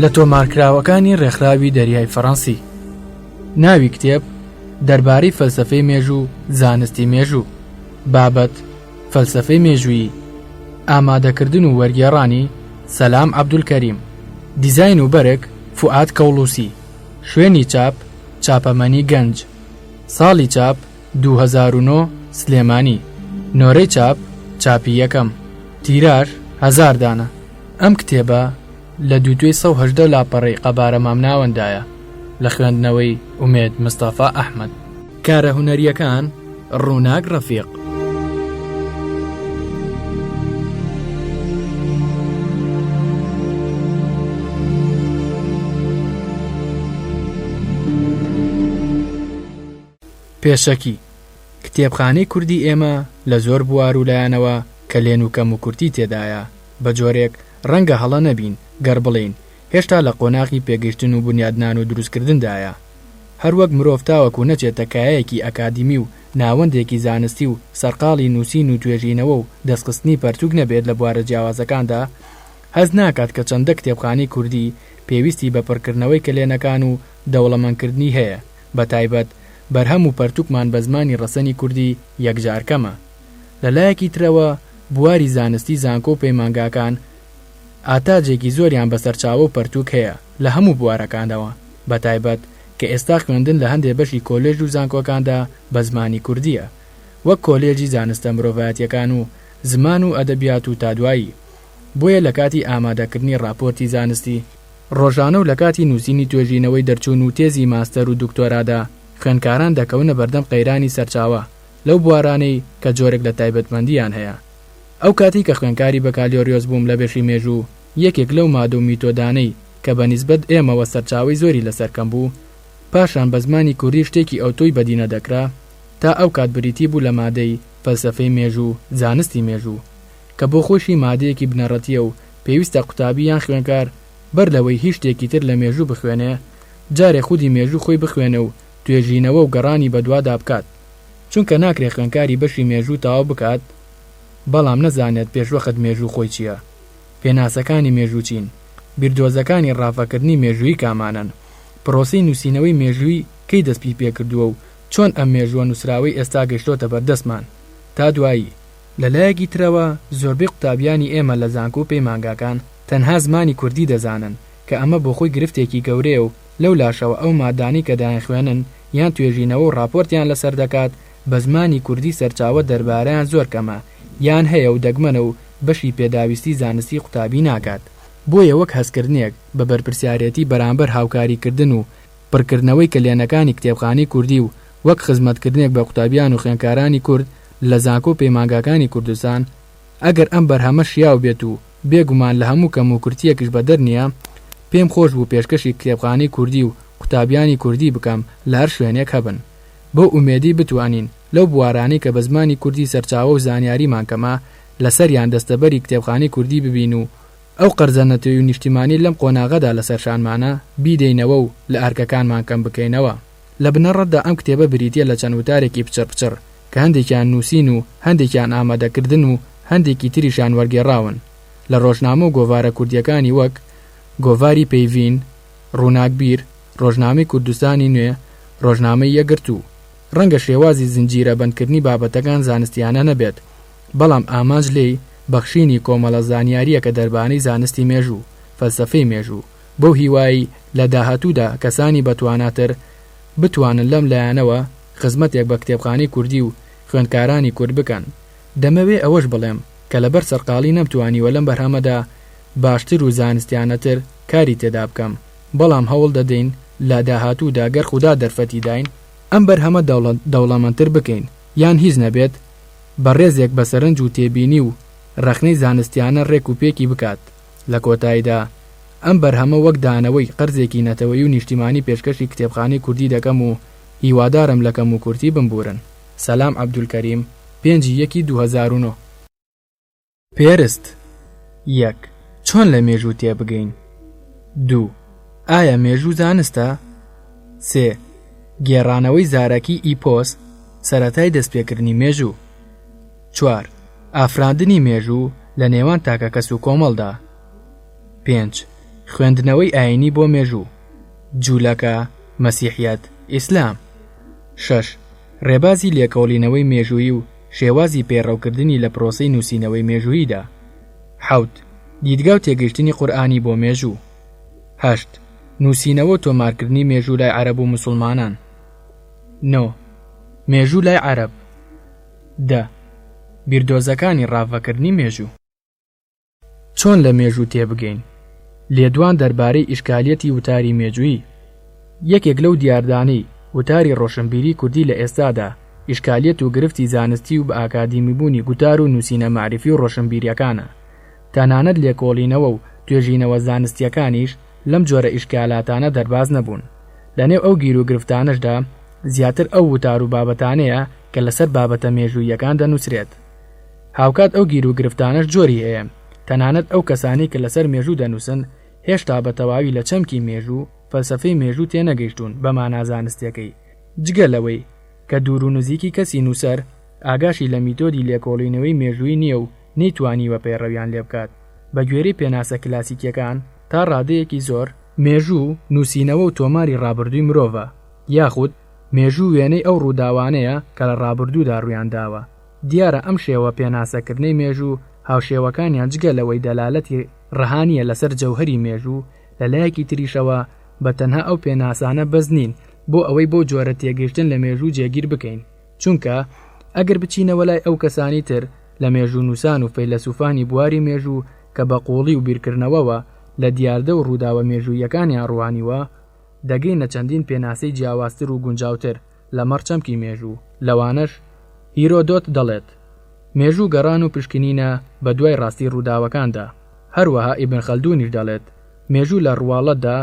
لە تۆمارکراوەکانی ڕێکخراوی دەریای فەڕەنسی. ناوی کتێب، دەربارەی فەلسەفەی مێژوو، زانستی مێژوو. بابەت، فەلسەفەی مێژوویی. ئامادەکردن و وەرگێڕانی، سەلام عەبدولکەریم. دیزاین و بەرگ، فوئاد کەوڵوسی. شوێنی چاپ، چاپەمەنی گەنج. ساڵی چاپ، 2009، سلێمانی. نۆرەی چاپ، چاپی یەکەم. تیراژ، هەزار دانە. ئەم کتێبە لە دووتوێی 118 لاپەڕەی قەبارە مامناوەندایە، لە خوێندنەوەی ئومێد مستەفا ئەحمەد. کارە هونەرییەکان، ڕووناک ڕەفیق. پێشەکی، کتێبخانەی کوردی ئێمە لە زۆر بوار و لایەنەوە کەلێن و کەموکورتی تێدایە، بە جۆرێک ڕەنگە هەڵە نەبین گەر بڵێین هێشتا لە قۆناغی پێگەیشتن و بونیادنان و دروستکردندایە. هەروەک مرۆڤ تاوەکو نەچێتە کایەیەکی ئەکادیمی و ناوەندێکی زانستی و سەرقاڵی نووسین و توێژینەوە و دەستخستنی پەرتوک نەبێت لە بوارە جیاوازەکاندا، هەست ناکات کە چەندە کتێبخانەی کوردی پێویستی بە پڕکردنەوەی کەلێنەکان و دەوڵەمەندکردنی هەیە، بەتایبەت بەرهەم و پەرتوکمان بە زمانی ڕەسەنی کوردی یەکجار کەمە. لە لایەکی ترەوە بواری زانستی زانکۆ و پەیمانگاکان ئاتاجێکی زۆریان بە سەرچاوە و پەرتوک هەیە لە هەموو بوارەکانەوە، بەتایبەت کە ئێستا خوێندن لە هەندێ بەشی کۆلێژ و زانکۆکاندا بە زمانی کوردییە وەک کۆلێجی زانستە مرۆڤایەتییەکان و زمان و ئەدەبیات و تا دوایی بۆیە لە کاتی ئامادەکردنی ڕاپۆرتی زانستی ڕۆژانە و لە کاتی نووسینی توێژینەوەی دەرچوون و تێزی ماستەر و دکتۆرادا خوێندکاران دەکەونە بەردەم قەیرانی سەرچاوە لەو بوارانەی کە جۆرێک لە تایبەتمەندییان هەیە. ئەو کاتەی کە خوێندکاری بەکالۆریۆس بووم لە بەشی مێژوو، یەکێک لەو مادە و میتۆدانەی کە بە نیسبەت ئێمەوە سەرچاوەی زۆری لەسەر کەم بوو، پاشان بە زمانی کوردی شتێکی ئەوتۆی بەدی نەدەکرا، تا ئەو کات بریتی بوو لە مادەی، فەلسەفەی مێژوو، زانستی مێژوو. کە بۆ خۆیشی مادەیەکی بنەڕەتییە و پێویستە قوتابی یان خوێندکار بەر لەوەی هیچ شتێکی تر لە مێژوو بخوێنێ، جارێ خودی مێژوو خۆی بخوێنێ و توێژینەوە و گەڕانی بەدوادا بکات. چونکە ناکرێ خوێندکاری بەشی مێژوو تەواو بکات بەڵام نەزانێت پێشوەخت مێژوو خۆی چییە، پێناسەکانی مێژوو چین، بیردۆزەکانی ڕاڤەکردنی مێژوویی کامانەن، پرۆسەی نووسینەوەی مێژووی کەی دەستپیپێکردووە و چۆن ئەم مێژووە نووسراوەی ئێستا گەشتۆتە بەردەستمان. تا دوایی. لە لایەکی ترەوە زۆربەی قوتابیانی ئێمە لە زانکۆ و پەیمانگاکان تەنها زمانی کوردی دەزانن کە ئەمە بۆخۆی گرفتێکی گەورەیە و لەو لاشەوە ئەو مادانەی کە دەیانخوێنن یان توێژینەوە و ڕاپۆرتیان لەسەر دەکات بە زمانی کوردی سەرچاوە دەربارەیان زۆر کەمە یان هەیە و دەگمەنە و بەشی پێداویستی زانستی قوتابی ناکات. بۆیە وەک هەستکردنێک بە بەرپرسیارێتی بەرامبەر هاوکاریکردن و پڕکردنەوەی کەلێنەکانی کتێبخانەی کوردی و وەک خزمەتکردنێک بە قوتابیان و خوێندکارانی کورد لە زانکۆ و پەیمانگاکانی کوردستان، ئەگەر ئەم بەرهەمە شیاو بێت و بێ گومان لە هەموو کەموکورتییەکیش بەدەر نییە، پێم خۆش بوو پێشکەشی کتێبخانەی کوردی و قوتابیانی کوردی بکەم لە هەر شوێنێک هەبن. بەو ئومێدەی بتوانین لەو بوارانەی کە بە زمانی کوردی سەرچاوە و زانیاریمان کەمە لەسەریان دەستەبەری کتێبخانەی کوردی ببین و ئەو قەرزە نەتەوی و نیشتیمانیەی لەم قۆناغەدا لەسەر شانمانە بیدەینەوە و لە ئەرکەکانمان کەم بکەینەوە. لە بنەڕەتدا ئەم کتێبە بریتییە لە چەند وتارێکی پچڕ پچڕ کە هەندێکیان نووسین و هەندێکیان ئامادەکردن و هەندێکی تریشیان وەرگێڕاون لە ڕۆژنامە و گۆڤارە کوردییەکانی وەک، گۆڤاری پەیڤین، ڕووناکبیر، ڕۆژنامەی کوردستانی نوێ، ڕۆژنامەی یەکگرتوو. ڕەنگە شێوازی زنجیرە بەندکردنی بابەتەکان زانستییانە نەبێت، بەڵام ئامانج لێی بەخشینی کۆمەڵە زانیارییەکە دەربارەی زانستی مێژوو، فەلسەفەی مێژوو، بەو هیوایەی لە داهاتوودا کەسانی بەتواناتر بتوانن لەم لایەنەوە خزمەتێک بە کتێبخانەی کوردی و خوێندکارانی کورد بکەن. دەمەوێ ئەوەش بڵێم کە لەبەر سەرقاڵی نەمتوانیوە لەم بەرهەمەدا باشتر و زانستیانەتر کاری تێدا بکەم، بەڵام هەوڵ دەدەین لە داهاتوودا گەر خودا دەرفەتی داین، ئەم بەرهەمە دەوڵەمەندتر بکەین، یان هیچ نەبێت بەڕێزێک بە سەرنج و تێبینی و ڕەخنەی زانستیانە ڕێک و پێکی بکات. لە کۆتاییدا ئەم بەرهەمە وەک دانەوەی قەرزێکی نەتەوەیی و نیشتیمانی پێشکەشی کتێبخانەی کوردی دەکەم و هیوادارم لە کەموکورتی بمبورن. سەلام عەبدولکەریم، پێنج ی یەکی 2009. پێرست، یەک. چۆن لە مێژوو تێبگەین؟ دوو. ئایا مێژوو زانستە؟ سێ. گێڕانەوەی زارەکی ئیپۆس، سەرەتای دەستپێکردنی مێژوو. چوار. ئافراندنی مێژوو لە نێوان تاکەکەس و کۆمەڵدا. پێنج. خوێندنەوەی ئایینی بۆ مێژوو، جوولەکە، مەسیحیەت، ئیسلام. شەش، ڕێبازی لێکۆڵینەوەی مێژوویی و شێوازی پەیڕەوکردنی لە پرۆسەی نووسینەوەی مێژووییدا. حەوت، دیدگا و تێگەیشتنی قورئانی بۆ مێژوو. هەشت، نووسینەوە و تۆمارکردنی مێژوو لای عەرەب و موسوڵمانان. نۆ، مێژوو لای عەرەب. دە، بیردۆزەکانی ڕاڤەکردنی مێژوو. چۆن لە مێژوو تێبگەین؟ لێدوان دەربارەی ئیشکالیەتی وتاری مێژوویی یەکێک لەو دیاردانەی وتاری ڕۆشنبیری کوردی لە ئێستادا ئیشکالیەت و گرفتی زانستی و بەئاکادیمیبوونی گوتار و نووسینە مەعریفی و ڕۆشنبیریەکانە. تەنانەت لێکۆڵینەوە و توێژینەوە زانستیەکانیش لەم جۆرە ئیشکالاتانە دەرباز نەبوون. لەنێو ئەو گیروگرفتانەشدا زیاتر ئەو وتار و بابەتانەیە کە لەسەر بابەتە مێژووییەکان دەنووسرێت. هاوکات ئەو گیروگرفتانەش جۆری هەیە، تەنانەت ئەو کەسانەی کە لەسەر مێژوو دەنووسن هێشتا بە تەواوی لە چەمکی مێژوو، فەلسەفەی مێژوو تێنەگەیشتوون بە مانا زانستیەکەی، جگە لەوەی کە دوور و نزیکی کەسی نووسەر ئاگاشی لە میتۆدی لێکۆڵینەوەی مێژوویی نییە و نەیتوانیوە پەیڕەویان لێبکات بە گوێرەی پێناسە کلاسیکیەکان تا ڕادەیەکی زۆر، مێژوو نووسینەوە و تۆماری ڕابردووی مرۆڤە، یاخود مێژوو وێنەی ئەو ڕووداوانەیە کە لە ڕابردوودا ڕوویانداوە. دیارە ئەم شێوە پێناسەکردنەی مێژوو هاوشێوەکانیان جگە لەوەی دەلالەتی ڕەها نییە لەسەر جەوهەری مێژوو، لە لایەکی تریشەوە بە تەنها ئەو پێناسانە بەس نین بۆ ئەوەی بەو جۆرە تێگەیشتن لە مێژوو جێگیر بکەین، چونکە ئەگەر بچینەوە لای ئەو کەسانی تر لە مێژوونووسان و فەیلەسوفانی بواری مێژوو کە بە قووڵی و بیرکردنەوەوە لە دیاردە و ڕووداوە مێژووییەکانیان ڕوانیوە، دەگەینە چەندین پێناسەی جیاوازتر و گونجاوتر لەمەڕ چەمکی مێژوو، لەوانەش، هیرۆدۆت دەڵێت، مێژوو گەڕان و پشکنینە بە دوای ڕاستی ڕووداوەکاندا. هەروەها ئیبن خەلدونیش دەڵێت، مێژوو لە ڕواڵەتدا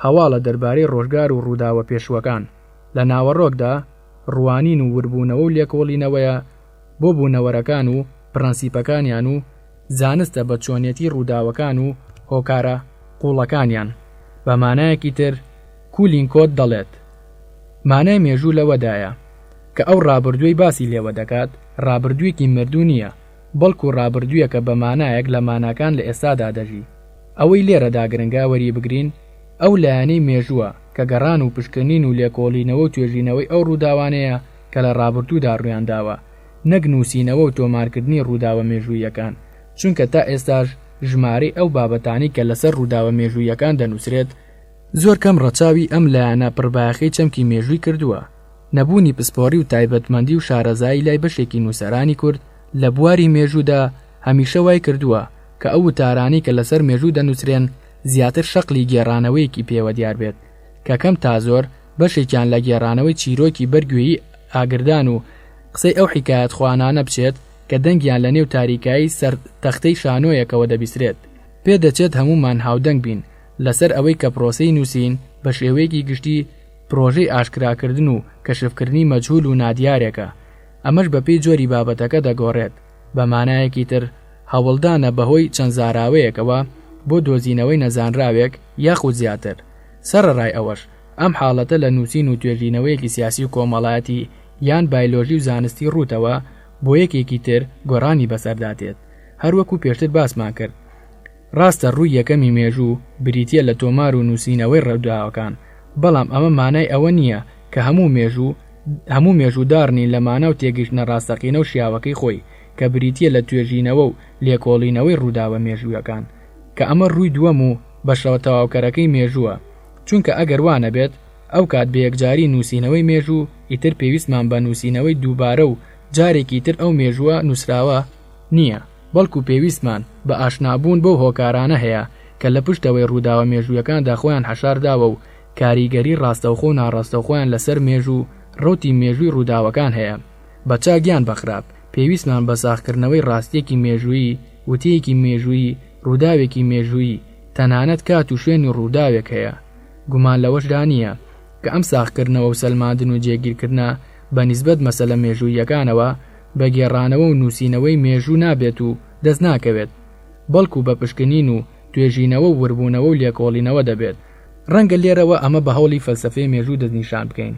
هەواڵە دەربارەی ڕۆژگار و ڕووداوە پێشووەکان، لە ناوەڕۆکدا ڕوانین و وربوونەوە و لێکۆڵینەوەیە بۆ بوونەوەرەکان و پڕەنسیپەکانیان و زانستە بە چۆنیەتی ڕووداوەکان و هۆکارە قووڵەکانیان. بە مانایەکی تر کولینکۆت دەڵێت، مانای مێژوو لەوەدایە، کە ئەو ڕابردووەی باسی لێوە دەکات، ڕابردوویەکی مردوو نییە، بەڵکو ڕابردوویەکە بە مانایەک لە ماناکان لە ئێستادا دەژی. ئەوەی لێرەدا گرنگە وەریبگرین، ئەو لایەنەی مێژووە، کە گەڕان و پشکنین و لێکۆڵینەوە و توێژینەوەی ئەو ڕووداوانەیە کە لە ڕابردوودا ڕوویانداوە، نەک نووسینەوە و تۆمارکردنی ڕووداوە مێژووییەکان، چونکە تا ئێستاش ژمارەی ئەو بابەتانەی کە لەسەر ڕووداوە مێژووییەکان دەنووسرێت، زۆر کەم ڕەچاوی ئەم لایەنە پڕبایەخەی چەمکی مێژووی کردووە. نەبوونی پسپۆڕی و تایبەتمەندی و شارەزایی لای بەشێکی نووسەرانی کورد لە بواری مێژوودا هەمیشە وای کردووە کە ئەو وتارانەی کە لەسەر مێژوو دەنووسرێن زیاتر شەقلی گێڕانەوەیەکی پێوە دیار بێت کە کەم تا زۆر بەشێکیان لە گێڕانەوەی چیرۆکی بەر گوێی ئاگردان و قسەی ئەو حیکایەتخوانانە بچێت کە دەنگیان لە نێو تاریکایی سەر تەختەی شانۆیەکەوە دەبیسترێت. پێدەچێت هەموومان هاودەنگ بین لەسەر ئەوەی کە پرۆسەی نووسین بە شێوەیەکی گشتی پرۆژەی ئاشکراکردن و کەشفکردنی مەجهول و نادیارێکە، ئەمەش بەپێی جۆری بابەتەکە دەگۆڕێت، بە مانایەکی تر هەوڵدانە بەهۆی چەند زاراوەیەکەوە بۆ دۆزینەوەی نەزانراوێک یاخود زیاتر، سەرەڕای ئەوەش ئەم حاڵەتە لە نووسین و توێژینەوەیەکی سیاسی و کۆمەڵایەتی یان بایلۆژی و زانستی ڕووتەوە بۆ یەکێکی تر گۆڕانی بەسەردا دێت هەروەکو پێشتر باسمان کرد. ڕاستە ڕووی یەکەمی مێژوو بریتییە لە تۆمار و نووسینەوەی ڕووداوەکان، بەڵام ئەمە مانای ئەوە نییە کە هەموو مێژوو هەموو مێژووداڕ نین لە مانا و تێگەیشتنە ڕاستەقینە و شیاوەکەی خۆی کە بریتییە لە توێژینەوە و لێکۆڵینەوەی ڕووداوە مێژوویەکان کە ئەمە ڕووی دووەم و بەشە تەواوکەرەکەی مێژووە چونکە ئەگەر وا نەبێت ئەوکات بە یەکجاری نووسینەوەی مێژوو ئیتر پێویستمان بە نووسینەوەی دووبارە و جارێکی تر ئەو مێژووە نووسراوە نییە. بەڵکو پێویستمان بە ئاشنابوون بەو هۆکارانە هەیە کە لە پشتەوەی ڕووداوە مێژوویەکاندا خۆیان حەشارداوە و کاریگەری ڕاستەوخۆ و ناڕاستەوخۆیان لەسەر مێژوو و ڕەوتی مێژووی ڕووداوەکان هەیە بە چاک یان بە خراپ پێویستمان بە ساغکردنەوەی ڕاستییەکی مێژوویی، وتەیەکی مێژوویی، ڕووداوێکی مێژوویی، تەنانەت کات و شوێنی ڕووداوێک هەیە. گومان لەوەشدا نییە کە ئەم ساغکردنەوە و سەلماندن و جێگیرکردنە بە نیسبەت مەسەلە مێژووییەکانەوە بە گێڕانەوە و نووسینەوەی مێژوو نابێت و دەست ناکەوێت، بەڵکو بە پشکنین و توێژینەوە و وربوونەوە و لێکۆڵینەوە دەبێت. ڕەنگە لێرەوە ئەمە بە هەوڵی فەلسەفەی مێژوو دەستنیشان بکەین.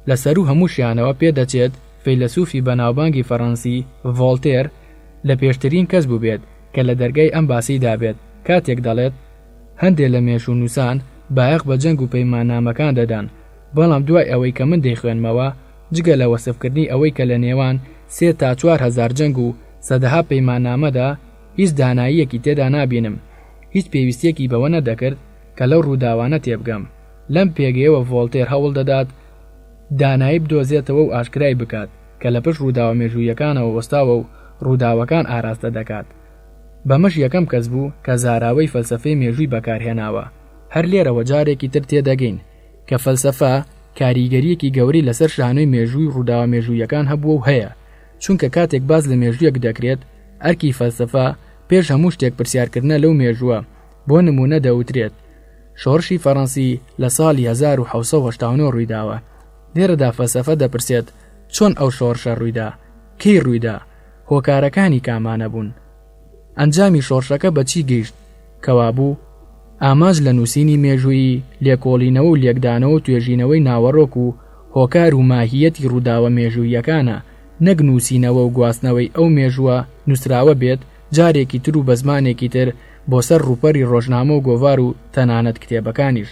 لە سەروو هەمووشیانەوە پێدەچێت فەیلەسوفی بەناوبانگی فەڕەنسی ڤۆڵتێر لە پێشترین کەس بووبێت کە لە دەرگای ئەم باسەی دابێت کاتێک دەڵێت. هەندێ لە مێژوونووسان بایەخ بە جەنگ و پەیماننامەکان دەدەن، بەڵام دوای ئەوەی کە من دەیخوێنمەوە، جگە لە وەسفکردنی ئەوەی کە لە نێوان سێ تا 4000 جەنگ و سەدەها پەیماننامەدا هیچ داناییەکی تێدا نابینم، هیچ پێویستییەکی بەوە نەدەکرد کە لەو ڕووداوانە تێبگەم. لەم پێگەیەوە ڤۆڵتێر هەوڵ دەدات دانایی بدۆزێتەوە و ئاشکرای بکات کە لە پشت ڕووداوە مێژووییەکانەوە وەستاوە و ڕووداوەکان ئاراستە دەکات. بەمەش یەکەم کەس بوو کە زاراوەی فەلسەفەی مێژووی بەکارهێناوە. هەر لێرەوە جارێکی تر تێدەگەین کە فەلسەفە کاریگەرییەکی گەورەی لەسەر شانۆی مێژووی و ڕووداوە مێژووییەکان هەبووە و هەیە، چونکە کاتێک باس لە مێژوویەک دەکرێت، ئەرکی فەلسەفە پێش هەموو شتێک پرسیارکردنە لەو مێژووە، بۆ نموونە دەوترێت، شۆڕشی فەڕەنسی لە ساڵی 1789 ڕوویداوە، لێرەدا فەلسەفە دەپرسێت چۆن ئەو شۆڕشە ڕوویدا؟ کەی ڕوویدا؟ هۆکارەکانی کامانە بوون؟ ئەنجامی شۆڕشەکە بە چی گەیشت؟ کەوابوو، ئامانج لە نووسینی مێژوویی، لێکۆڵینەوە و لێکدانەوە و توێژینەوەی ناوەڕۆک و هۆکار و ماهییەتی ڕووداوە مێژووییەکانە، نەک نووسینەوە و گواستنەوەی ئەو مێژووە نووسراوە بێت جارێکی تر و بە زمانێکی تر بۆ سەر ڕووپەری ڕۆژنامە و گۆڤار و تەنانەت کتێبەکانیش.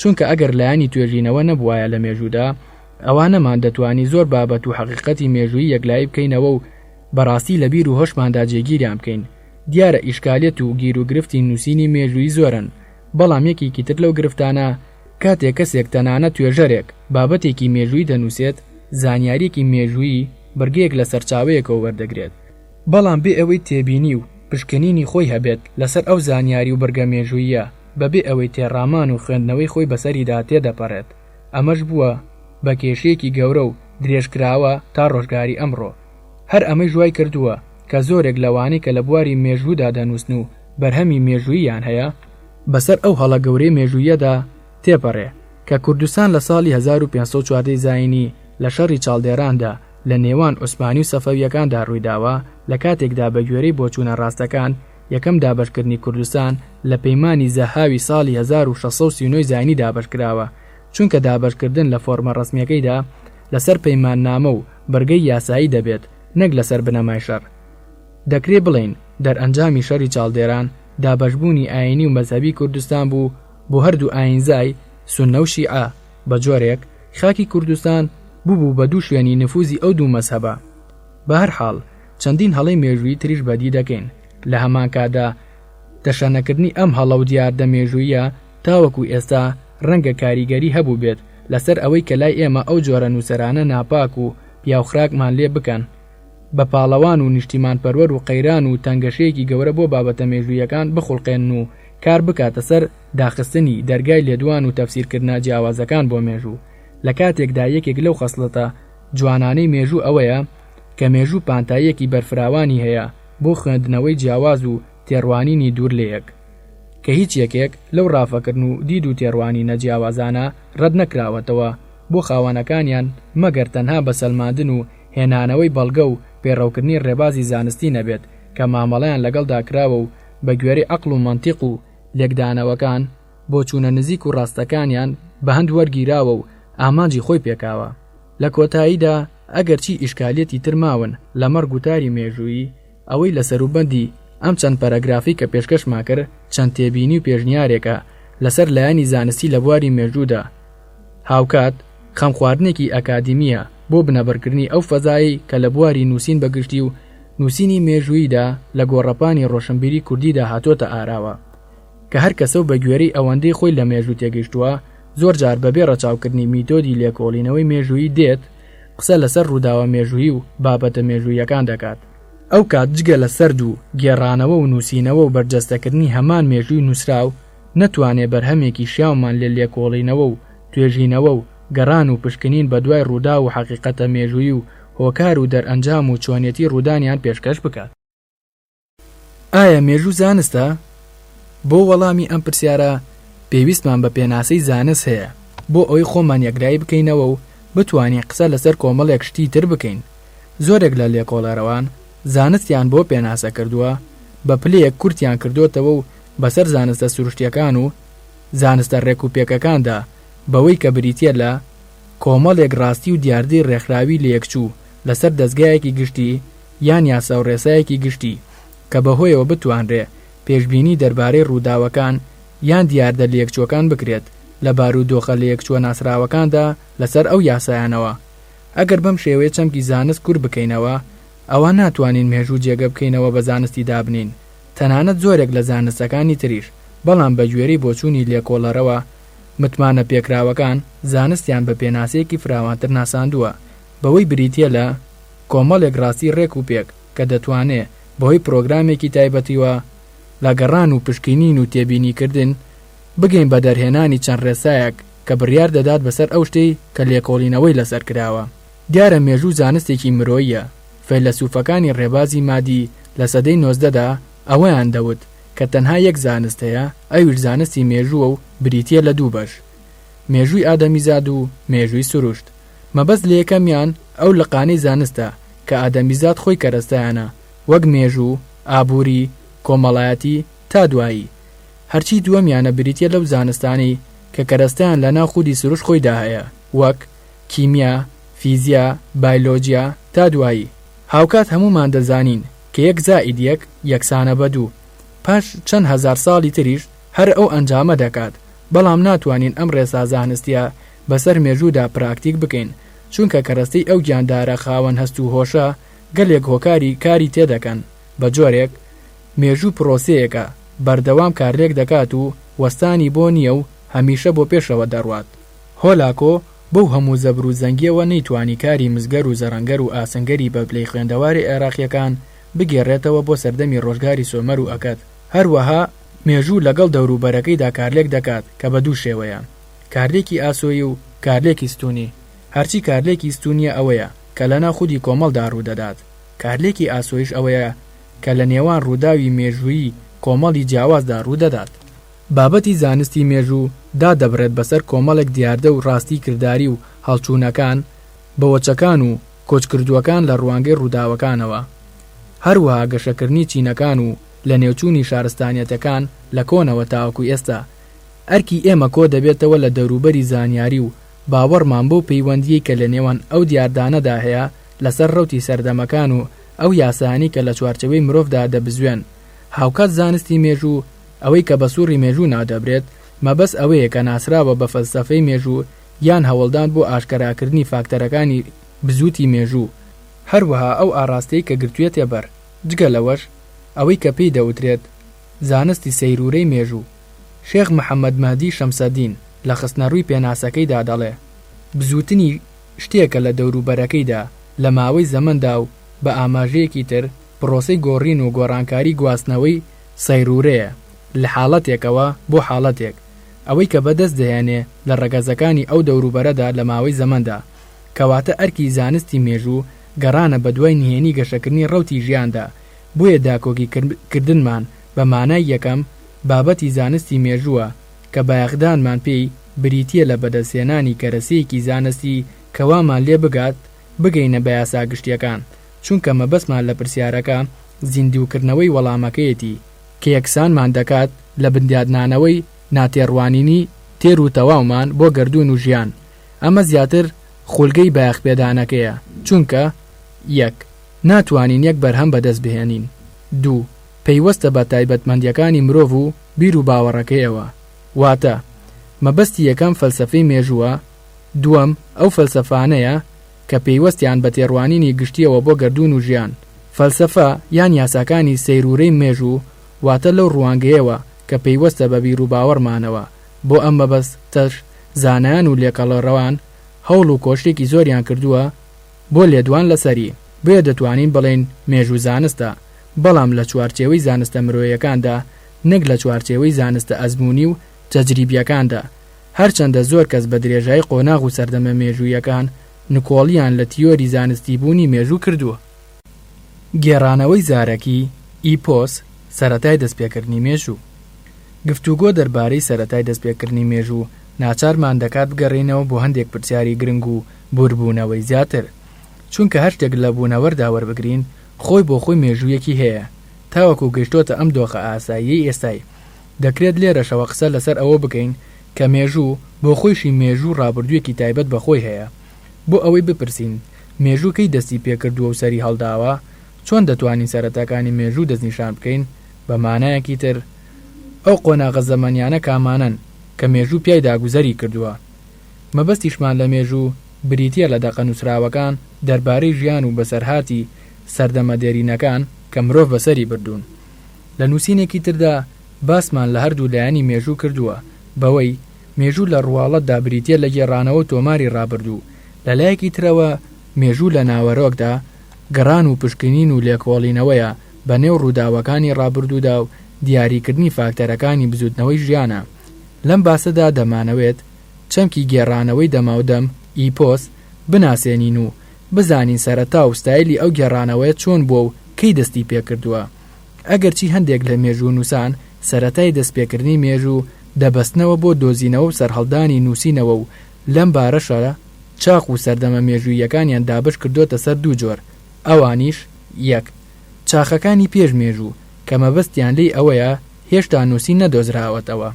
چونکە ئەگەر لایەنی توێژینەوە نەبووایە لە مێژوودا، ئەوا نەماندەتوانی زۆر بابەت و حەقیقەتی مێژوویی یەکلایی بکەینەوە و بەڕاستی لە بیر و هۆشماندا جێگیریان بکەین. دیارە ئیشکالیەت و گیروگرفتی نووسینی مێژوویی زۆرن، بەڵام یەکێکی تر لەو گرفتانە، کاتێک کەسێک تەنانەت توێژەرێک بابەتێکی مێژوویی دەنووسێت، زانیارییەکی مێژوویی بڕگەیەک لە سەرچاوەیەکەوە وەردەگرێت، بەڵام بێ ئەوەی تێبینی و پشکنینی خۆی هەبێت لەسەر ئەو زانیاری و بڕگە مێژووییە، بەبێ ئەوەی تێڕامان و خوێندنەوەی خۆی بەسەریدا تێدەپەڕێت، ئەمەش بووە بە کێشەیەکی گەورە و درێژکراوە تا ڕۆژگاری ئەمڕۆ. هەر ئەمەیش وای کردووە کە زۆرێک لەوانەی کە لە بواری مێژوودا دەنووسن و بەرهەمی مێژووییان هەیە، بەسەر ئەو هەڵە گەورەی مێژووییەدا تێپەڕێ کە کوردستان لە ساڵی 1514 زایینی لە شەڕی چاڵدێراندا لە نێوان عوسمانی و سەفەوییەکاندا ڕوویداوە، لە کاتێکدا بە گوێرەی بۆچوونە ڕاستەکان یەکەم دابەشکردنی کوردستان لە پەیمانی زەهاوی ساڵی 1639 زایینی دابەشکراوە، چونکە دابەشکردن لە فۆرمە ڕەسمییەکەیدا لەسەر پەیماننامە و بڕگەی یاسایی دەبێت نەک لەسەر بنەمای شەڕ. دەکرێ بڵێین دەرئەنجامی شەڕی چاڵدێران دابەشبوونی ئایینی و مەزهەبی کوردستان بوو بۆ هەردوو ئایینزای سوننە و شیعە، بە جۆرێک خاکی کوردستان بووبوو بە دوو شوێنی نفوزی ئەو دوو مەزهەبە. بە هەر حاڵ چەندین هەڵەی مێژوویی تریش بەدی دەکەین، لە هەمان کاتدا تەشەنەکردنی ئەم هەڵە و دیاردە مێژووییە تاوەکو ئێستا ڕەنگە کاریگەری هەبووبێت لەسەر ئەوەی کە لای ئێمە ئەو جۆرە نووسەرانە ناپاک و پیاوخراکمان لێ بکەن بە پاڵەوان و نیشتیمانپەروەر و قەیران و تەنگەشەیەکی گەورە بۆ بابەتە مێژوویەکان بخوڵقێنن و کار بکاتە سەر داخستنی دەرگای لێدوان و تەفسیرکردنە جیاوازەکان بۆ مێژوو لە کاتێکدا یەکێک لەو خەسڵەتە جوانانەی مێژوو ئەوەیە کە مێژوو پانتاییەکی بەرفراوانی هەیە بۆ خوێندنەوەی جیاواز و تێڕوانینی دوور لەیەک کە هیچ یەکێک لەو ڕاڤەکردن و دید و تێڕوانینە جیاوازانە ڕەت نەکراوەتەوە بۆ خاوەنەکانیان مەگەر تەنها بە سەلماندن و هێنانەوەی بەڵگە و پەیڕەوکردنی ڕێبازی زانستی نەبێت کە مامەڵەیان لەگەڵدا کراوە و بە گوێرەی عەقڵ و مەنتیق و لێکدانەوەکان بۆچوونە نزیک و ڕاستەکانیان بە هەند وەرگیراوە و ئامانجی خۆی پێکاوە. لە کۆتاییدا ئەگەرچی ئیشکالیەتی تر ماون لەمەڕ گوتاری مێژوویی، ئەوەی لە سەروبەندی ئەم چەند پەرەگرافەی کە پێشکەشمان کرد چەند تێبینی و پێشنیارێکە لەسەر لایەنی زانستی لە بواری مێژوودا، هاوکات خەمخواردنێکی ئەکادیمییە بۆ بنەبڕکردنی ئەو فەزایەی کە لە بواری نووسین بە گشتی و نووسینی مێژووییدا لە گۆڕەپانی ڕۆشنبیری کوردیدا هاتۆتە ئاراوە کە هەر کەسە و بە گوێرەی ئەوەندەی خۆی لە مێژوو تێگەیشتووە زۆر جار بەبێ ڕەچاوکردنی میتۆدی لێکۆڵینەوەی مێژوویی دێت قسە لەسەر ڕووداوە مێژوویی و بابەتە مێژووییەکان دەکات. ئەو کات جگە لە سەرد و گێڕانەوە و نووسینەوە و بەرجەستەکردنی هەمان مێژووی نووسراو نەتوانێ بەرهەمێکی شیاومان لە لێکۆڵینەوە و توێژینەوە و گەڕان و پشکنین بەدوای ڕووداو و حەقیقەتە مێژوویی و هۆکار و دەرئەنجام و چۆنیەتی ڕوودانیان پێشکەش بکات. ئایا مێژوو زانستە؟ بۆ وەڵامی ئەم پرسیارە پێویستمان بە پێناسەی زانست هەیە بۆ ئەوەی خۆمان یەکلایی بکەینەوە و بتوانین قسە لەسەر کۆمەڵێک شتی تر بکەین. زۆرێک لە لێکۆڵەرەوان زانستیان بۆ پێناسە کردووە بە پلەیەک کورتیان کردۆتەوە و بەسەر زانستە سروشتیەکان و زانستە ڕێکوپێکەکاندا بەوەی کە بریتیە لە کۆمەڵێک ڕاستی و دیاردەی ڕێکخراوی لەیەکچوو لەسەر دەزگایەکی گشتی یان یاساوڕێسایەکی گشتی کە بەهۆیەوە بتوانرێ پێشبینی دەربارەی ڕووداوەکان. یان دیاردە لەیەکچووەکان بکرێت لە بارودۆخە لەیەکچووە ناسراوەکاندا لەسەر ئەو یاسایانەوە. ئەگەر بەم شێوەیە چەمکی زانست کورت بکەینەوە، ئەوا ناتوانین مێژوو جێگە بکەینەوە بە زانستی دابنێین، تەنانەت زۆرێک لە زانستەکانی تریش، بەڵام بە گوێرەی بۆچوونی لێکۆڵەرەوە متمانە پێکراوەکان زانستیان بە پێناسەیەکی فراوانتر ناساندووە بەوەی بریتییە لە کۆمەڵێک ڕاستی ڕێک و پێک کە دەتوانێ بەهۆی پرۆگرامێکی تایبەتیوە لە گەڕان و پشکنین و تێبینیکردن بگەین بە دەرهێنانی چەند ڕێسایەک کە بڕیار دەدات بەسەر ئەو شتەی کە لێکۆڵینەوەی لەسەر کراوە. دیارە مێژوو زانستێکی مرۆییە، فەیلەسوفەکانی ڕێبازی مادی لە سەدەی نۆزدەدا ئەوەیان دەوت کە تەنها یەک زانست هەیە ئەویش زانستی مێژووە و بریتییە لە دوو بەش، مێژووی ئادەمیزاد و مێژووی سروشت. مەبەست لە یەکەمیان ئەو لقانەی زانستە کە ئادەمیزاد خۆی کەرەستەیانە وەک مێژوو، ئابووری، کۆمەڵایەتی، تا دوایی. هەرچی دووەمیانە بریتییە لەو زانستانەی کە کەرەستەیان لە ناو خودی سروشت خۆیدا هەیە وەک، کیمیا، فیزیا، بایلۆجیا، تا دوایی. هاوکات هەموومان دەزانین کە یەک زائید یەک یەکسانە بە دوو. پاش چەند هەزار ساڵی تریش هەر ئەو ئەنجامە دەکات، بەڵام ناتوانین ئەم ڕێسا زانستییە بەسەر مێژوودا پراکتیک بکەین، چونکە کەرەستەی ئەو گیاندارە خاوەن هەست و هۆشە گەلێک هۆکاری کاری تێدەکەن، بە جۆرێک مێژوو پرۆسەیەکە بەردەوام کارلێک دەکات و وەستانی بۆ نییە و هەمیشە بۆ پێشەوە دەڕوات. هۆلاکۆ بەو هەموو زەبر و زەنگییەوە نەیتوانی کاری مسگەر و زەڕەنگەر و ئاسنگەری بە پلەی خوێندەواری عێراقییەکان بگێڕێتەوە بۆ سەردەمی ڕۆژگاری سۆمەر و ئەکەد. هەروەها مێژوو لەگەڵ دەوروبەرەکەیدا کارلێک دەکات کە بە دوو شێوەیە، کارلێکی ئاسۆیی و کارلێکی ستوونی. هەرچی کارلێکی ستوونییە ئەوەیە کە لەناو خودی کۆمەڵدا ڕوودەدات. کارلێکی ئاسۆییش ئەوەیە کە لە نێوان ڕووداوی مێژوویی کۆمەڵی جیاوازدا ڕوودەدات. بابەتی زانستی مێژوو دادەبڕێت بەسەر کۆمەڵێک دیاردە و ڕاستی کرداری و هەڵچوونەکان، بەوەچەکان و کۆچکردووەکان لە ڕوانگەی ڕووداوەکانەوە. هەروەها گەشەکردنی چینەکان و لەنێوچوونی شارستانیەتەکان لە کۆنەوە تاوەکو ئێستا. ئەرکی ئێمە کۆدەبێتەوە لە دەوروبەری زانیاری و باوەڕمان بەو پەیوەندییەی کە لەنێوان ئەو دیاردانەدا هەیە لەسەر ڕەوتی سەردەمەکان و ئەو یاسایانەی کە لە چوارچێوەی مرۆڤدا دەبزوێن. هاوکات زانستی مێژوو، ئەوەی کە بە سوڕی مێژوو ناودەبرێت، مەبەست ئەوەیە کە ناسراوە بە فەلسەفەی مێژوو یان هەوڵدان بۆ ئاشکەراکردنی فاکتەرەکانی بزووتی مێژوو، هەروەها ئەو ئاڕاستەی کە گرتوویەتە بەر، جگە لەوەش ئەوەی کە پێی دەوترێت زانستی سەیرورەی مێژوو. شێخ محەمەد مەهدی شەمسەدین لە خستنەڕووی پێناسەکەیدا دەڵێ، بزووتنی شتێکە لە دەوروبەرەکەیدا لە ماوەی زەمەندا و بە ئاماژەیەکی تر پڕۆسەی گۆڕین و گۆڕانکاری گواستنەوەی سەیرورەیە لە حاڵەتێکەوە بۆ حاڵەتێک ئەوەی کە بەدەست دەهێنێ لە ڕەگەزەکانی ئەو دەوروبەرەدا لە ماوەی زەمەندا. کەواتە ئەرکی زانستی مێژوو گەڕانە بەدوای نهێنی گەشەکردنی ڕەوتی ژیاندا، بۆیە داکۆکی کردنمان بە مانای یەکەم بابەتی زانستی مێژووە کە بایەخدانمان پێی بریتییە لە بەدەستهێنانی کەرەسەیەکی زانستی کە وامان لێ بگات بگەینە بە یاسا گشتییەکان چونکە مەبەستمان لە پرسیارەکە زیندووکردنەوەی وەڵامەکەیەتی کە یەکسانمان دەکات لە بنیادنانەوەی ناتێڕوانینی تێر و تەواومان بۆ گەردوون و ژیان، ئەمە زیاتر خولگەی بایەخپێدانەکەیە، چونکە، یەک. ناتوانین یەک بەرهەم بەدەست بهێنین. دوو. پەیوەستە بە تایبەتمەندییەکانی مرۆڤ و بیر و باوەڕەکەیەوە. واتە، مەبەستی یەکەم فەلسەفەی مێژووە، دووەم ئەو فەلسەفانەیە کە پەیوەستیان بە تێڕوانینی گشتییەوە بۆ گەردوون و ژیان. فەلسەفە یان یاساکانی سەیرورەی مێژوو واتە لەو ڕوانگەیەوە کە پەیوەستە بە بیروباوەڕمانەوە، بۆ ئەم مەبەستەش زانایان و لێکەڵەرەوان هەوڵ و کۆششێکی زۆریان کردووە بۆ لێدوان لەسەری، بۆیە دەتوانین بڵێین مێژوو زانستە، بەڵام لە چوارچێوەی زانستە مرۆیەکاندا نەک لە چوارچێوەی زانستە ئەزموونی و تەجریبییەکاندا، هەرچەندە زۆر کەس بە درێژایی قۆناغ و سەردەمە مێژوویەکان نکۆڵییان لە تیۆری زانستیبوونی مێژوو کردووە. گێڕانەوەی زارەکی، ئیپۆس، سەرەتای دەستپێکردنی مێژوو. گفتوگۆ دەربارەی سەرەتای دەستپێکردنی مێژوو ناچارمان دەکات بگەڕێینەوە بۆ هەندێک پرسیاری گرنگ و بووربوونەوەی زیاتر. چونکە هەر شتێک لە بوونەوەردا وەربگرین خۆی بۆ خۆی مێژوویەکی هەیە تاوەکو گەیشتۆتە ئەم دۆخە ئاساییەی ئێستای. دەکرێت لێرەشەوە قسە لەسەر ئەوە بکەین کە مێژوو بۆ خۆیشی مێژوو ڕابردوویەکی تایبەت بە خۆی هەیە. بۆ ئەوەی بپرسین مێژوو کەی دەستی پێکردووە و سەری هەڵداوە، چۆن دەتوانین سەرەتاکانی مێژوو دەستنیشان بکەین؟ بە مانایەکی تر. ئەو قۆناغە زەمەنیانە کامانەن کە مێژوو پیایدا گوزەری کردووە. مەبەستیشمان لە مێژوو بریتییە لە دەقە نووسراوەکان دەربارەی ژیان و بەسەرهاتی سەردەمە دێرینەکان کە مرۆڤ بەسەری بردوون. لە نووسینێکی تردا باسمان لە هەردوو لایەنی مێژوو کردووە بەوەی مێژوو لە ڕواڵەتدا بریتییە لە گێڕانەوە و تۆماری ڕابردوو، لە لایەکی ترەوە مێژوو لە ناوەرۆکدا گەڕان و پشکنین و لێکۆڵینەوەیە بە نێو ڕووداوەکانی ڕابردوودا و دیاریکردنی فاکتەرەکانی بزووتنەوەی ژیانە. لەم باسەدا دەمانەوێت چەمکی گێڕانەوەی دەماودەم، ئیپۆس، بناسێنین و بزانین سەرەتا و ستایلی ئەو گێڕانەوەیە چۆن بووە و کەی دەستی پێکردووە. ئەگەرچی هەندێک لە مێژوونووسان سەرەتای دەستپێکردنی مێژوو دەبەستنەوە بۆ دۆزینەوە و سەرهەڵدانی نووسینەوە و لەم بارەشە چاخ و سەردەمە مێژووییەکانیان دابەش کردۆتە سەر دوو جۆر ئەوانیش، یەک. چاخەکانی پێش مێژوو، کە مەبەستیان لێی ئەوەیە هێشتا نووسین نەدۆزراوەتەوە.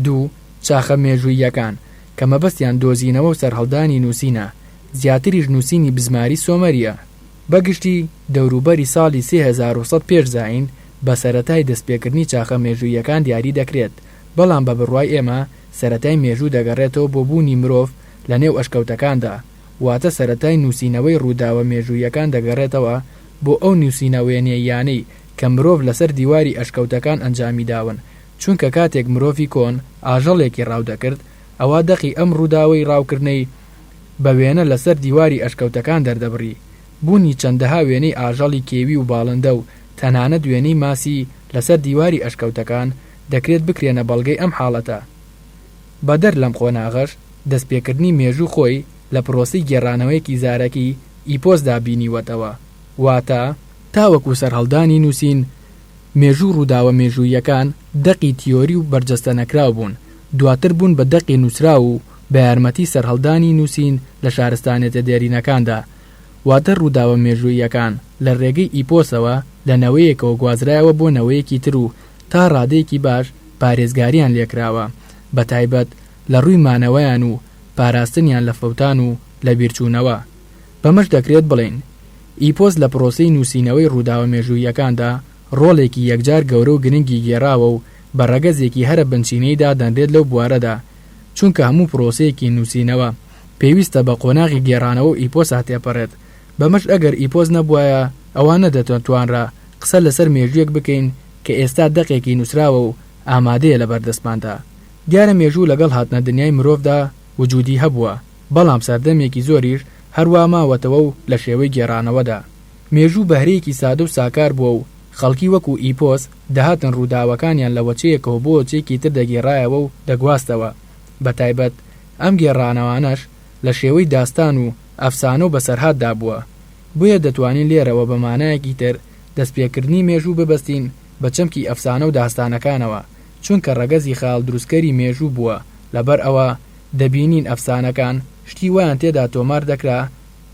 دوو. چاخە مێژووییەکان، کە مەبەستیان دۆزینەوە و سەرهەڵدانی نووسینە، زیاتریش نووسینی بزماری سۆمەرییە. بە گشتی دەوروبەری ساڵی 3100 پێش زایین بە سەرەتای دەستپێکردنی چاخە مێژووییەکان دیاری دەکرێت، بەڵام بە بڕوای ئێمە سەرەتای مێژوو دەگەڕێتەوە بۆ بوونی مرۆڤ لە نێو ئەشکەوتەکاندا، واتە سەرەتای نووسینەوەی ڕووداوە مێژووییەکان دەگەڕێتەوە بۆ ئەو نووسینە وێنەییانەی کە مرۆڤ لەسەر دیواری ئەشکەوتەکان ئەنجامی داون، چونکە کاتێک مرۆڤی کۆن ئاژەڵێکی ڕاو دەکرد ئەوا دەقی ئەم ڕووداوەی ڕاوکردنەی بە وێنە لەسەر دیواری ئەشکەوتەکان دەردەبڕی. بوونی چەندەها وێنەی ئاژەڵی کێوی و باڵندە و تەنانەت وێنەی ماسی لەسەر دیواری ئەشکەوتەکان دەکرێت بکرێنە بەڵگەی ئەم حاڵەتە. بەدەر لەم قۆناغەش دەستپێکردنی مێژوو خۆی لە پرۆسەی گێڕانەوەیەکی زارەکی، ئیپۆس، دا بینیوەتەوە. واتە، تاوەکو سەرهەڵدانی نووسین، مێژوو ڕووداوە مێژووییەکان دەقی تیۆری و بەرجەستەنەکراو بوون، دواتر بوون بە دەقی نووسراو و بە یارمەتی سەرهەڵدانی نووسین لە شارستانێتە دێرینەکاندا، واتە ڕووداوە مێژووییەکان لە ڕێگەی ئیپۆسەوە لە نەوەیەکەوە گوازرایەوە بۆ نەوەیەکی تر و تا ڕادەیەکی باش پارێزگاریان لێکراوە بە تایبەت لە ڕووی مانەوەیان و پاراستنیان لە فەوتان و لەبیرچوونەوە. بەمەش دەکرێت بڵێین ئیپۆس لە پرۆسەی نووسینەوەی ڕووداوە مێژووییەکاندا ڕۆڵێکی یەکجار گەورە و گرنگی گێڕاوە و بە ڕەگەزێکی هەرە بنچینەیی دادەنرێت لەو بوارەدا چونکە هەموو پرۆسەیەکی نووسینەوە پێویستە بە قۆناغی گێڕانەوە و ئیپۆسا تێپەڕێت بەمەش ئەگەر ئیپۆس نەبوایە ئەوا نەدەتوانرا قسە لەسەر مێژوویەک بکەین کە ئێستا دەقێکی نووسراوە و ئامادەیە لەبەردەستماندا. دیارە مێژوو لەگەڵ هاتنە دنیای مرۆڤدا وجودی هەبووە، بەڵام سەردەمێکی زۆریش هەروا ماوەتەوە و لە شێوەی گێڕانەوەدا. مێژوو بەهرەیەکی سادە و ساکار بووە و خەڵکی وەکوو ئیپۆس دەهاتن ڕووداوەکانیان لە وەچەیەکەوە بۆ وەچەیەکی تر دەگێڕایەوە و دەگواستەوە، بەتایبەت ئەم گێڕانەوانەش لە شێوەی داستان و ئەفسانە و بەسەرهاتدا بووە. بۆیە دەتوانین لێرەوە بە مانایەکی تر دەستپێکردنی مێژوو ببەستین بە چەمکی ئەفسانە و داستانەکانەوە، چونکە ڕەگەزی خەیاڵ دروستکەری مێژوو بووە، لەبەر ئەوە دەبینین ئەفسانەکان شتی وایان تێدا تۆمار دەکرا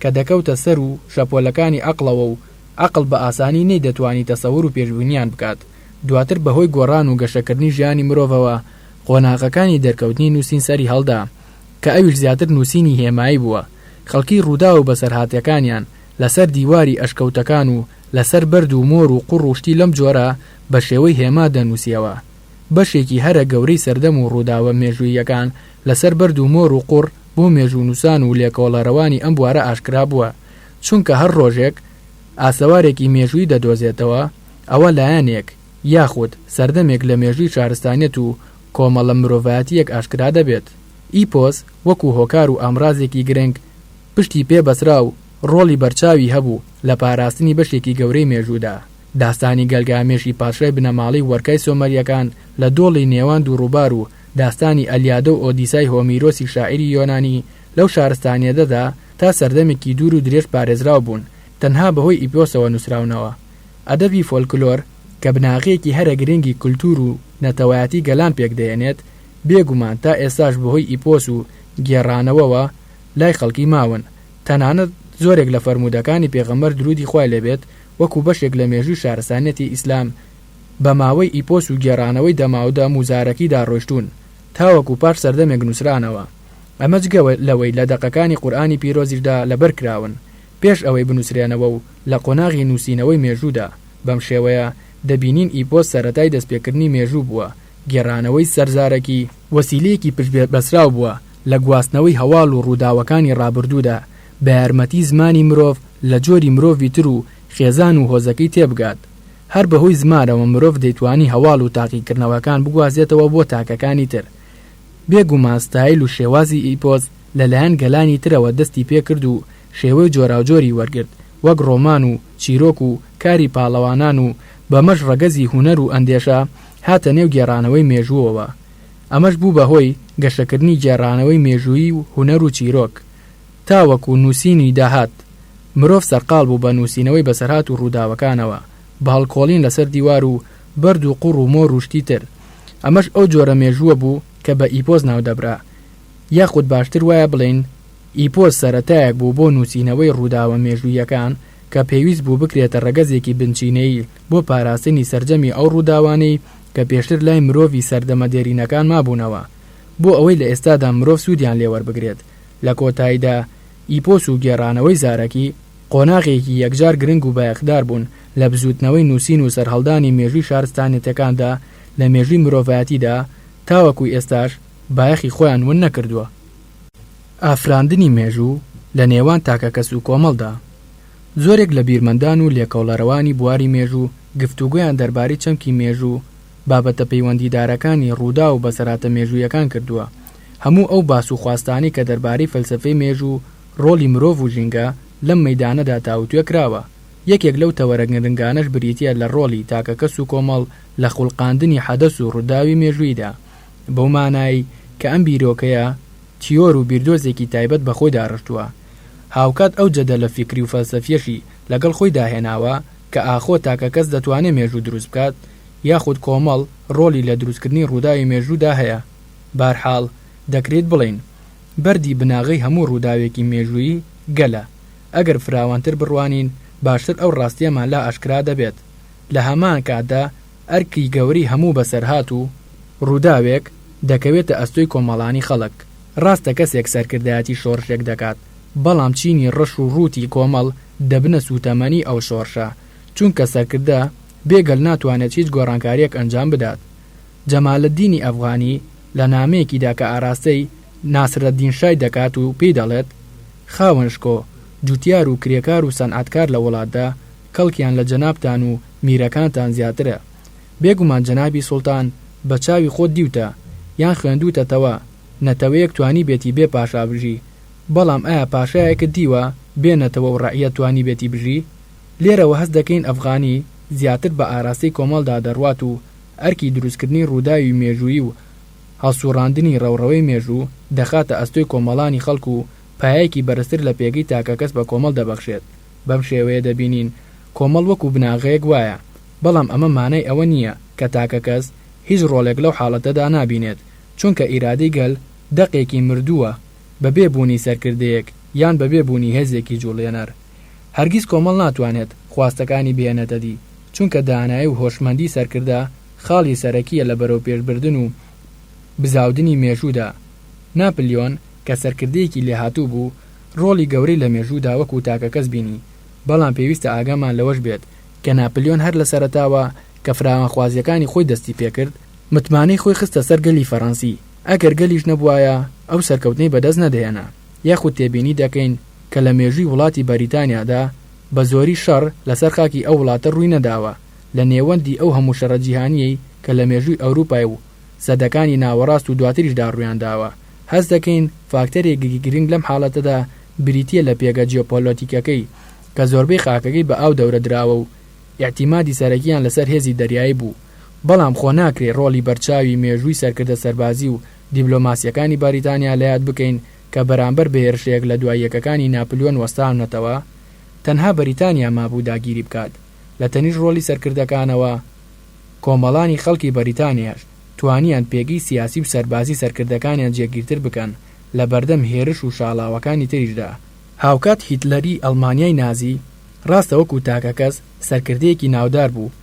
کە دەکەوتە سەروو شەپۆلەکانی عەقڵەوە و عەقڵ بە ئاسانی نەیدەتوانی تەسەور و پێشبینیان بکات. دواتر بەهۆی گۆڕان و گەشەکردنی ژیانی مرۆڤەوە قۆناغەکانی دەرکەوتنی نووسین سەری هەڵدا کە ئەویش زیاتر نووسینی هێمایی بووە، خەڵکی ڕووداو و بەسەرهاتەکانیان لەسەر دیواری ئەشکەوتەکان و لەسەر بەرد و مۆر و قوڕ و شتی لەم جۆرە بە شێوەی هێما دەنووسیەوە. بەشێکی هەرە گەورەی سەردەم و ڕووداوە مێژووییەکان لەسەر بەرد و مۆر و قوڕ بۆ مێژوونووسان و لێکۆڵەرەوانی ئەم بوارە ئاشکرا بووە، چونکە هەر ڕۆژێک ئاسەوارێکی مێژوویی دەدۆزێتەوە ئەوە لایەنێک یاخود سەردەمێک لە مێژووی شارستانیەت و کۆمەڵە مرۆڤایەتییەک ئاشکرا دەبێت. ئیپۆس وەکو هۆکار و ئامرازێکی گرنگ پشتی پێ بەسرا و ڕۆڵی بەرچاوی هەبوو لە پاراستنی بەشێکی گەورەی مێژوودا. داستانی گەلگامێشی پادشای بنەماڵەی وەرکای سۆمەرییەکان لە دۆڵی نێوان دوو ڕووبار و داستانی ئەلیادە و ئۆدیسای هۆمیرۆسی شاعیری یۆنانی لەو شارستانیەتەدا تا سەردەمێکی دوور و درێژ پارێزراو بوون تەنها بەهۆی ئیپۆسەوە نووسراونەوە. ئەدەبی فۆلکلۆر کە بناغەیەکی هەرە گرنگی کولتوور و نەتەوایەتی گەلان پێکدەهێنێت، بێ گومان تا ئێستاش بەهۆی ئیپۆس و گێڕانەوەوە لای خەڵکی ماون، تەنانەت زۆرێک لە فەرموودەکانی پێغەمبەر دروودی خوای لێ بێت وەکو بەشێک لە مێژووی شارستانیەتی ئیسلام بە ماوەی ئیپۆس و گێڕانەوەی دەماودەم و زارەکیدا ڕۆیشتوون تاوەکو پاش سەردەمێک نووسرانەوە ئەمە جگە لەوەی لە دەقەکانی قورئانی پیرۆزیشدا لەبەر کراون پێش ئەوەی بنووسرێنەوە و لە قۆناغی نووسینەوەی مێژوودا بەم شێوەیە دەبینین ئیپۆس سەرەتای دەستپێکردنی مێژوو بووە. گێڕانەوەی سەرزارەکی، وەسیلەیەکی پشتبەستراو بووە لە گواستنەوەی هەواڵ و ڕووداوەکانی ڕابردوودا بە یارمەتی زمانی مرۆڤ لە جۆری مرۆڤی تر و خێزان و هۆزەکەی تێبگات. هەر بەهۆی زمانەوە مرۆڤ دەیتوانی هەواڵ و تاقیکردنەوەکان بگوازێتەوە بۆ تاکەکانی تر. بێ گومان ستایل و شێوازی ئیپۆس لە لایەن گەلانی ترەوە دەستی پێ کرد و شێوەی جۆراوجۆری وەرگرت وەک ڕۆمان و چیرۆک و کاری پاڵەوانان و بەمەش ڕەگەزی هونەر و ئەندێشە هاتە نێو گێڕانەوەی مێژووەوە. ئەمەش بوو بە هۆی گەشەکردنی گێڕانەوەی مێژوویی و هونەر و چیرۆک. تاوەکو نووسینی داهات، مرۆڤ سەرقاڵ بوو بە نووسینەوەی بەسەرهات و ڕووداوەکانەوە، بە هەڵکۆڵین لەسەر دیوار و بەرد و قوڕ و مۆر و شتی تر. ئەمەش ئەو جۆرە مێژووە بوو کە بە ئیپۆس ناودەبرا. یاخود باشتر وایە بڵێین ئیپۆس سەرەتایەک بوو بۆ نووسینەوەی ڕووداوە مێژووییەکان کە پێویست بوو بکرێتە ڕەگەزێکی بنچینەیی بۆ پاراستنی سەرجەمی ئەو ڕووداوانەی کە پێشتر لای مرۆڤی سەردەمە دێرینەکان مابوونەوە بۆ ئەوەی لە ئێستادا مرۆڤ سوودیان لێ وەربگرێت. لە کۆتاییدا ئیپۆس و گێڕانەوەی زارەکی قۆناغێکی یەکجار گرنگ و بایەخدار بوون لە بزووتنەوەی نووسین و سەرهەڵدانی مێژووی شارستانیەتەکاندا لە مێژووی مرۆڤایەتیدا تاوەکو ئێستاش بایەخی خۆیان ون نەکردووە. ئافراندنی مێژوو لە نێوان تاکەکەس و کۆمەڵدا. زۆرێک لە بیرمەندان و لێکۆڵەرەوانی بواری مێژوو گفتوگۆیان دەربارەی چەمکی مێژوو، بابەتە پەیوەندیدارەکانی ڕووداو و بەسەرهاتە مێژوویەکان کردووە. هەموو ئەو باس و خواستانەی کە دەربارەی فەلسەفەی مێژوو، ڕۆڵی مرۆڤ و ژینگە لەم مەیدانەدا تاوتوێ کراوە. یەکێک لەو تەوەرە گرنگانەش بریتییە لە ڕۆڵی تاکەکەس و کۆمەڵ لە خوڵقاندنی حەدەس و ڕووداوی مێژووییدا. بەو مانایەی کە ئەم بیرۆکەیە تیۆر و بیردۆزێکی تایبەت بە خۆی داڕشتووە. هاوکات ئەو جەدەلە فیکری و فەلسەفییەشی لەگەڵ خۆیدا هێناوە کە ئاخۆ تاکەکەس دەتوانێ مێژوو دروست بکات یاخود کۆمەڵ ڕۆڵی لە دروستکردنی ڕووداوی مێژوودا هەیە. بارحاڵ دەکرێت بڵێین بەردی بناغەی هەموو ڕووداوێکی مێژوویی گەلە. ئەگەر فراوانتر بڕوانین باشتر ئەو ڕاستییەمان لا ئاشکرا دەبێت. لە هەمان کاتدا ئەرکی گەورەی هەموو بەسەرهات و ڕووداوێک دەکەوێتە ئەستۆی کۆمەڵانی خەڵک. ڕاستە کەسێک سەرکردایەتی شۆڕشێک دەکات، بەڵام چینی ڕەش و ڕووتی کۆمەڵ دەبنە سووتەمەنی ئەو شۆڕشە، چونکە سەرکردە بێ گەل ناتوانێت هیچ گۆڕانکارییەک ئەنجام بدات. جەمالەدینی ئەفغانی لە نامەیەکیدا کە ئاراستەی ناسرەدین شای دەکات و پێی دەڵێت، خاوەن شکۆ، جوتیار و کرێکار و سەنعەتکار لە وڵاتدا کەڵکیان لە جەنابتان و میرەکانتان زیاترە. بێگومان جەنابی سوڵتان بە چاوی خۆت دیوتە، یان خوێندووتەتەوە، نەتەوەیەک توانیبێتی بێ پاشا بژی، بەڵام ئایا پاشایەکت دیوە بێ نەتەوە و ڕەعیەت توانیبێتی بژی؟ لێرەوە هەست دەکەین ئەفغانی زیاتر بە ئاراستەی کۆمەڵدا دەڕوات و ئەرکی دروستکردنی ڕووداوی مێژوویی و هەڵسوڕاندنی ڕەوڕەوەی مێژوو دەخاتە ئەستۆی کۆمەڵانی خەڵک و پایەیەکی بەرزتر لە پێگەی تاکەکەس بە کۆمەڵ دەبەخشێت. بەم شێوەیە دەبینین کۆمەڵ وەکو بناغەیەک وایە، بەڵام ئەمە مانای ئەوە نییە کە تاکەکەس هیچ ڕۆڵێک لەو حاڵەتەدا نابینێت، چونکە ئیرادەی گەل دەقێکی مردووە بەبێ بوونی سەرکردەیەک یان بەبێ بوونی هێزێکی جوڵێنەر. هەرگیز کۆمەڵ ناتوانێت خواستەکانی بهێنێتە دی، چونکە دانایی و هۆشمەندی سەرکردە خاڵی سەرەکییە لە بەرەوپێشبردن و بزاودنی مێژوودا. ناپلیۆن کە سەرکردەیەکی لێهاتوو بوو، ڕۆڵی گەورەی لە مێژوودا وەکو تاکەکەس بینی، بەڵام پێویستە ئاگامان لەوەش بێت کە ناپلیۆن هەر لە سەرەتاوە کە فراوانخوازییەکانی خۆی دەستی پێکرد، متمانەی خۆی خستە سەر گەلی فەرەنسی، ئەگەر گەلیش نەبوایە ئەو سەرکەوتنەی بەدەست نەدەهێنا. یاخود تێبینی دەکەین کە لە مێژووی وڵاتی بەریتانیادا بە زۆری شەڕ لەسەر خاکی ئەو وڵاتە ڕووی نەداوە، لە نێوەندی ئەو هەموو شەڕە جیهانییەی کە لە مێژووی ئەوروپای و سەدەکانی ناوەڕاست و دواتریشدا ڕوویان داوە، هەست دەکەین فاکتەرێکی گرنگ لەم حاڵەتەدا بریتییە لە پێگە جیۆپۆلۆتیکەکەی کە زۆربەی خاکەکەی بە ئاو دەورە دراوە و ئیعتیمادی سەرەکییان لەسەر هێزی دەریایی بوو بەڵام خۆ ناکرێ ڕۆڵی بەرچاوی مێژووی سەرکردە سەربازی و دیبلۆماسییەکانی بەریتانیا لەیاد بکەین کە بەرامبەر بە هێرشە یەک لە دوای یەکەکانی ناپلیۆن وەستاونەتەوە تەنها بەریتانیا مابوو داگیری بکات لە تەنیشت ڕۆڵی سەرکردەکانەوە کۆمەڵانی خەڵکی بەریتانیاش توانیان پێگەی سیاسی و سەربازی سەرکردەکانیان جێگیرتر بکەن لە بەردەم هێرش و شاڵاوەکانی تریشدا. هاوکات هیتلەری ئەڵمانیای نازی ڕاستە وەکو تاکەکەس سەرکردەیەکی ناودار بوو،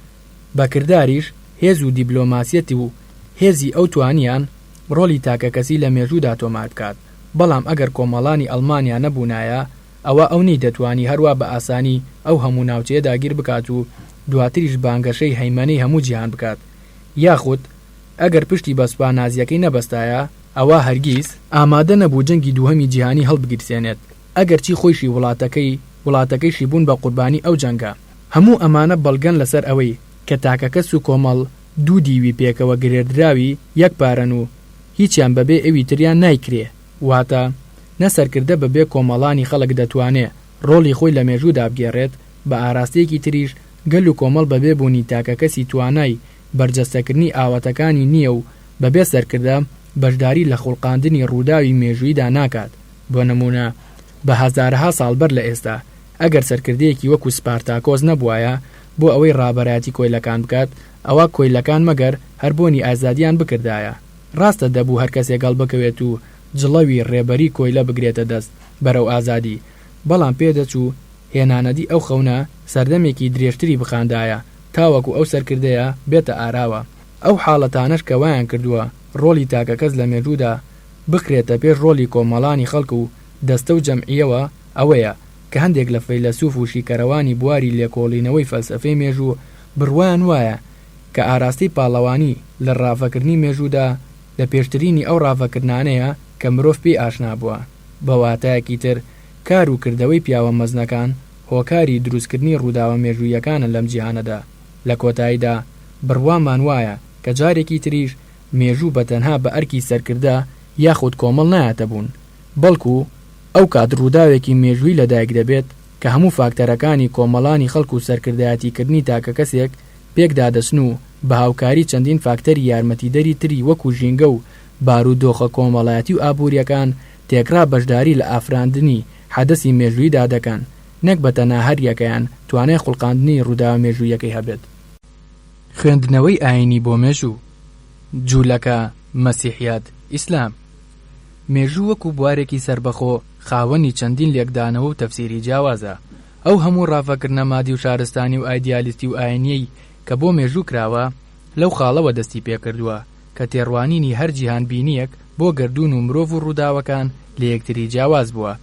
بە کرداریش هێز و دیبلۆماسیەت و هێزی ئەو توانیان ڕۆڵی تاکەکەسی لە مێژوودا تۆمار بکات، بەڵام ئەگەر کۆمەڵانی ئەڵمانیا نەبوونایە ئەوا ئەو نەیدەتوانی هەروا بە ئاسانی ئەو هەموو ناوچەیە داگیر بکات و دواتریش بانگەشەی هەیمەنەی هەموو جیهان بکات. یاخود. ئەگەر پشتی بە سوپا نازییەکەی نەبەستایە ئەوا هەرگیز ئامادە نەبوو جەنگی دووهەمی جیهانی هەڵبگیرسێنێت ئەگەرچی خۆیشی وڵاتەکەی وڵاتەکەیشی بوون بە قوربانی ئەو جەنگە. هەموو ئەمانە بەڵگەن لەسەر ئەوەی کە تاکەکەس و کۆمەڵ دوو دیوی پێکەوە گرێردراوی یەک پارەن و هیچیان بەبێ ئەوی تریان نایکرێ، واتە نە سەرکردە بەبێ کۆمەڵانی خەڵک دەتوانێ ڕۆڵی خۆی لە مێژوودا بگێڕێت، بە ئاراستەیەکی تریش گەل و کۆمەڵ بەبێ بوونی تاکەکەسی توانای بەرجەستەکردنی ئاواتەکانی نییە و بەبێ سەرکردە بەشداری لە خوڵقاندنی ڕووداوی مێژووییدا ناکات، بۆ نموونە بە هەزارەها ساڵ بەر لە ئێستا ئەگەر سەرکردەیەکی وەکو سپارتاکۆس نەبوایە بۆ ئەوەی ڕابەرایەتی کۆیلەکان بکات، ئەوا کۆیلەکان مەگەر هەر بۆنی ئازادیان بکردایە. ڕاستە دەبوو هەر کەسێک هەڵبکەوێت و جڵەوی ڕێبەری کۆیلە بگرێتە دەست بەرەو ئازادی، بەڵام پێدەچوو هێنانەدی ئەو خەونە سەردەمێکی درێژتری بخاندایە تاوەکو ئەو سەرکردەیە بێتە ئاراوە. ئەو حاڵەتانەش کە وایان کردووە ڕۆڵی تاکەکەس لە مێژوودا بخرێتە پێش ڕۆڵی کۆمەڵانی خەڵک و دەستە و جەمعییەوە ئەوەیە کە هەندێک لە فەیلەسوف و شیکەرەوانی بواری لێکۆڵینەوەی فەلسەفەی مێژوو بڕوایان وایە کە ئاراستەی پاڵەوانی لە ڕاڤەکردنی مێژوودا لە پێشترینی ئەو ڕاڤەکردنانەیە کە مرۆڤ پێی ئاشنا بووە. بە واتایەکی تر کار و کردەوەی پیاوە مەزنەکان هۆکاری دروستکردنی ڕووداوە مێژووییەکانن لەم جیهانەدا. لە کۆتاییدا بڕوامان وایە کە جارێکی تریش مێژوو بە تەنها بە ئەرکی سەرکردە یاخود کۆمەڵ نایەتە بوون، بەڵکو ئەو کات ڕووداوێکی مێژووی لەدایک دەبێت کە هەموو فاکتەرەکانی کۆمەڵانی خەڵک و سەرکردایەتیکردنی تاکەکەسێک پێکدا دەچن و بە هاوکاری چەندین فاکتەری یارمەتیدەری تری وەکو ژینگە و بارودۆخە کۆمەڵایەتی و ئابوورییەکان تێکڕا بەشداری لە ئافراندنی حەدەسی مێژووییدا دەکەن نەک بە تەنها هەر یەکەیان توانای خوڵقاندنی ڕووداوە مێژووییەکەی هەبێت. خوێندنەوەی ئایینی بۆ مێژوو، جوولەکە، مەسیحیەت، ئیسلام. مێژوو وەکو بوارێکی سەربەخۆ خاوەنی چەندین لێکدانەوە و تەفسیری جیاوازە. ئەو هەموو ڕاڤەکردنە مادی و شارستانی و ئایدیالیستی و ئایینییەی کە بۆ مێژوو کراوە، لەو خاڵەوە دەستی پێکردووە کە تێڕوانینی هەر جیهانبینییەک بۆ گەردوون و مرۆڤ و ڕووداوەکان لە یەکتری جیاواز بووە.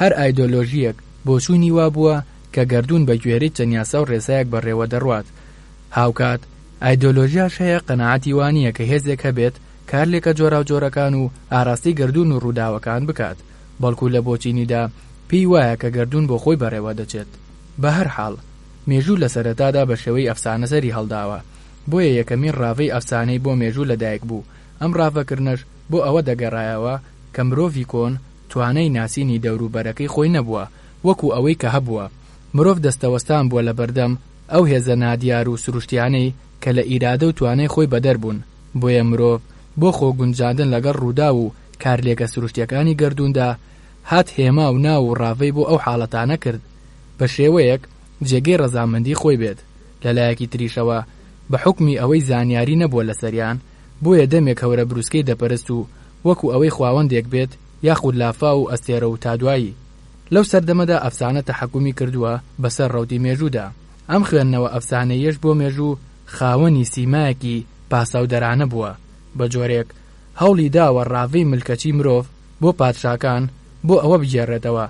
هەر ئایدۆلۆژییەک بۆچوونی وا بووە کە گەردوون بە گوێرەی چەند یاسا و ڕێسایەک بەڕێوە دەڕوات. هاوکات ئایدۆلۆژیاش هەیە قەناعەتی وا نییە کە هێزێک هەبێت کارلێکە جۆراوجۆرەکان و ئاراستەی گەردوون و ڕووداوەکان بکات، بەڵکو لە بۆچینیدا پێی وایە کە گەردوون بۆ خۆی بەڕێوە دەچێت. بە هەر حاڵ، مێژوو لە سەرەتادا بە شێوەی ئەفسانە سەری هەڵداوە، بۆیە یەکەمین ڕاڤەی ئەفسانەی بۆ مێژوو لەدایک بوو، ئەم ڕاڤەکردنەش بۆ ئەوە دەگەڕایەوە کە مرۆڤی کۆن توانای ناسینی دەوروبەرەکەی خۆی نەبووە وەکو ئەوەی کە هەبووە. مرۆڤ دەستەوەستان بووە لەبەردەم ئەو هێزە نادیار و سروشتیانەی کە لە ئیرادە و توانای خۆی بەدەر بوون، بۆیە مرۆڤ بۆ خۆ گونجاندن لەگەڵ ڕووداو و کارلێکە سروشتیەکانی گەردووندا هات هێما و ناو و ڕاڤەی بۆ ئەو حاڵەتانە کرد بە شێوەیەک جێگەی ڕەزامەندی خۆی بێت، لە لایەکی تریشەوە بە حوکمی ئەوەی زانیاری نەبووە لەسەریان بۆیە دەمێک هەورە بروسکەی دەپەرست و وەکو ئەوەی خواوەندێک بێت یاخود لافاو و ئەستێرە و تا دوایی. لەو سەردەمەدا ئەفسانە تەحەکومی کردووە بەسەر ڕەوتی مێژوودا. ئەم خوێندنەوە ئەفسانەییەش بۆ مێژوو خاوەنی سیمایەکی پاساودەرانە بووە، بە جۆرێک هەوڵی داوە ڕاڤەی ملکەچی مرۆڤ بۆ پادشاکان بۆ ئەوە بگێڕێتەوە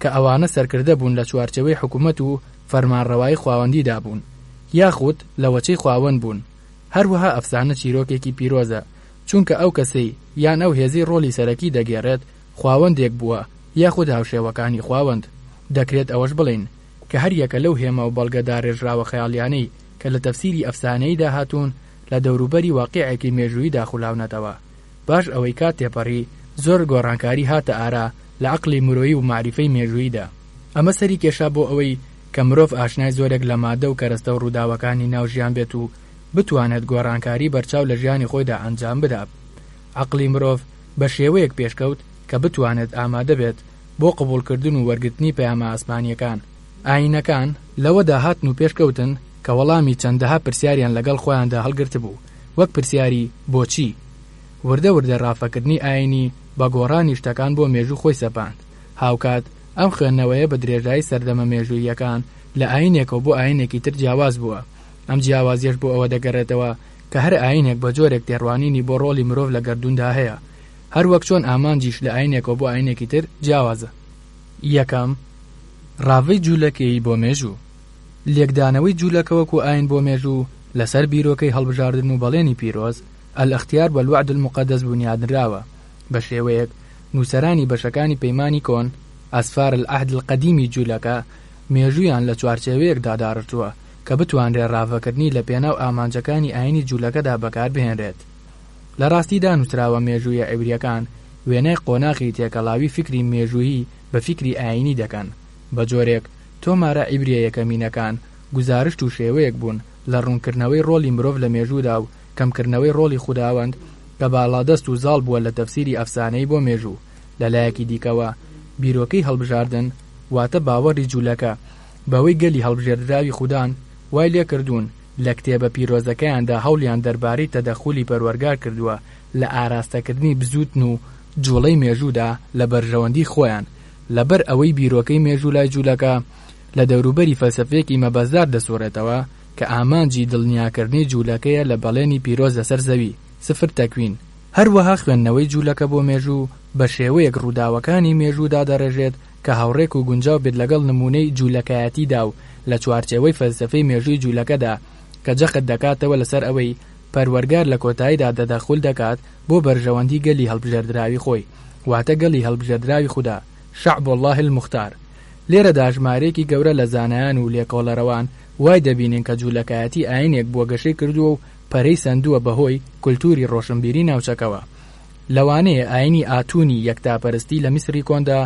کە ئەوانە سەرکردە بوون لە چوارچێوەی حکومەت و فەرمانڕەوایی خواوەندیدا بوون یاخود لە وەچەی خواوەند بوون. هەروەها ئەفسانە چیرۆکێکی پیرۆزە چونکە ئەو کەسەی یان ئەو هێزەی ڕۆڵی سەرەکی دەگێڕێت خواوەندێک بووە یاخود هاوشێوەکانی خواوەند. دەکرێت ئەوەش بڵێین کە هەر یەکە لەو هێما و بەڵگە داڕێژراوە خەیاڵیانەی کە لە تەفسیری ئەفسانەییدا هاتوون لە دەوروبەری واقیعێکی مێژووییدا خولاونەتەوە. پاش ئەوەی کات تێپەڕی زۆر گۆڕانکاری هاتە ئارا لە عەقڵی مرۆیی و مەعریفەی مێژووییدا. ئەمە سەری کێشا بۆ ئەوەی کە مرۆڤ ئاشنای زۆرێک لە مادە و کەرەستە و ڕووداوەکانی ناو ژیان بێت و بتوانێت گۆڕانکاری بەرچاو لە ژیانی خۆیدا ئەنجام بدات. عەقڵی مرۆڤ بە شێوەیەک پێشکەوت کە بتوانێت ئامادە بێت بۆ قبوڵکردن و وەرگرتنی پەیامە ئاسمانییەکان. ئایینەکان لەوەدا هاتن و پێشکەوتن کە وەڵامی چەندەها پرسیاریان لەگەڵ خۆیاندا هەڵگرتبوو، وەک پرسیاری بۆچی؟ وردە وردە ڕافەکردنی ئایینی بە گۆڕانی شتەکان بۆ مێژوو خۆی سەپاند. هاوکات ئەم خوێندنەوەیە بە درێژایی سەردەمە مێژووییەکان لە ئایینێکەوە بۆ ئایینێکی تر جیاواز بووە. ئەم جیاوازییەش بۆ ئەوە دەگەڕێتەوە کە هەر ئایینێک بە جۆرێک تێڕوانینی بۆ ڕۆڵی مرۆڤ لە گەردووندا هەیە، هەر وەک چۆن ئامانجیش لە ئایینێکەوە بۆ ئایینێکی تر جیاوازە. یەکەم، ڕاڤەی جوولەکەیی بۆ مێژوو. لێکدانەوەی جوولەکە وەکوو ئایین بۆ مێژوو لەسەر بیرۆکەی هەڵبژاردن و بەڵێنی پیرۆز، الاختیار والوعد المقدس بونیادنراوە، بە شێوەیەک نووسەرانی بەشەکانی پەیمانی کۆن، اسفار العهد القدیم ی جولەکە، مێژوویان لە چوارچێوەیەکدا داڕشتووە کە بتوانرێ ڕاڤەکردنی لە پێناو ئامانجەکانی ئایینی جولەکەدا بەکاربهێنرێت. لە ڕاستیدا نووسراوە مێژوویە عیبرییەکان وێنای قۆناغی تێکەڵاوی فیکری مێژوویی بە فیکری ئایینی دەکەن، بە جۆرێک تۆمارە عیبرییە یەکەمینەکان گوزارشت و شێوەیەک بوون لە ڕوونکردنەوەی ڕۆڵی مرۆڤ لە مێژوودا و کەمکردنەوەی ڕۆڵی خوداوەند کە باڵادەست و زاڵ بووە لە تەفسیری ئەفسانەیی بۆ مێژوو. لە لایەکی دیکەوە بیرۆکەی هەڵبژاردن واتە باوەڕی جوولەکە بەوەی گەلی هەڵبژێردراوی خودان وای لێکردوون لە کتێبە پیرۆزەکەیاندا هەوڵیان دەربارەی تەدەخولی پەروەرگار کردووە لە ئاراستەکردنی بزووتن و جوڵەی مێژوودا لە بەرژەوەندی خۆیان لەبەر ئەوەی بیرۆکەی مێژوو لای جوولەکە لە دەوروبەری فەلسەفەیەکی مەبەستدار دەسوڕێتەوە کە ئامانجی دڵنیاکردنی جوولەکەیە لە بەڵێنی پیرۆز لەسەر زەوی، سفر تەکوین. هەروەها خوێندنەوەی جوولەکە بۆ مێژوو بە شێوەیەک ڕووداوەکانی مێژوو دادەڕێژێت کە هاوڕێک و گونجاو بێت لەگەڵ نموونەی جوولەکایەتیدا و لە چوارچێوەی فەلسەفەی مێژووی جوولەکەدا کە جەخت دەکاتەوە لەسەر ئەوەی پەروەرگار لە کۆتاییدا تەدەخول دەکات بۆ بەرژەوەندی گەلی هەڵبژێردراوی خۆی واتە گەلی هەڵبژێردراوی خودا، شعب اللە المختار. لێرەدا ژمارەیەکی گەورە لە زانایان و لێکۆڵەرەوان وای دەبینن کە جوولەکایەتی ئایینێک بووە گەشەی کردووە و پەرەی سەندووە بەهۆی کولتووری ڕۆشنبیری ناوچەکەوە. لەوانەیە ئایینی ئاتوونی یەکتاپەرستی لە میسری کۆندا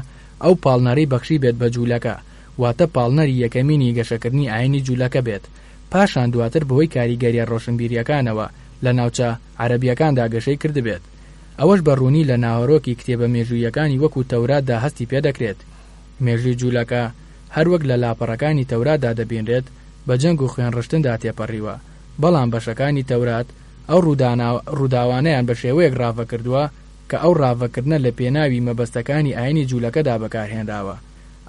ئەو پاڵنەرەی بەخشیبێت بە جوولەکە، واتە پاڵنەری یەکەمینی گەشەکردنی ئایینی جوولەکە بێت، پاشان دواتر بەهۆی کاریگەرییە ڕۆشنبیرییەکانەوە لە ناوچە عەرەبییەکاندا گەشەی کردبێت. ئەوەش بە ڕوونی لە ناوەرۆکی کتێبە مێژووییەکانی وەکوو تەوراتدا هەستی پێدەکرێت. مێژووی جوولەکە هەروەک لە لاپەڕەکانی تەوراتدا دەبینرێت بە جەنگ و خوێنڕشتندا تێپەڕیوە، بەڵام بەشەکانی تەورات ئەو ڕووداوانەیان بە شێوەیەک ڕاڤە کردووە کە ئەو ڕاڤەکردنە لە پێناوی مەبەستەکانی ئایینی جوولەکەدا بەکارهێنراوە.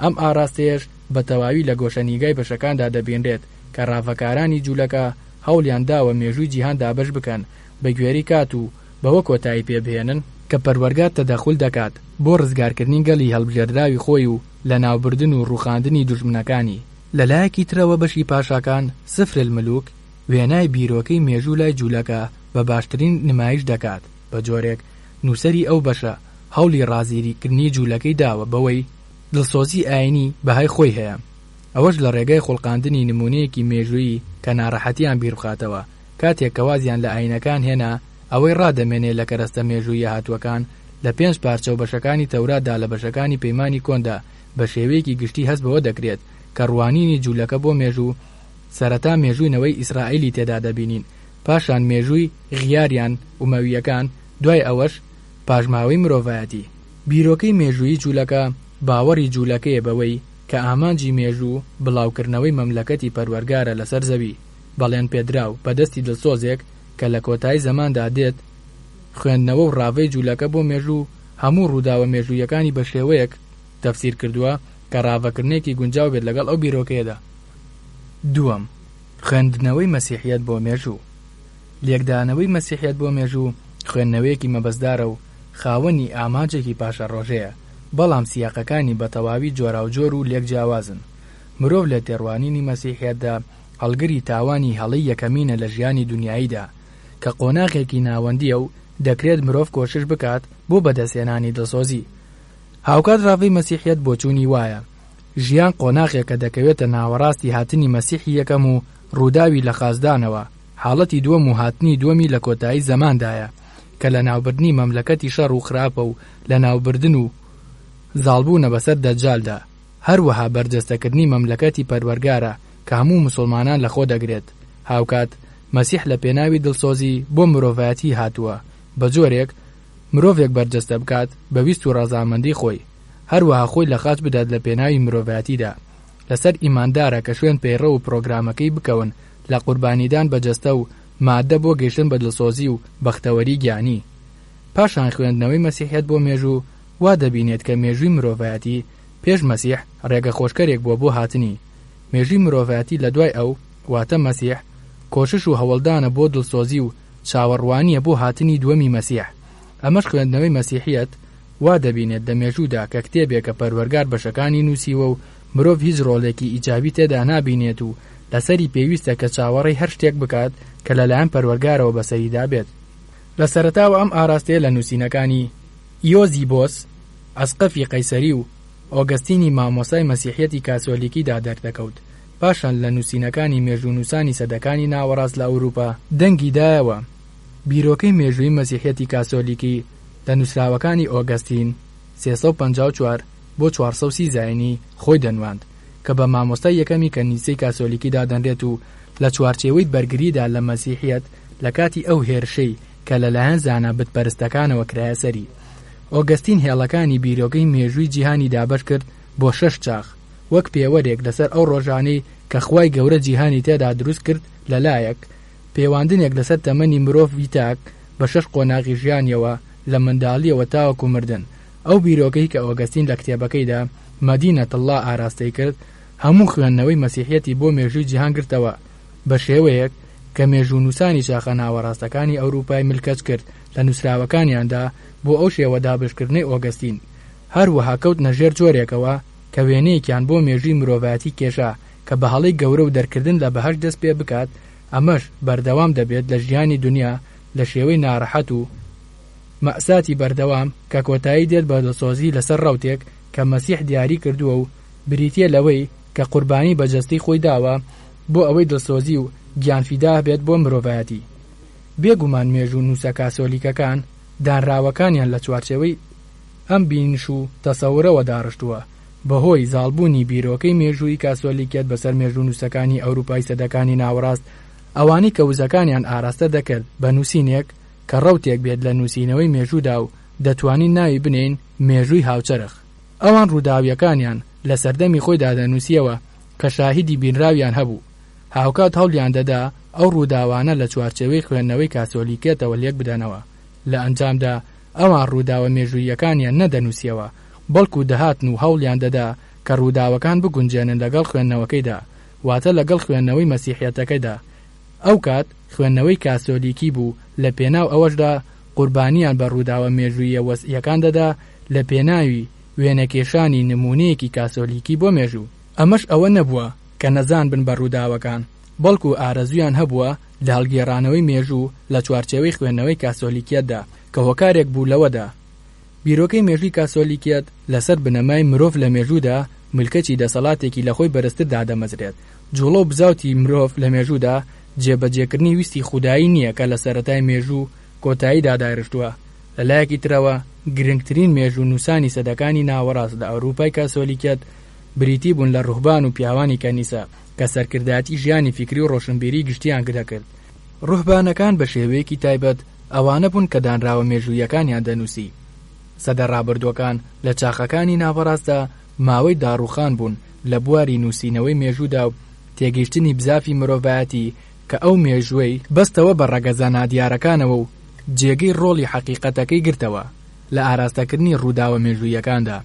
ئەم ئاڕاستەیەش بە تەواوی لە گۆشەنیگای بەشەکاندا دەبینرێت کە ڕاڤەکارانی جوولەکە هەوڵیان داوە مێژووی جیهان دابەش بکەن بە گوێرەی کات و بەوە کۆتایی پێ بهێنن کە پەروەرگار تەدەخول دەکات بۆ ڕزگارکردنی گەلی هەڵبژێردراوی خۆی و لەناوبردن و ڕووخاندنی دوژمنەکانی. لە لایەکی ترەوە بەشی پاشاکان، سفر الملوک، وێنای بیرۆکەی مێژوو لای جوولەکە بە باشترین نمایش دەکات، بە جۆرێک نووسەری ئەو بەشە هەوڵی ڕازیکردنی جوولەکەی داوە بەوەی دڵسۆزی ئایینی بەهای خۆی هەیە، ئەوەش لە ڕێگای خوڵقاندنی نموونەیەکی مێژوویی کە ناڕەحەتیان بیربخاتەوە کاتێک کە وازیان لە ئایینەکان هێنا، ئەوەی ڕادەمێنێ لە کەرەستە مێژووییە هاتووەکان لە پێنج پارچە و بەشەکانی تەوراتدا لە بەشەکانی پەیمانی کۆندا بە شێوەیەکی گشتی هەست بەوە دەکرێت کە ڕوانینی جوولەکە بۆ مێژوو سەرەتا مێژووی نەوەی ئیسرائیلی تێدا دەبینین پاشان مێژووی غیاریان ئومەوییەکان دوای ئەوەش پاشماوەی مرۆڤایەتی. بیرۆکەی مێژوویی جوولەکە باوەڕی جوولەکەیە بەوەی کە ئامانجی مێژوو بڵاوکردنەوەی مەملەکەتی پەروەرگارە لەسەر زەوی بەڵێنپێدراو بە دەستی دڵسۆزێک کە لە کۆتایی زەماندا دێت، خوێندنەوە و ڕاڤەی جوولەکە بۆ مێژوو هەموو ڕووداوە مێژووییەکانی بە شێوەیەک تەفسیر کردووە کە ڕاڤەکردنێکی گونجاو بێت لەگەڵ ئەو بیرۆکەیەدا. دووەم، خوێندنەوەی مەسیحیەت بۆ مێژوو. لێکدانەوەی مەسیحیەت بۆ مێژوو خوێندنەوەیەکی مەبەستدارە و خاوەنی ئامانجێکی پاشەڕۆژەیە، بەڵام سیاقەکانی بە تەواوی جۆراوجۆر و لێک جیاوازن. مرۆڤ لە تێڕوانینی مەسیحیەتدا هەڵگری تاوانی هەڵەی یەکەمینە لە ژیانی دونیاییدا، کە قۆناغێکی ناوەندییە و دەکرێت مرۆڤ کۆشش بکات بۆ بەدەستهێنانی دڵسۆزی. هاوکات ڕاڤەی مەسیحیەت بۆچوونی وایە، ژیان قۆناغێکە دەکەوێتە ناوەڕاستی هاتنی مەسیحی یەکەم و ڕووداوی لەخاچدانەوە، حاڵەتی دووەم و هاتنی دووەمی لە کۆتایی زەماندایە، کە لەناوبردنی مەملەکەتی شەڕ و خراپە و لەناوبردن و زاڵبوونە بەسەر دەجالدا. هەروەها بەرجەستەکردنی مەملەکەتی پەروەرگارە کە هەموو موسوڵمانان لەخۆ دەگرێت، هاوکات مەسیح لە پێناوی دڵسۆزی بۆ مرۆڤایەتی هاتووە بە جۆرێک مرۆڤێک بەرجەستە بکات بە ویست و ڕەزامەندی خۆی، هەروەها خۆی لە خاچ بدات لە پێناوی مرۆڤایەتیدا. لەسەر ئیماندارە کە شوێن پەیڕەو و پڕۆگرامەکەی بکەون لە قوربانیدان بە جەستە و ماددە بۆ گەیشتن بە دڵسۆزی و بەختەوەری گیانی. پاشان خوێندنەوەی مەسیحیەت بۆ مێژوو وا دەبینێت کە مێژووی مرۆڤایەتی پێش مەسیح ڕێگەخۆشکەرێک بووە بۆ هاتنی. مێژووی مرۆڤایەتی لە دوای ئەو، واتە مەسیح، کۆشش و هەوڵدانە بۆ دڵسۆزی و چاوەڕوانییە بۆ هاتنی دووەمی مەسیح. ئەمەش خوێندنەوەی مەسیحیەت وا دەبینێت لە مێژوودا کە کتێبێکە پەروەرگار بەشەکانی نووسیوە و مرۆڤ هیچ ڕۆڵێکی ئیجابی تێدا نابینێت و لەسەری پێویستە کە چاوەڕێی هەر شتێک بکات کە لەلایەن پەروەرگارەوە بەسەریدا بێت. لە سەرەتاوە ئەم ئاراستەیە لە نووسینەکانی، ئیۆزیبۆس، ئەسقەفی قەیسەری و ئۆگەستینی مامۆستای مەسیحیەتی کاسۆلیکیدا دەردەکەوت، پاشان لە نووسینەکانی مێژوونووسانی سەدەکانی ناوەڕاست لە ئەوروپا دەنگی دایەوە. بیرۆکەی مێژووی مەسیحیەتی کاسۆلیکی لە نووسراوەکانی ئۆگەستین، 354 بۆ 430 زاینی، خۆی دەنواند، کە بە مامۆستای یەکەمی کەنیسەی کاسۆلیکی دادەنرێت و لە چوارچێوەی بەرگریدا لە مەسیحیەت لە کاتی ئەو هێرشەی کە لەلایەن زانا بتپەرستەکانەوە کرایە سەری. ئۆگەستین هێڵەکانی بیرۆکەی مێژووی جیهانی دابەش کرد بۆ شەش چاخ، وەک پێوەرێک لەسەر ئەو ڕۆژانەی کە خوای گەورە جیهانی تێدا دروست کرد لە لایەک، پێواندنێک لەسەر تەمەنی مرۆڤی تاک بە شەش قۆناغی ژیانیەوە لە منداڵیەوە تاوەکو مردن. ئەو بیرۆکەی کە ئۆگەستین لە کتێبەکەیدا، مدینە اللە، ئاراستەی کرد، هەموو خوێندنەوەی مەسیحیەتی بۆ مێژووی جیهان گرتەوە، بە شێوەیەک کە مێژوونووسانی چاخە ناوەڕاستەکانی ئەوروپای ملکەچ کرد لە نووسراوەکانیاندا بۆ ئەو شێوە دابەشکردنەی ئۆگەستین. هەروەها کەوتنە ژێر جۆرێکەوە کە وێنەیەکیان بۆ مێژووی مرۆڤایەتی کێشا کە بە هەڵەی گەورە و دەرکردن لە بەهەشت دەست پێ بکات، ئەمەش بەردەوام دەبێت لە ژیانی دونیا لە شێوەی ناڕەحەت و مەئساتی بەردەوام کە کۆتایی دێت بە دڵسۆزی لەسەر ڕەوتێک کە مەسیح دیاری کردووە و بریتییە لەوەی کە قوربانی بە جەستەی خۆی داوە بۆ ئەوەی دڵسۆزی و گیانفیدا بێت بۆ مرۆڤایەتی. بێ گومان مێژوو نووسە کاسۆلیکەکان دانراوەکانیان لە چوارچێوەی ئەم بینش و تەسەورەوە داڕشتووە، بەهۆی زاڵبوونی بیرۆکەی مێژوویی کاسۆلیکیەت بەسەر مێژوونووسەکانی ئەوروپای سەدەکانی ناوەڕاست، ئەوانەی کە وزەکانیان ئاراستە دەکرد بە نووسینێک کە ڕەوتێک بێت لە نووسینەوەی مێژوودا و دەتوانین ناوی بنێین مێژووی هاوچەرخ. ئەوان ڕووداویەکانیان لە سەردەمی خۆیدا دەنووسیەوە کە شاهیدی بینراویان هەبوو، هاوکات هەوڵیان دەدا ئەو ڕووداوانە لە چوارچێوەی خوێندنەوەی کاسۆلیکیەتەوە لێکبدەنەوە. لە ئەنجامدا ئەوان ڕووداوە مێژووییەکانیان نەدەنووسیەوە، بەڵکو دەهاتن و هەوڵیان دەدا کە ڕووداوەکان بگونجێنن لەگەڵ خوێندنەوەکەیدا، واتە لەگەڵ خوێندنەوەی مەسیحیەتەکەدا. ئەوکات خوێندنەوەی کاسۆلیکی بوو، لە پێناو ئەوەشدا قوربانیان بە ڕووداوە مێژووییە وەزعیەکان دەدا لە پێناوی وێنەکێشانی نموونەیەکی کاسۆلیکی بۆ مێژوو. ئەمەش ئەوە نەبووە کە نەزان بن بە ڕووداوەکان، بەڵکو ئارەزوویان هەبووە لە هەڵگێڕانەوەی مێژوو لە چوارچێوەی خوێندنەوەی کاسۆلیکیەتدا کە هۆکارێک بوو لەوەدا بیرۆکەی مێژووی کاسۆلیکیەت لەسەر بنەمای مرۆڤ لە مێژوودا ملکەچی دەسەڵاتێکی لە خۆی بەرزتر دادەمەزرێت. جوڵە و بزاوتی مرۆڤ لە مێژوودا جێبەجێکردنی ویستی خودایی نییە کە لە سەرەتای مێژوو کۆتاییدا دایڕشتووە. لە لایەکی ترەوە گرنگترین مێژوونووسانی سەدەکانی ناوەڕاست لە ئەوروپای کاسۆلیکیەت بریتی بوون لە ڕوهبان و پیاوانی کەنیسە کە سەرکردایەتی ژیانی فیکری و ڕۆشنبیری گشتیان دەکرد. ڕوهبانەکان بە شێوەیەکی تایبەت ئەوانە بوون کە دانراوە مێژووییەکانیان دەنووسی. سەدە ڕابردووەکان لە چاخەکانی ناوەڕاستدا ماوەی داڕووخان بوون لە بواری نووسینەوەی مێژوودا و تێگەیشتنی بزافی مرۆڤایەتی کە ئەو مێژووەی بەستەوە بە ڕەگەزە نادیارەکانەوە و جێگەی ڕۆڵی حەقیقەتەکەی گرتەوە لە ئاراستەکردنی ڕووداوە مێژووییەکاندا،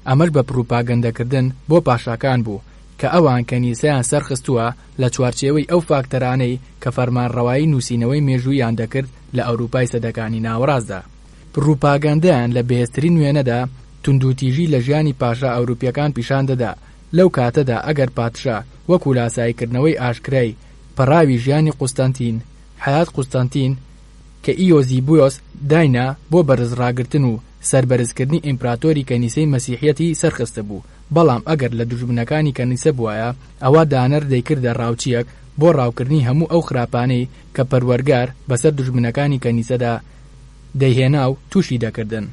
ئەمەش بە پڕوپاگەندەکردن بۆ پاشاکان بوو کە ئەوان کەنیسەیان سەرخستووە لە چوارچێوەی ئەو فاکتەرانەی کە فەرمانڕەوایی نووسینەوەی مێژوویان دەکرد لە ئەوروپای سەدەکانی ناوەڕاستدا. پڕوپاگەندەیان لە بەهێزترین وێنەدا توندوتیژی لە ژیانی پاشا ئەوروپییەکان پیشان دەدا، لەو کاتەدا ئەگەر پادشا وەکو لاساییکردنەوەی ئاشکرای پەڕاوی ژیانی قوستەنتین، حەیات قوستەنتین، کە ئیۆزیبیۆس داینا بۆ بەرزڕاگرتن و سەربەرزکردنی ئیمپراتۆری کەنیسەی مەسیحیەتی سەرخستبوو، بەڵام ئەگەر لە دوژمنەکانی کەنیسە بوایە، ئەوا دانەر دەیکردە ڕاوچییەک بۆ ڕاوکردنی هەموو ئەو خراپانەی کە پەروەرگار بەسەر دوژمنەکانی کەنیسەدا دەیهێنا و تووشی دەکردن.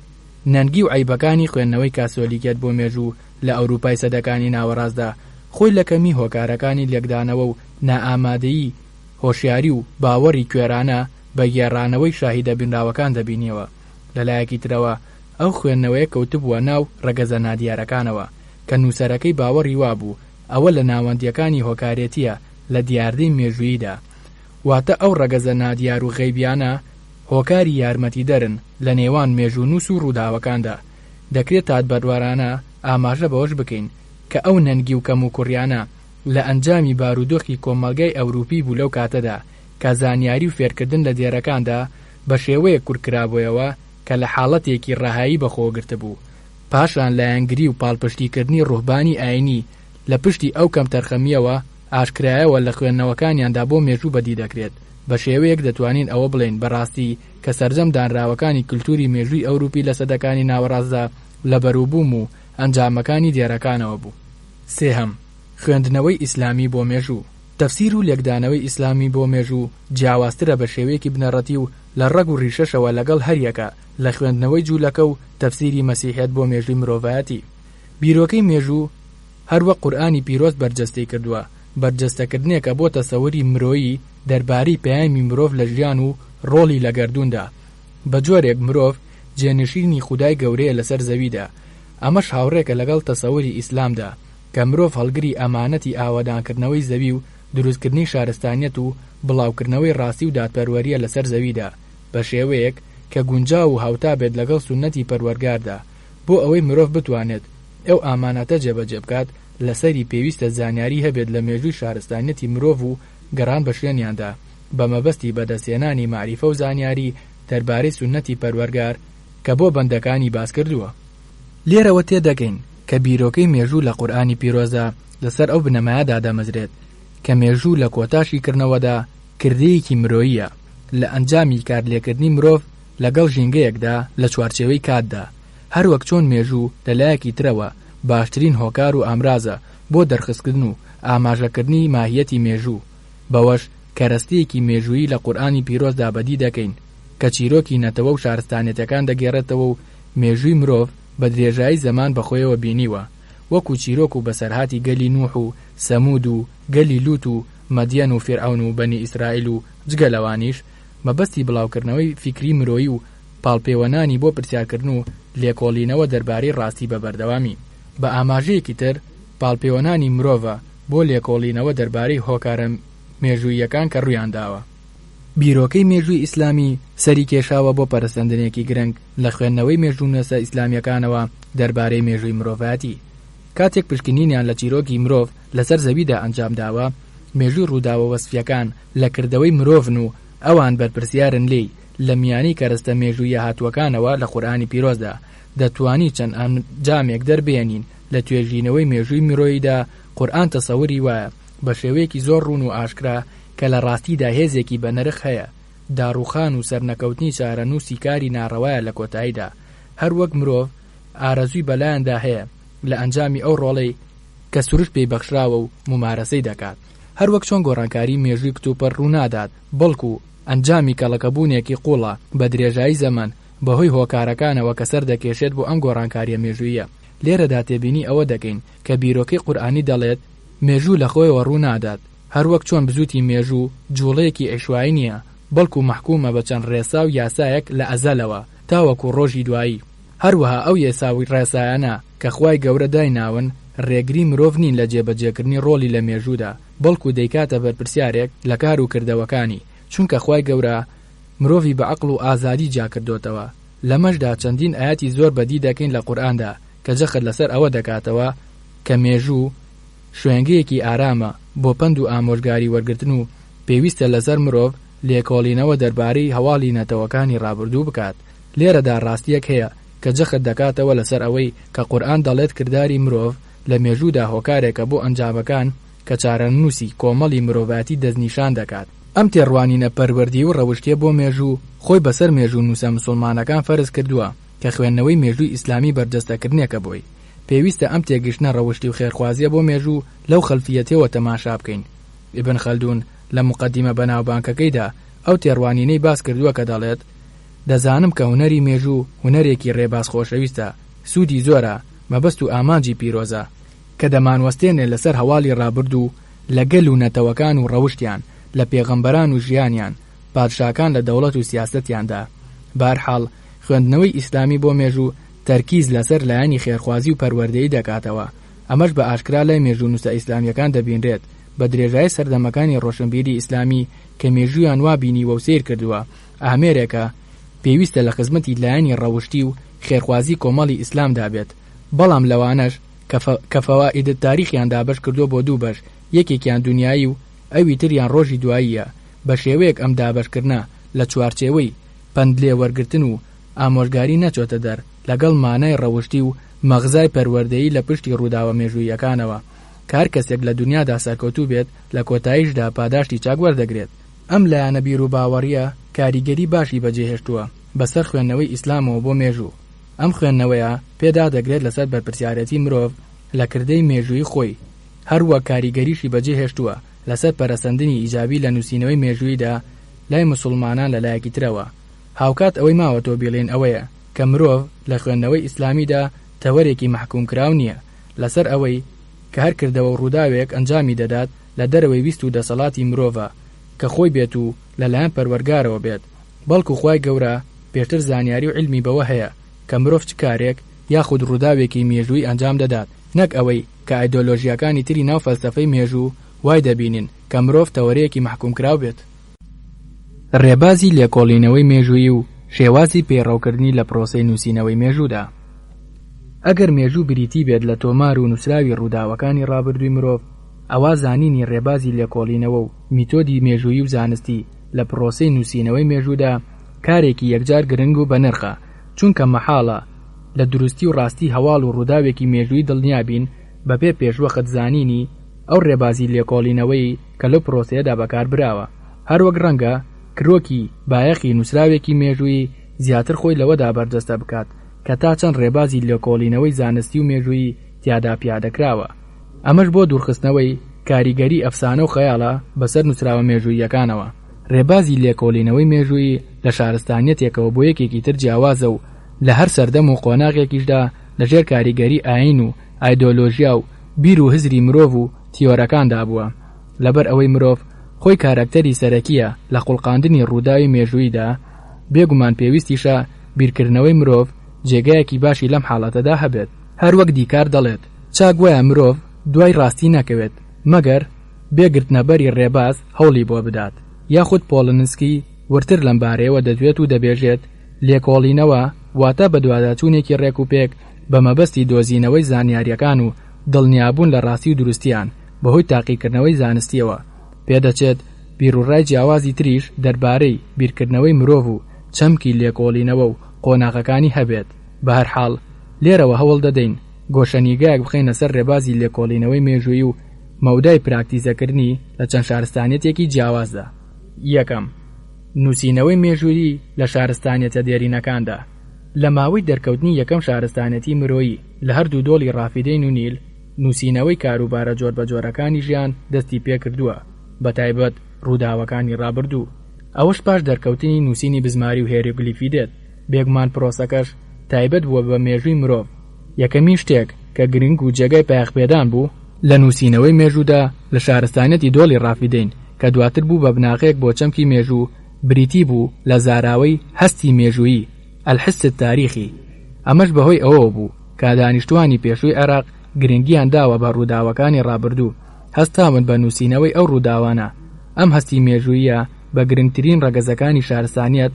نەنگی و عەیبەکانی خوێندنەوەی کاسۆلیکیەت بۆ مێژوو لە ئەوروپای سەدەکانی ناوەڕاستدا خۆی لە کەمی هۆکارەکانی لێکدانەوە و نائامادەیی هۆشیاری و باوەڕی کوێرانە بە گێڕانەوەی شاهیدە بینراوەکان دەبینیەوە. لە لایەکی ترەوە ئەو خوێندنەوەیە کەوتبووە ناو ڕەگەزە نادیارەکانەوە کە نووسەرەکەی باوەڕی وابوو ئەوە لە ناوەندییەکانی هۆکارێتییە لە دیاردەی مێژووییدا. واتە ئەو ڕەگەزە نادیار و غەیبیانە هۆکاری یارمەتیدەرن لە نێوان مێژوونووس و ڕووداوەکاندا. دەکرێت تادپەروەرانە ئاماژە بەوەش بکەین کە ئەو نەنگی و کەموکوڕیانە لە ئەنجامی بارودۆخی کۆمەڵگای ئەوروپی بوو لەو کاتەدا کە زانیاری و فێرکردن لە دێرەکاندا بە شێوەیەک کورتکرابوویەوە کە لە حاڵەتێکی ڕەهایی بەخۆوە گرتبوو. پاشان لایەنگری و پاڵپشتیکردنی ڕوهبانی ئایینی لە پشتی ئەو کەمتەرخەمییەوە. ئاشکرایەوە لە خوێندنەوەکانیاندا بۆ مێژوو بەدی دەکرێت. بە شێوەیەک دەتوانین ئەوە بڵێین بە ڕاستی کە سەرجەم دانراوەکانی کلتوری مێژووی ئەوروپی لە سەدەکانی ناوەڕاستدا لە بەروبووم و ئەنجامەکانی دێرەکانەوە بوو. سێهەم، خوێندنەوەی ئیسلامی بۆ مێژوو. تەفسیر و لێکدانەوەی ئیسلامی بۆ مێژوو جیاوازترە بە شێوەیەکی بنەڕەتی و لە ڕەگ و ڕیشەشەوە لەگەڵ هەریەکە لە خوێندنەوەی جوولەکە و تەفسیری مەسیحیەت بۆ مێژووی مرۆڤایەتی. بیرۆکەی مێژوو هەر وەک قورئانی پیرۆز بەرجەستەی کردووە، بەرجەستەکردنێکە بۆ تەسەوری مرۆیی دەربارەی پەیامی مرۆڤ لە ژیان و ڕۆڵی لە گەردووندا. بە جۆرێک مرۆڤ جێنشینی خودای گەورەیە لەسەر زەویدا. ئەمەش هاوڕێکە لەگەڵ تەسەوری ئیسلامدا کە مرۆڤ هەڵگری ئەمانەتی ئاوەدانکردنەوەی زەوی و دروستکردنی شارستانیەت و بڵاوکردنەوەی ڕاستی و دادپەروەرییە لەسەر زەویدا بە شێوەیەک کە گونجاو و هاوتا بێت لەگەڵ سوننەتی پەروەرگاردا بۆ ئەوەی مرۆڤ بتوانێت ئەو ئامانەتە جێبەجێ بکات لەسەری پێویستە زانیاری هەبێت لە مێژووی شارستانیەتی مرۆڤ و گەڕان بە شوێنیاندا بە مەبەستی بەدەستهێنانی مەعریفە و زانیاری دەربارەی سوننەتی پەروەرگار کە بۆ بەندەکانی باس کردووە. لێرەوە تێدەگەین کە بیرۆکەی مێژوو لە قورئانی پیرۆزدا لەسەر ئەو بنەمایە دادەمەزرێت کە مێژوو لە کۆتا شیکردنەوەدا کردەیەکی مرۆییە لە ئەنجامی کارلێکردنی مرۆڤ لەگەڵ ژینگەیەکدا لە چوارچێوەی کاتدا، هەروەک چۆن مێژوو لە لایەکی ترەوە باشترین هۆکار و ئامرازە بۆ دەرخستکردن و ئاماژەکردنی ماهیەتی مێژوو، بەوەش کەرەستەیەکی مێژوویی لە قورئانی پیرۆزدا بەدی دەکەین کە چیرۆکی نەتەوە و شارستانێتەکان دەگێڕێتەوە و مێژووی مرۆڤ بە درێژایی زەمان بەخۆیەوە بینیوە وەکو چیرۆک و بەسەرهاتی گەلی نوح و سەمود و گەلی لوت و مەدیەن و فیرعەون و بەنی ئیسرائیل و جگە لەوانیش مەبەستی بڵاوکردنەوەی فیکری مرۆیی و پاڵپێوەنانی بۆ پرسیارکردن و لێکۆڵینەوە دەربارەی ڕاستی بە بەردەوامی. بە ئاماژەیەکی تر پاڵپێوەنانی مرۆڤە بۆ لێکۆڵینەوە دەربارەی هۆکارە مێژووییەکان کە ڕوویانداوە. بیرۆکەی مێژووی ئیسلامی سەری کێشاوە بۆ پەرەسەندنێکی گرنگ لە خوێندنەوەی مێژوونوسە ئیسلامییەکانەوە دەربارەی مێژووی مرۆڤایەتی. کاتێک پشکنینیان لە چیرۆکی مرۆڤ لەسەر زەویدا ئەنجامداوە، مێژووی ڕووداوە وەسفییەکان لە کردەوەی مرۆڤن و ئەوان بەرپرسیارن لێی لە میانەی کەرەستە مێژوویە هاتووەکانەوە لە قورئانی پیرۆزدا دەتوانین چەند ئەنجامێک دەربهێنین لە توێژینەوەی مێژووی مرۆییدا قورئان تەسەوری وایە بە شێوەیەکی زۆر ڕوون و ئاشکرا کە لە ڕاستیدا هێزێکی بەنرخ هەیە داڕووخان و سەرنەکەوتنی چارەنووسی کاری ناڕەوایە لە کۆتاییدا هەر وەک مرۆڤ ئارەزووی بەلایاندا هەیە لە ئەنجامی ئەو ڕۆڵەی کە سروشت پێی بەخشراوە و مومارەسەی دەکات. هەروەک چۆن گۆڕانکاری مێژووی کتوپڕ ڕوونادات، بەڵکو ئەنجامی کەڵەکەبوونێکی قووڵە بە درێژایی زەمەن بەهۆی هۆکارەکانەوە کە سەردەکێشێت بۆ ئەم گۆڕانکارییە مێژووییە. لێرەدا تێبینی ئەوە دەکەین کە بیرۆکەی قورئانی دەڵێت مێژوو لە خۆیەوە ڕوونادات، هەروەک چۆن بزووتی مێژوو جووڵەیەکی عیشوایی نییە، بەڵکو مەحکوومە بە چەند ڕێسا و یاسایەک لە ئەزەلەوە تاوەکو ڕۆژی دوایی. هەروەها ئەو یێسا و ڕێسایانە کە خوای گەورە دایناون ڕێگری مرۆڤ نین لە جێبەجێکردنی ڕۆڵی لە مێژوودا، بەڵکو دەیکاتە بەرپرسیارێک لە کار و کردەوەکانی، چونکە خوای گەورە مرۆڤی بە عەقڵ و ئازادی جیاکردۆتەوە، لەمەشدا چەندین ئایەتی زۆر بەدی دەکەین لە قورئاندا کە جەخت لەسەر ئەوە دەکاتەوە کە مێژوو شوێنگەیەکی ئارامە بۆ پەند و ئامۆژگاری وەرگرتن و پێویستە لەسەر مرۆڤ لێکۆڵینەوە دەربارەی هەواڵی نەتەوەکانی ڕابردوو بکات. لێرەدا ڕاستییەک هەیە کە جەخت دەکاتەوە لەسەر ئەوەی کە قورئان دەڵێت کرداری مرۆڤ لە مێژوودا هۆکارێکە بۆ ئەنجامەکان کە چارەنووسی کۆمەڵی مرۆڤایەتی دەستنیشان دەکات. ئەم تێڕوانینە پەروەردیی و ڕەوشتییە بۆ مێژوو خۆی بەسەر مێژوونووسە مسوڵمانەکان فەرز کردووە کە خوێندنەوەی مێژووی ئیسلامی بەرجەستەکردنێکە بۆی. پێویستە ئەم تێگەیشتنە ڕەوشتی و خێرخوازییە بۆ مێژوو لەو خەلفییەتەوە تەماشا بکەین. ئیبن خەلدون لە موقەدیمە بەناوبانگەکەیدا ئەو تێڕوانینەی باس کردووە کە دەڵێت، دەزانم کە هونەری مێژوو هونەرێکی ڕێباز خۆشەویستە، سوودی زۆرە، مەبەست و ئامانجی پیرۆزە، کە دەمانوەستێنێ لەسەر هەواڵی ڕابردوو لە گەل و نەتەوەکان و ڕەوشتیان، لە پێغەمبەران و ژیانیان، پادشاکان لە دەوڵەت و سیاسەتیاندا. بەهەرحاڵ، خوێندنەوەی ئیسلامی بۆ مێژوو تەرکیز لەسەر لایەنی خێرخوازی و پەروەردەیی دەکاتەوە، ئەمەش بە ئاشکرا لای مێژوونووسە ئیسلامییەکان دەبینرێت بە درێژایی سەردەمەکانی ڕۆشنبیری ئیسلامی کە مێژوویان وا بینیوە و سەیر کردووە، ئامێرێکە پێویستە لە خزمەتی لایەنی ڕەوشتی و خێرخوازی کۆمەڵی ئیسلامدا بێت، بەڵام لەوانەش کە کە فەوائید التاریخیان دابەش کردووە بۆ دوو بەش یەکێکیان دونیایی و ئەوی تریان ڕۆژی دواییە، بە شێوەیەک ئەم دابەشکردنە لە چوارچێوەی پەند لێ وەرگرتن و ئامۆژگاری نەچۆتە دەر لەگەڵ مانای ڕەوشتی و مەغزای پەروەردەیی لە پشتی ڕووداوە مێژووییەکانەوە. کە هەر کەسێک لە دونیادا سەرکەوتوو بێت لە کۆتاییشدا پاداشتی چاک وەردەگرێت. ئەم لایەنە بیروباوەڕییە کاریگەری باشی بەجێهێشتووە بەسەر خوێندنەوەی ئیسلامەوە بۆ مێژوو. ئەم خوێندنەوەیە پێدادەگرێت لەسەر بەرپرسیارێتی مرۆڤ لە کردەی مێژوویی خۆی، هەروەک کاریگەریشی بەجێهێشتووە لەسەر پەرەسەندنی ئیجابی لە نووسینەوەی مێژووییدا لای موسوڵمانان لە لایەکی ترەوە. هاوکات ئەوەی ماوەتەوە بیڵێین ئەوەیە کە مرۆڤ لە خوێندنەوەی ئیسلامیدا تەوەرێکی مەحکومکراو نییە لەسەر ئەوەی کە هەر کردەوە و ڕووداوێک ئەنجامی دەدات لە دەرەوەی ویست و دەسەڵاتی مرۆڤە کە خۆی بێت و لەلایەن پەروەرگارەوە بێت بەڵکو خوای گەورە پێشتر زانیاری و عیلمی بەوە هەیە کە مرۆڤ چ کارێک یاخود ڕووداوێکی مێژوویی ئەنجام دەدات نەک ئەوەی کە ئایدۆلۆژیاکانی تری ناو فەلسەفەی مێژوو وای دەبینن کە مرۆڤ تەوەرەیەکی مەحکومکراو بێت. ڕێبازی لێکۆڵینەوەی مێژوویی و شێوازی پەیڕەوکردنی لە پرۆسەی نووسینەوەی مێژوودا. ئەگەر مێژوو بریتی بێت لە تۆمار و نووسراوی ڕووداوەکانی ڕابردووی مرۆڤ، ئەوا زانینی ڕێبازی لێکۆڵینەوە و میتۆدی مێژوویی و زانستی لە پرۆسەی نووسینەوەی مێژوودا کارێکی یەکجار گرنگ و بەنرخە، چونکە مەحاڵە لە دروستی و ڕاستی هەواڵ و ڕووداوێکی مێژوویی دڵنیا بین بەبێ پێشوەخت زانینی ئەو ڕێبازی لێکۆڵینەوەی کە لەو پرۆسەیەدا بەکار براوە. هەروەک ڕەنگە کرۆکی بایەخی نووسراوێکی مێژوویی زیاتر خۆی لەوەدا بەرجەستە بکات کە تا چەند ڕێبازی لێکۆڵینەوەی زانستی و مێژوویی تیادا پیادە کراوە. ئەمەش بۆ دوورخستنەوەی کاریگەری ئەفسانە و خەیاڵە بەسەر نووسراوە مێژووییەکانەوە. ڕێبازی لێکۆڵینەوەی مێژوویی لە شارستانیەتێکەوە بۆ یەکێکی تر جیاوازە و لە هەر سەردەم و قۆناغێکیشدا لەژێر کاریگەری ئایین و ئایدۆلۆژیا و بیر و هزری مرۆڤ و تیۆرەکاندا بووە. لەبەر ئەوەی مرۆڤ خۆی کاراکتەری سەرەکییە لە خوڵقاندنی ڕووداوی مێژووییدا، بێگومان پێویستیشە بیرکردنەوەی مرۆڤ جێگایەکی باشی لەم حاڵەتەدا هەبێت. هەروەک دیکارت دەڵێت، چاک وایە مرۆڤ دوای ڕاستی نەکەوێت، مەگەر بێ گرتنەبەری ڕێباز هەوڵی بۆ بدات. یاخود پۆڵنسکی وردتر لەم بارەیەوە دەدوێت و دەبێژێت، لێکۆڵینەوە واتە بەدواداچوونێکی ڕێکوپێک بە مەبەستی دۆزینەوەی زانیارییەکان و دڵنیابوون لە ڕاستی و دروستییان بەهۆی تاقیکردنەوەی زانستییەوە. پێدەچێت بیروڕای جیاوازی تریش دەربارەی بیرکردنەوەی مرۆڤ و چەمکی لێکۆڵینەوە و قۆناغەکانی هەبێت. بەهەرحاڵ لێرەوە هەوڵ دەدەین گۆشەنیگایەک بخەینە سەر ڕێبازی لێکۆڵینەوەی مێژوویی و مەودای پراکتیزەکردنی لە چەند شارستانیەتێکی جیاوازدا. یەکەم، نووسینەوەی مێژوویی لە شارستانیەتە دێرینەکاندا. لە ماوەی دەرکەوتنی یەکەم شارستانیەتی مرۆیی لە هەردوو دۆڵی ڕافیدەین و نیل، نووسینەوەی کاروبارە جۆربەجۆرەکانی ژیان دەستی پێکردووە، بەتایبەت ڕووداوەکانی ڕابردوو. ئەوەش پاش دەرکەوتنی نووسینی بزماری و هێرۆگلیفی دێت. بێگومان پرۆسەکەش تایبەت بووە بە مێژووی مرۆڤ. یەکەمین شتێک کە گرنگ و جێگای پایەخپێدان بوو، لە نووسینەوەی مێژوودا لە شارستانیەتی دۆڵی ڕافیدەین کە دواتر بوو بە بناغەیەک بۆ چەمکی مێژوو، بریتی بوو لە زاراوەی هەستی مێژوویی، الحس التاریخی، ئەمەش بەهۆی ئەوەوە بوو کە دانیشتووانی پێشووی عێراق گرنگییان داوە بە ڕووداوەکانی ڕابردوو، هەستاون بە نووسینەوەی ئەو ڕووداوانە. ئەم هەستی مێژووییە بە گرنگترین ڕەگەزەکانی شارستانیەت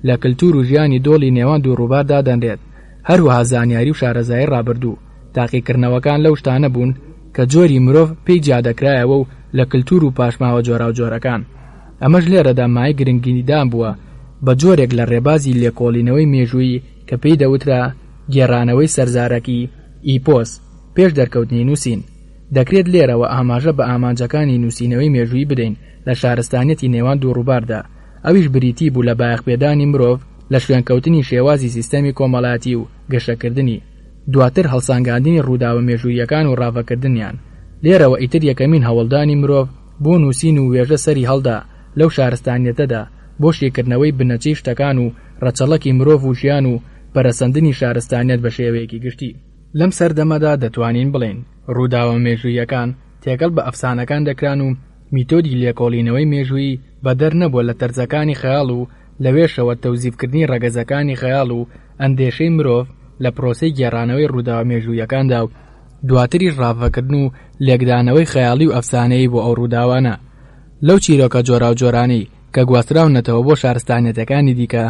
لە کلتور و ژیانی دۆڵی نێوان دوو ڕووبار دادەنرێت، هەروەها زانیاری و شارەزایی ڕابردوو، تاقیکردنەوەکان لەو شتانە بوون کە جۆری مرۆڤ پێی جیادەکرایەوە و لە کلتور و پاشماوە جۆراوجۆرەکان. ئەمەش لێرەدا مایەی گرنگیدان بووە بە جۆرێک لە ڕێبازی لێکۆڵینەوەی مێژوویی کە پێی دەوترا گێڕانەوەی سەرزارەکی، ئیپۆس، پێش دەرکەوتنی نووسین. دەکرێت لێرەوە ئاماژە بە ئامانجەکانی نووسینەوەی مێژوویی بدەین لە شارستانیەتی نێوان دوو ڕووباردا، ئەویش بریتی بوو لە بایەخپێدانی مرۆڤ لە شوێنکەوتنی شێوازی سیستەمی کۆمەڵایەتی و گەشەکردنی، دواتر هەڵسانگاندنی ڕووداوە مێژووییەکان و ڕاڤەکردنیان. لێرەوە ئیتر یەکەمین هەوڵدانی مرۆڤ بۆ نووسین و وێژە سەری هەڵدا لەو شارستانیەتەدا بۆ شیکردنەوەی بنەچەی شتەکان و ڕەچەڵەکی مرۆڤ و ژیان و پەرەسەندنی شارستانیەت بە شێوەیەکی گشتی. لەم سەردەمەدا دەتوانین بڵێین ڕووداوە مێژووییەکان تێکەڵ بە ئەفسانەکان دەکران و میتۆدی لێکۆڵینەوەی مێژوویی بەدەر نەبووە لە تەرزەکانی خەیاڵ و لەوێشەوە تەوزیفکردنی ڕەگەزەکانی خەیاڵ و ئەندێشەی مرۆڤ لە پرۆسەی گێڕانەوەی ڕووداوە مێژوویەکاندا و دواتریش ڕاڤەکردن و لێکدانەوەی خەیاڵی و ئەفسانەیی بۆ ئەو ڕووداوانە لەو چیرۆکە جۆراوجۆرانەی کە گواستراونەتەوە بۆ شارستانیەتەکانی دیکە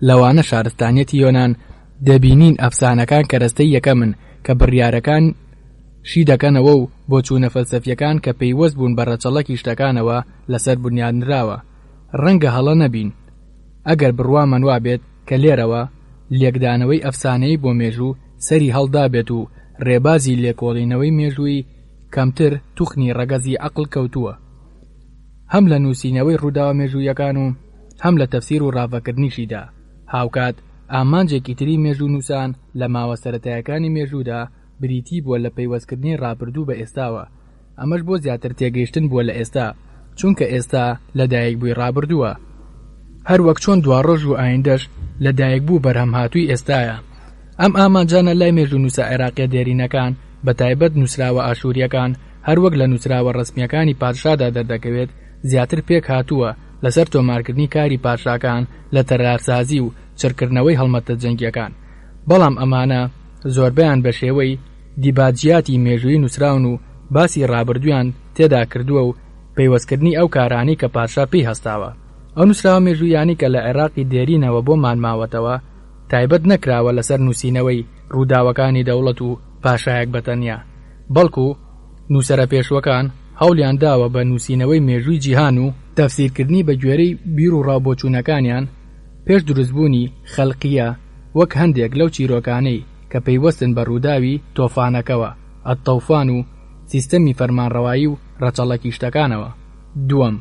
لەوانە شارستانیەتی یۆنان دەبینین ئەفسانەکان کەرەستەی یەکەمن کە بڕیارەکان شی دەکەنەوە و بۆچوونە فەلسەفیەکان کە پەیوەست بوون بە ڕەچەڵەکی شتەکانەوە لەسەر بنیادنراوە ڕەنگە هەڵە نەبین ئەگەر بڕوامان وابێت کە لێرەوە لێکدانەوەی ئەفسانەیی بۆ مێژوو سەری هەڵدابێت و ڕێبازی لێکۆڵینەوەی مێژوویی کەمتر توخنی ڕەگەزی عەقڵ کەوتووە. هەم لە نووسینەوەی ڕووداوە مێژوویەکان و هەم لە تەفسیر و ڕاڤەکردنیشیدا. هاوکات ئامانجێکی تری مێژوونووسان لە ماوە سەرەتایەکانی مێژوودا بریتی بووە لە پەیوەستکردنی ڕابردوو بە ئێستاوە، ئەمەش بۆ زیاتر تێگەیشتن بووە لە ئێستا، چونکە ئێستا لەدایکبووی ڕابردووە. هەروەک چۆن دواڕۆژ و ئایندەش لەدایکبوو و بەرهەمهاتووی ئێستایە. ئەم ئامانجانە لای مێژوونووسە عێراقییە دێرینەکان، بەتایبەت نووسراوە ئاشوورییەکان، هەروەک لە نووسراوە ڕەسمییەکانی پادشادا دەردەکەوێت، زیاتر پێکهاتووە لەسەر تۆمارکردنی کاری پادشاکان لە تەلارسازی و چڕکردنەوەی هەڵمەتە جەنگییەکان. بەڵام ئەمانە زۆربەیان بە شێوەی دیباجیاتی مێژوویی نووسراون و باسی ڕابردوویان تێدا کردووە و پەیوەستکردنی ئەو کارانەی کە پادشا پێی هەستاوە. ئەو نووسراوە مێژووییانەی کە لە عێراقی دێرینەوە بۆمان ماوەتەوە، تایبەت نەکراوە لەسەر نووسینەوەی ڕووداوەکانی دەوڵەت و پاشایەک بە تەنیا، بەڵکو نووسەرە پێشووەکان هەوڵیان داوە بە نووسینەوەی مێژووی جیهان و تەفسیرکردنی بە گوێرەی بیروڕاوبۆچوونەکانیان پێش دروستبوونی خەلقییە وەک هەندێک لەو چیرۆکانەی کە پەیوەستن بە ڕووداوی تۆفانەکەوە، الطوفان، و سیستەمی فەرمانڕەوایی و ڕەچەڵەکی شتەکانەوە. دووەم،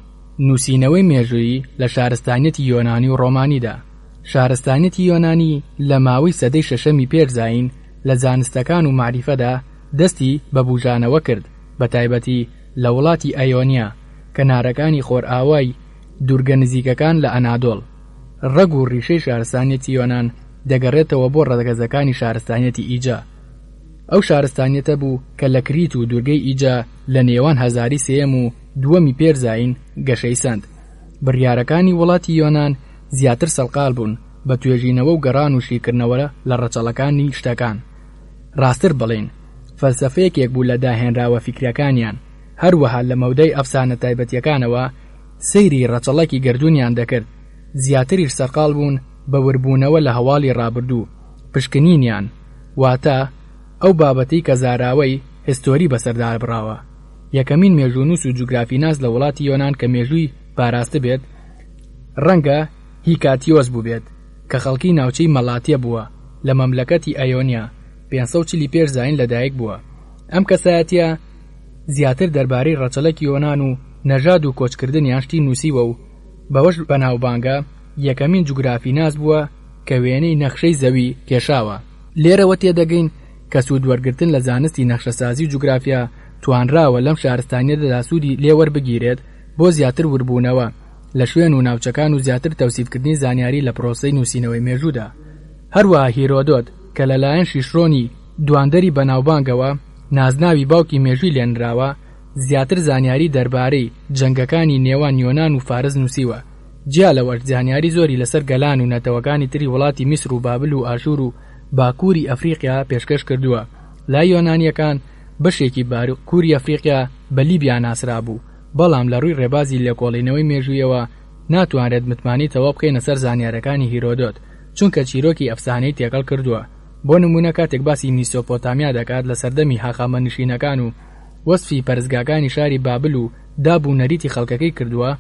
نووسینەوەی مێژوویی لە شارستانیەتی یۆنانی و ڕۆمانیدا. شارستانیەتی یۆنانی لە ماوەی سەدەی شەشەمی پێش زایین لە زانستەکان و مەعریفەدا دەستی بە بوژانەوە کرد، بە تایبەتی لە وڵاتی ئەیۆنیا، کەنارەکانی خۆرئاوای دوورگە نزیکەکان لە ئەنادۆڵ. ڕەگ و ڕیشەی شارستانیەتی یۆنان دەگەڕێتەوە بۆ ڕەگەزەکانی شارستانیەتی ئیجا. ئەو شارستانیەتە بوو کە لە کریت و دوورگەی ئیجا لە نێوان هەزاری سێیەم و دووەمی پێش زایین گەشەی سەند. بڕیارەکانی وڵاتی یۆنان زیاتر سەرقاڵ بوون بە توێژینەوە و گەڕان و شیکردنەوە لە ڕەچەڵەکانی شتەکان. ڕاستتر بڵێین فەلسەفە یەکێک بوو لە داهێنراوە فیکریەکانیان، هەروەها لە مەودای ئەفسانە تایبەتیەکانەوە سەیری ڕەچەڵەکی گەردوونیان دەکرد، زیاتریش سەرقاڵ بوون بە وربوونەوە لە هەواڵی ڕابردوو، پشکنینیان، واتە ئەو بابەتەی کە زاراوەی هستۆری بەسەردا بڕاوە. یەکەمین مێژوونووس و جوگرافیناس لە وڵاتی یۆنان کە مێژووی پاراستبێت، ڕەنگە هیکاتیۆس بووبێت، کە خەڵکی ناوچەی مەلاتیە بووە لە مەملەکەتی ئەیۆنیا، 540 ی پێش زایین لەدایک بووە. ئەم کەسایەتییە زیاتر دەربارەی ڕەچەڵەکی یۆنان و نەژاد و کۆچکردنیان شتی نووسیوە و بەوەش بەناوبانگە یەکەمین جوگرافیناس بووە کە وێنەی نەخشەی زەوی کێشاوە. لێرەوە تێدەگەین کە سوودوەرگرتن لە زانستی نەخشەسازی و جوگرافیا توانراوە لەم شارستانیەتەدا سوودی لێ وەربگیرێت بۆ زیاتر وربوونەوە لە شوێن و ناوچەکان و زیاتر تەوسیفکردنی زانیاری لە پرۆسەی نووسینەوەی مێژوودا. هەروەها هیرۆدۆت کە لەلایەن شیشرۆنی دواندەری بەناوبانگەوە نازناوی باوکی مێژووی لێنراوە، زیاتر زانیاری دەربارەی جەنگەکانی نێوان یۆنان و فارس نووسیوە، جیا لەوەش زانیاری زۆری لەسەر گەلان و نەتەوەکانی تری وڵاتی میسر و بابل و ئاشوور و باکووری ئەفریقیا پێشکەش کردووە. لای یۆنانییەکان بەشێکی باکووری ئەفریقیا بە لیبیا ناسرابوو، بەڵام لە ڕووی ڕێبازی لێکۆڵینەوەی مێژوویەوە ناتوانرێت متمانەی تەواو بخەینە سەر زانیارەکانی هیرۆدۆت، چونکە چیرۆکی ئەفسانەی تێکەڵ کردووە. بۆ نموونە کاتێک باسی میسۆپۆتامیا دەکات لە سەردەمی هاخامەنشینەکان و وەسفی پەرستگاکانی شاری بابل و داب و نەریتی خەڵکەکەی کردووە،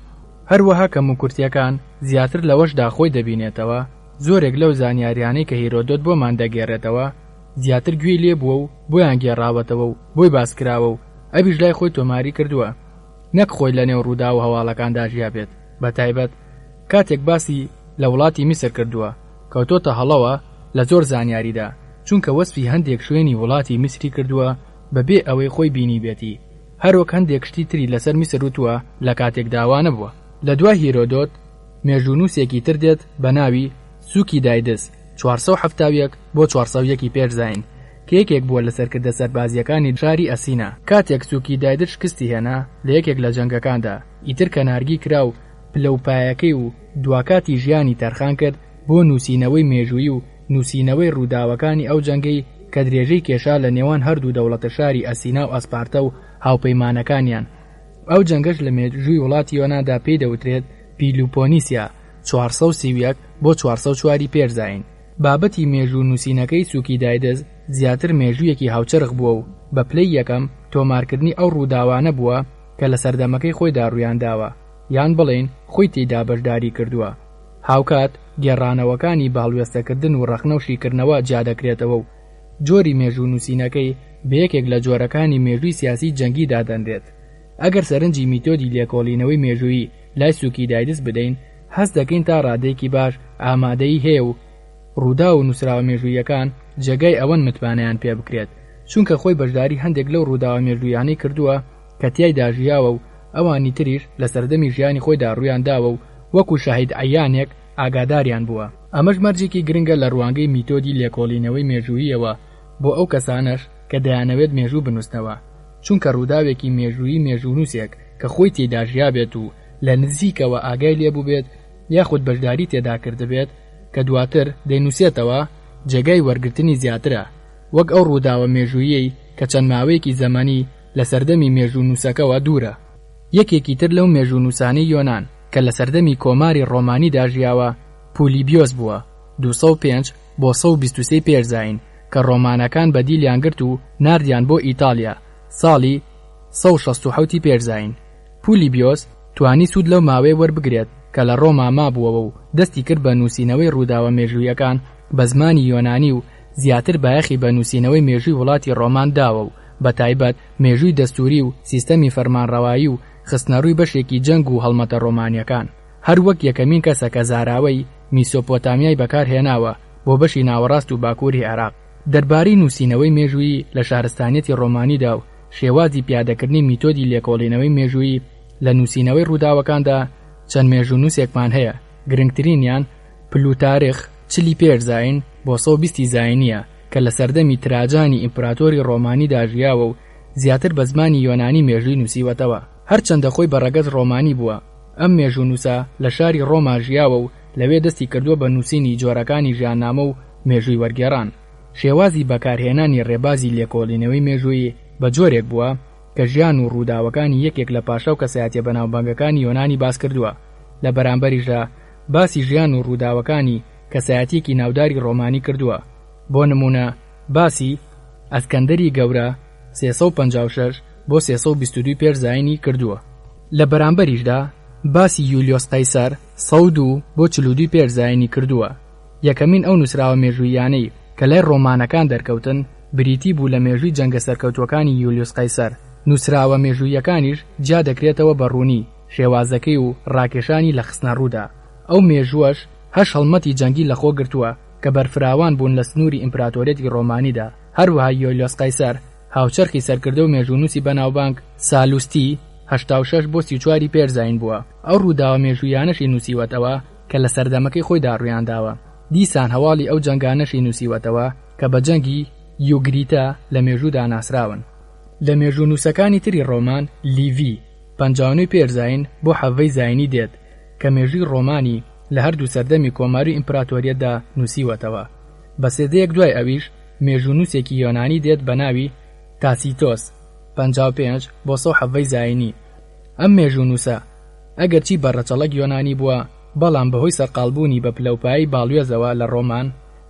هەروەها کەموکورتییەکان زیاتر لەوەشدا خۆی دەبینێتەوە، زۆرێک لەو زانیاریانەی کە هیرۆدۆت بۆمان دەگێڕێتەوە زیاتر گوێی لێ بووە و بۆیان گێڕاوەتەوە و بۆی باس کراوە و ئەویش لای خۆی تۆماری کردووە نەک خۆی لە نێو ڕووداو و هەواڵەکاندا ژیابێت بە تایبەت کاتێک باسی لە وڵاتی میسر کردووە کەوتۆتە هەڵەوە لە زۆر زانیاریدا چونکە وەسفی هەندێک شوێنی وڵاتی میسری کردووە بەبێ ئەوەی خۆی بینیبێتی هەروەک هەندێک شتی تری لەسەر میسر وتووە لە کاتێکدا وانەبووە. لە دوای هیرۆدۆت مێژوونووسێکی تر دێت بە ناوی، سوکیدایدس، 471 بۆ 401 ی پێش زایین، کە یەکێک بووە لە سەرکردە سەربازییەکانی شاری ئەسینا. کاتێک سوکیدایدس شکستی هێنا لە یەکێک لە جەنگەکاندا، ئیتر کەنارگی کرا و پلە و پایەکەی و دواکاتی ژیانی تەرخان کرد بۆ نووسینەوەی مێژوویی و نووسینەوەی ڕووداوەکانی ئەو جەنگەی کە درێژەی کێشا لە نێوان هەردوو دەوڵەتە شاری ئەسینا و ئەسپارتە و هاوپەیمانەکانیان. ئەو جەنگەش لە مێژووی وڵاتی یۆناندا پێی دەوترێت پیلوپۆنیسیا، 431 بۆ 404 ی پێش زایین. بابەتی مێژوو نووسینەکەی سوکیدایدز زیاتر مێژوویەکی هاوچەرخ بووە و بە پلەی یەکەم تۆمارکردنی ئەو ڕووداوانە بووە کە لە سەردەمەکەی خۆیدا ڕوویانداوە یان بڵێین خۆی تێیدا بەشداری کردووە. هاوکات گێڕانەوەکانی بە هەڵوێستەکردن و ڕەخنە و شیکردنەوە جیادەکرێتەوە و جۆری مێژوو نووسینەکەی بە یەکێک لە جۆرەکانی مێژووی سیاسی جەنگی دادەنرێت. ئەگەر سەرنجی میتۆدی لێکۆڵینەوەی مێژوویی لای سوکیدایدس بدەین، هەست دەکەین تا ڕادەیەکی باش ئامادەیی هەیە و ڕووداو و نووسراوە مێژووییەکان جێگای ئەوەن متمانەیان پێ بکرێت، چونکە خۆی بەشداری هەندێک لەو ڕووداوە مێژووییانەی کردووە کە تیایدا ژیاوە و ئەوانی تریش لە سەردەمی ژیانی خۆیدا ڕوویان داوە و وەکو شاهید عەیانێک ئاگاداریان بووە. ئەمەش مەرجێکی گرنگە لە ڕوانگەی میتۆدی لێکۆڵینەوەی مێژووییەوە بۆ ئەو کەسانەش کە دەیانەوێت مێژوو بنووسنەوە، چونکە ڕووداوێکی مێژوویی مێژوونووسێک کە خۆی تێیدا ژیابێت و لە نزیکەوە ئاگای لێبووبێت یاخود بەشداری تێدا کردبێت کە دواتر دەینووسێتەوە جێگای وەرگرتنی زیاترە وەک ئەو ڕووداوە مێژووییەی کە چەند ماوەیەکی زەمەنی لە سەردەمی مێژوونووسەکەوە دوورە. یەکێکی تر لەو مێژوونووسانەی یۆنان کە لە سەردەمی کۆماری ڕۆمانیدا ژیاوە پولیبیۆس بووە، 205 بۆ 123 پێش زایین، کە ڕۆمانەکان بە دیلیان گرت و ناردیان بۆ ئیتاڵیا ساڵی 167 ی پێش زایین. پولیبیۆس توانی سوود لەو ماوەیە وەربگرێت کە لە ڕۆما مابووەوە و دەستی کرد بە نووسینەوەی ڕووداوە مێژوویەکان بە زمانی یۆنانی و زیاتر بایەخی بە نووسینەوەی مێژووی وڵاتی ڕۆمان داوە و بە تایبەت مێژووی دەستووری و سیستەمی فەرمانڕەوایی و خستنەڕووی بەشێکی جەنگ و هەڵمەتە ڕۆمانییەکان. هەر وەک یەکەمین کەسە کە زاراوەی میسۆپۆتامیای بەکار هێناوە بۆ بەشی ناوەڕاست و باکووری عێراق. دەربارەی نووسینەوەی مێژوویی لە شارستانیەتی ڕۆمانیدا و شێوازی پیادەکردنی میتۆدی لێکۆڵینەوەی مێژوویی لە نووسینەوەی ڕووداوەکاندا چەند مێژوونووسێکمان هەیە گرنگترینیان پلوتارخ چلی پێش زایین بۆ 120 زایینییە کە لە سەردەمی تراجانی ئیمپراتۆری ڕۆمانیدا ژیاوە و زیاتر بە زمانی یۆنانی مێژووی نووسیوەتەوە. هەرچەندە خۆی بە ڕەگەز ڕۆمانی بووە، ئەم مێژوونووسە لە شاری ڕۆما ژیاوە و لەوێ دەستی کردووە بە نووسینی جۆرەکانی ژیاننامە و مێژووی وەرگێڕان. شێوازی بەکارهێنانی ڕێبازی لێکۆڵینەوەی مێژوویی بە جۆرێک بووە کە ژیان و ڕووداوەکانی یەکێک لە پاشا و کەسایەتیە بەناوبانگەکانی یۆنانی باس کردووە، لە بەرامبەریشدا باسی ژیان و ڕووداوەکانی کەسایەتیەکی ناوداری ڕۆمانی کردووە، بۆ نموونە باسی، ئەسکەندەری گەورە، 356 بۆ 322 پێش زایینی، کردووە. لە بەرامبەریشدا باسی یولیۆس قەیسەر، 102 بۆ 42 پێش زایینی، کردووە. یەکەمین ئەو نووسراوە مێژووییانەی کە لای ڕۆمانەکان دەرکەوتن، بریتی بوو لە مێژووی جەنگە سەرکەوتووەکانی یولیوس قەیسەر. نووسراوە مێژووییەکانیش جیا دەکرێتەوە بە ڕوونی شێوازەکەی و ڕاکێشانی لە خستنەڕوودا. ئەو مێژووەش هەشت هەڵمەتی جەنگی لەخۆ گرتووە کە بەرفراوان بوون لە سنووری ئیمپراتۆریەتی ڕۆمانیدا. هەروەها یۆلیۆس قەیسەر هاوچەرخی سەرکردە و مێژوونووسی بەناوبانگ سالوستی، 86 بۆ 34 ی پێش زایین بووە. ئەو ڕووداوە مێژووییانەشی نووسیوەتەوە کە لە سەردەمەکەی خۆیدا ڕوویانداوە. دیسان هەواڵی ئەو جەنگانەشی نووسیوەتەوە کە بە جەنگی یوگریتا لە مێژوودا ناسراون. لە مێژوونووسەکانی تری ڕۆمان، لیڤی، 59 پێش زایین بۆ حەڤەی زایینی دێت، کە مێژووی ڕۆمانی لە هەردوو سەردەمی کۆماری و ئیمپراتۆریەتدا نووسیوەتەوە. بە سەدەیەک دوای ئەویش مێژوونووسێکی یۆنانی دێت بە ناوی تاسیتۆس، 55 بۆ 117 زایینی. ئەم مێژوونووسە ئەگەرچی بە ڕەچەڵەک یۆنانی بووە، بەڵام بەهۆی سەرقاڵبوونی بە پلەوپایەی باڵوێزەوە لە ڕۆمان،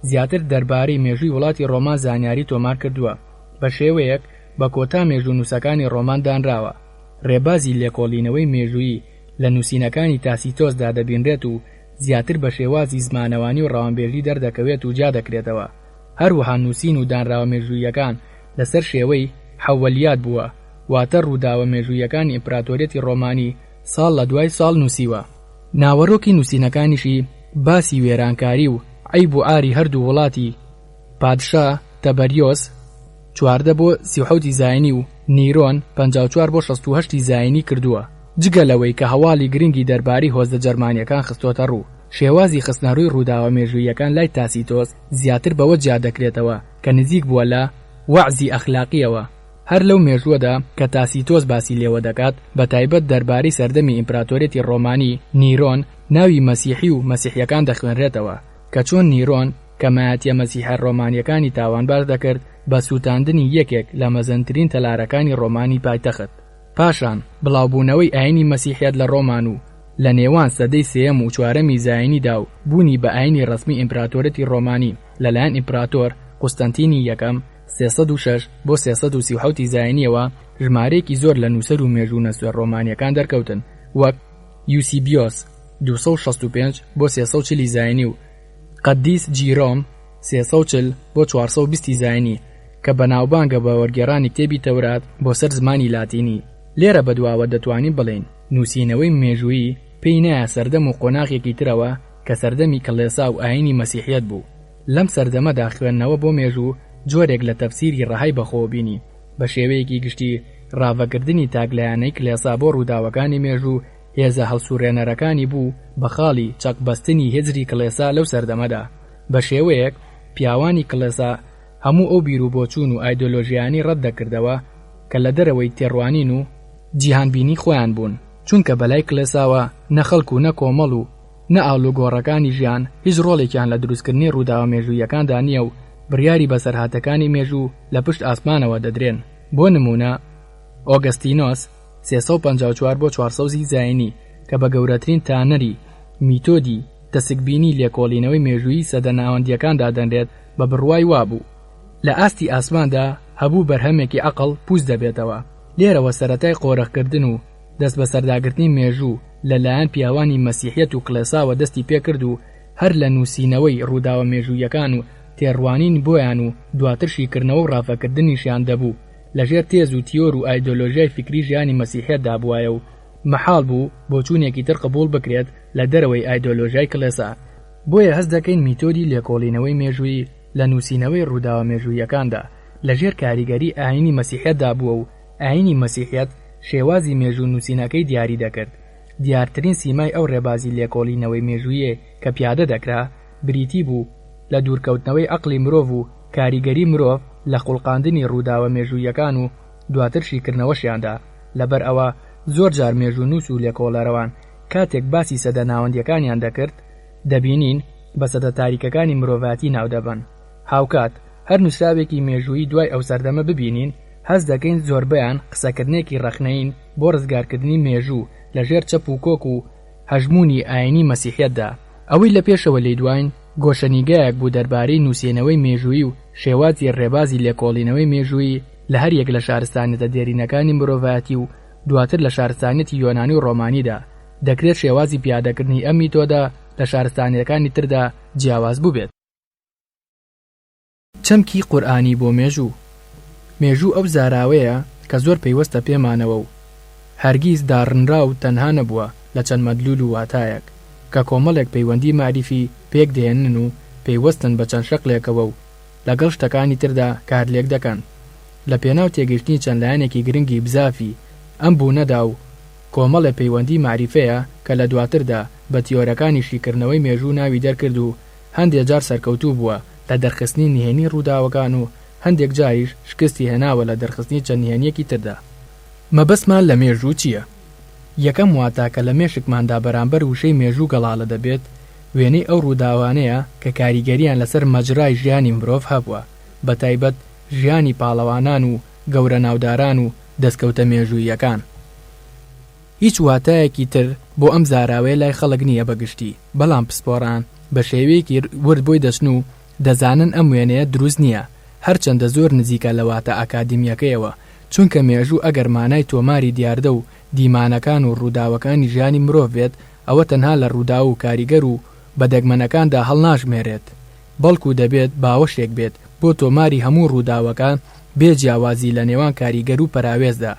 زیاتر دەربارەی مێژووی وڵاتی ڕۆمان زانیاری تۆمار کردووە، بە شێوەیەک بە کۆتا مێژوونووسەکانی ڕۆمان دانراوە. ڕێبازی لێکۆڵینەوەی مێژوویی لە نووسینەکانی تاسیتۆسدا دەبینرێت و زیاتر بە شێوازی زمانەوانی و ڕەوانبێژی دەردەکەوێت و جیا دەکرێتەوە. هەروەها نووسین و دانراوە مێژووییەکان لەسەر شێوەی، حەوەلیات، بووە، واتە ڕووداوە مێژووییەکانی ئیمپراتۆریەتی ڕۆمانی ساڵ لە دوای ساڵ نووسیوە. ناوەرۆکی نووسینەکانیشی باسی وێرانکاری و عەیب و عاری هەردوو وڵاتی پادشا تەبەریۆس، 14 بۆ 37 ی زاینی، و نیرۆن، 54 بۆ 68 ی زاینی، کردووە. جگە لەوەی کە هەواڵی گرنگی دەربارەی هۆزە جەرمانییەکان خستۆتە ڕوو. شێوازی خستنەڕووی ڕووداوە مێژووییەکان لای تاسیتۆس زیاتر بەوە جیا دەکرێتەوە کە نزیک بووە لە وەعزی ئەخلاقییەوە. هەر لەو مێژووەدا کە تاسیتۆس باسی لێوە دەکات، بە تایبەت دەربارەی سەردەمی ئیمپراتۆریەتی ڕۆمانی، نیرۆن، ناوی مەسیحی و مەسیحییەکان دەخوێنرێتەوە، کە چۆن نیرۆن کەمایەتییە مەسیحە ڕۆمانییەکانی تاوانبار دەکرد بە سووتاندنی یەکێک لە مەزنترین تەلارەکانی ڕۆمانی پایتەخت. پاشان بڵاوبوونەوەی ئایینی مەسیحیەت لە ڕۆمان و لە نێوان سەدەی سێیەم و چوارەمی زایینیدا و بوونی بە ئایینی ڕەسمی ئیمپراتۆرەتی ڕۆمانی لەلایەن ئیمپراتۆر قوستەنتینی یەکەم 306 بۆ 337 ی زایینیەوە ژمارەیەکی زۆر لە نووسەر و مێژوونەسوە ڕۆمانیەکان دەرکەوتن وەک یوسیبیۆس 265 بۆ 340 ی زایینی و قەدیس جیرۆم 340 بۆ 420 ی زایینی. کە بەناوبانگە بە وەرگێڕانی کتێبی تەورات بۆ سەر زمانی لاتینی. لێرە بەدواوە دەتوانین بڵێین نووسینەوەی مێژوویی پێی نایە سەردەم و قۆناغێکی ترەوە کە سەردەمی کڵێسا و ئایینی مەسیحیەت بوو. لەم سەردەمەدا خوێندنەوە بۆ مێژوو جۆرێک لە تەفسیری ڕەهای بەخۆوە بینی. بە شێوەیەکی گشتی ڕاڤەکردنی تاکلایەنەی کلێسا بۆ ڕووداوەکانی مێژوو هێزە هەڵسوڕێنەرەکانی بوو بە خاڵی چەقبەستنی هزری کڵێسا لەو سەردەمەدا. بە شێوەیەک پیاوانی کڵێسا هەموو ئەو بیروبۆچوون و ئایدۆلۆژیایانەی ڕەت دەکردەوە کە لە دەرەوەی تێڕوانین و جیهانبینی خۆیان بوون، چونکە بەلای کڵێساوە نە خەڵک و نە کۆمەڵ و نە ئاڵوگۆڕەکانی ژیان هیچ ڕۆڵێکیان لە دروستکردنی ڕووداوە مێژووییەکاندا نییە و بڕیاری بەسەرهاتەکانی مێژوو لە پشت ئاسمانەوە دەدرێن. بۆ نموونە ئۆگەستینۆس، 354 بۆ 400 ی زایینی، کە بە گەورەترین تانەری میتۆدی تەسکبینی لێکۆڵینەوەی مێژوویی سەدە ناوەندییەکان دادەنرێت، بە بڕوای وابوو لە ئاستی ئاسماندا هەبوو بەرهەمێکی عەقڵ پووچ دەبێتەوە. لێرەوە سەرەتای قۆرخکردن و دەستبەسەرداگرتنی مێژوو لە لایەن پیاوانی مەسیحیەت و کڵێساوە دەستی پێکرد و هەر لە نووسینەوەی ڕووداوە مێژووییەکان و تێڕوانین بۆیان و دواتر شیکردنەوە و ڕاڤەکردنیشیان دەبوو لە ژێر تێز و تیۆر و ئایدۆلۆژیای فیکری ژیانی مەسیحیەتدا بوایە و مەحاڵ بوو بۆچوونێکی تر قبووڵ بکرێت لە دەرەوەی ئایدۆلۆژیای کڵێسا. بۆیە هەست دەکەین میتۆدی لێکۆڵینەوەی مێژوویی لە نووسینەوەی ڕووداوە مێژووییەکاندا لە ژێر کاریگەری ئایینی مەسیحیەتدا بووە و ئایینی مەسیحیەت شێوازی مێژوو نووسینەکەی دیاری دەکرد. دیارترین سیمای ئەو ڕێبازی لێکۆڵینەوەی مێژوویەی کە پیادە دەکرا بریتی بوو لە دوورکەوتنەوەی عەقڵی مرۆڤ و کاریگەری مرۆڤ لە خوڵقاندنی ڕووداوە مێژووییەکان و دواتر شیکردنەوەشیاندا. لەبەر ئەوە زۆر جار مێژوونووس و لێکۆڵەرەوان کاتێک باسی سەدە ناوەندییەکانیان دەکرد دەبینین بە سەدە تاریکەکانی مرۆڤایەتی ناودەبەن. هاوکات هەر نووسراوێکی مێژوویی دوای ئەو سەردەمە ببینین هەست دەکەین زۆربەیان قسەکردنێکی ڕەخنەیین بۆ ڕزگارکردنی مێژوو لە ژێر چەپ و کۆک و هەژموونی ئایینی مەسیحیەتدا. ئەوەی لە پێشەوە لێی دواین گۆشەنیگایەک بوو دەربارەی نووسێنەوەی مێژوویی و شێوازی ڕێبازی لێکۆڵینەوەی مێژوویی لە هەر یەک لە شارستانیەتە دێرینەکانی مرۆڤایەتی و دواتر لە شارستانیەتی یۆنانی و ڕۆمانیدا، دەکرێت شێوازی پیادەکردنی ئەم میتۆدە لە شارستانیەتەکانی تردا جیاواز بووبێت. چەمکی قورئانی بۆ مێژوو. مێژوو ئەو زاراوەیە کە زۆر پەیوەستە پێمانەوە و هەرگیز داڕنراو و تەنها نەبووە لە چەند مەدلول و واتایەک کە کۆمەڵێک پەیوەندی مەعریفی پێک دەهێنن و پەیوەستن بە چەند شەقلێکەوە و لەگەڵ شتەکانی تردا کارلێک دەکەن لە پێناو تێگەیشتنی چەند لایەنێکی گرنگی بزافی ئەم بوونەدا و کۆمەڵێ پەیوەندی مەعریفەیە کە لە دواتردا بە تیۆرەکانی شیکردنەوەی مێژوو ناوی دەرکرد و هەندێ جار سەرکەوتوو بووە لە دەرخستنی نهێنی ڕووداوەکان و هەندێک جاریش شکستی هێناوە لە دەرخستنی چەند نهێنییەکی تردا. مەبەستمان لە مێژوو چییە؟ یەکەم واتا کە لە مێشکماندا بەرامبەر وشەی مێژوو گەڵاڵە دەبێت، وێنەی ئەو ڕووداوانەیە کە کاریگەرییان لەسەر مەجرای ژیانی مرۆڤ هەبووە، بەتایبەت ژیانی پاڵەوانان و گەورە ناوداران و دەستکەوتە مێژووییەکان. هیچ واتایەکی تر بۆ ئەم زاراوەیە لای خەڵک نییە بە گشتی، بەڵام پسپۆڕان بە شێوەیەکی ورد بۆی دەچن و دەزانن ئەم وێنەیە دروست نییە، هەرچەندە زۆر نزیکە لە واتا ئاکادیمییەکەیەوە، چونکە مێژوو ئەگەر مانای تۆماری دیاردە و دیمانەکان و ڕووداوەکانی ژیانی مرۆڤ بێت، ئەوە تەنها لە ڕووداو و کاریگەر و بە دەگمەنەکاندا هەڵناژمێرێت، بەڵکو دەبێت باوەشێک بێت بۆ تۆماری هەموو ڕووداوەکان بێ جیاوازی لە نێوان کاریگەر و پەراوێزدا.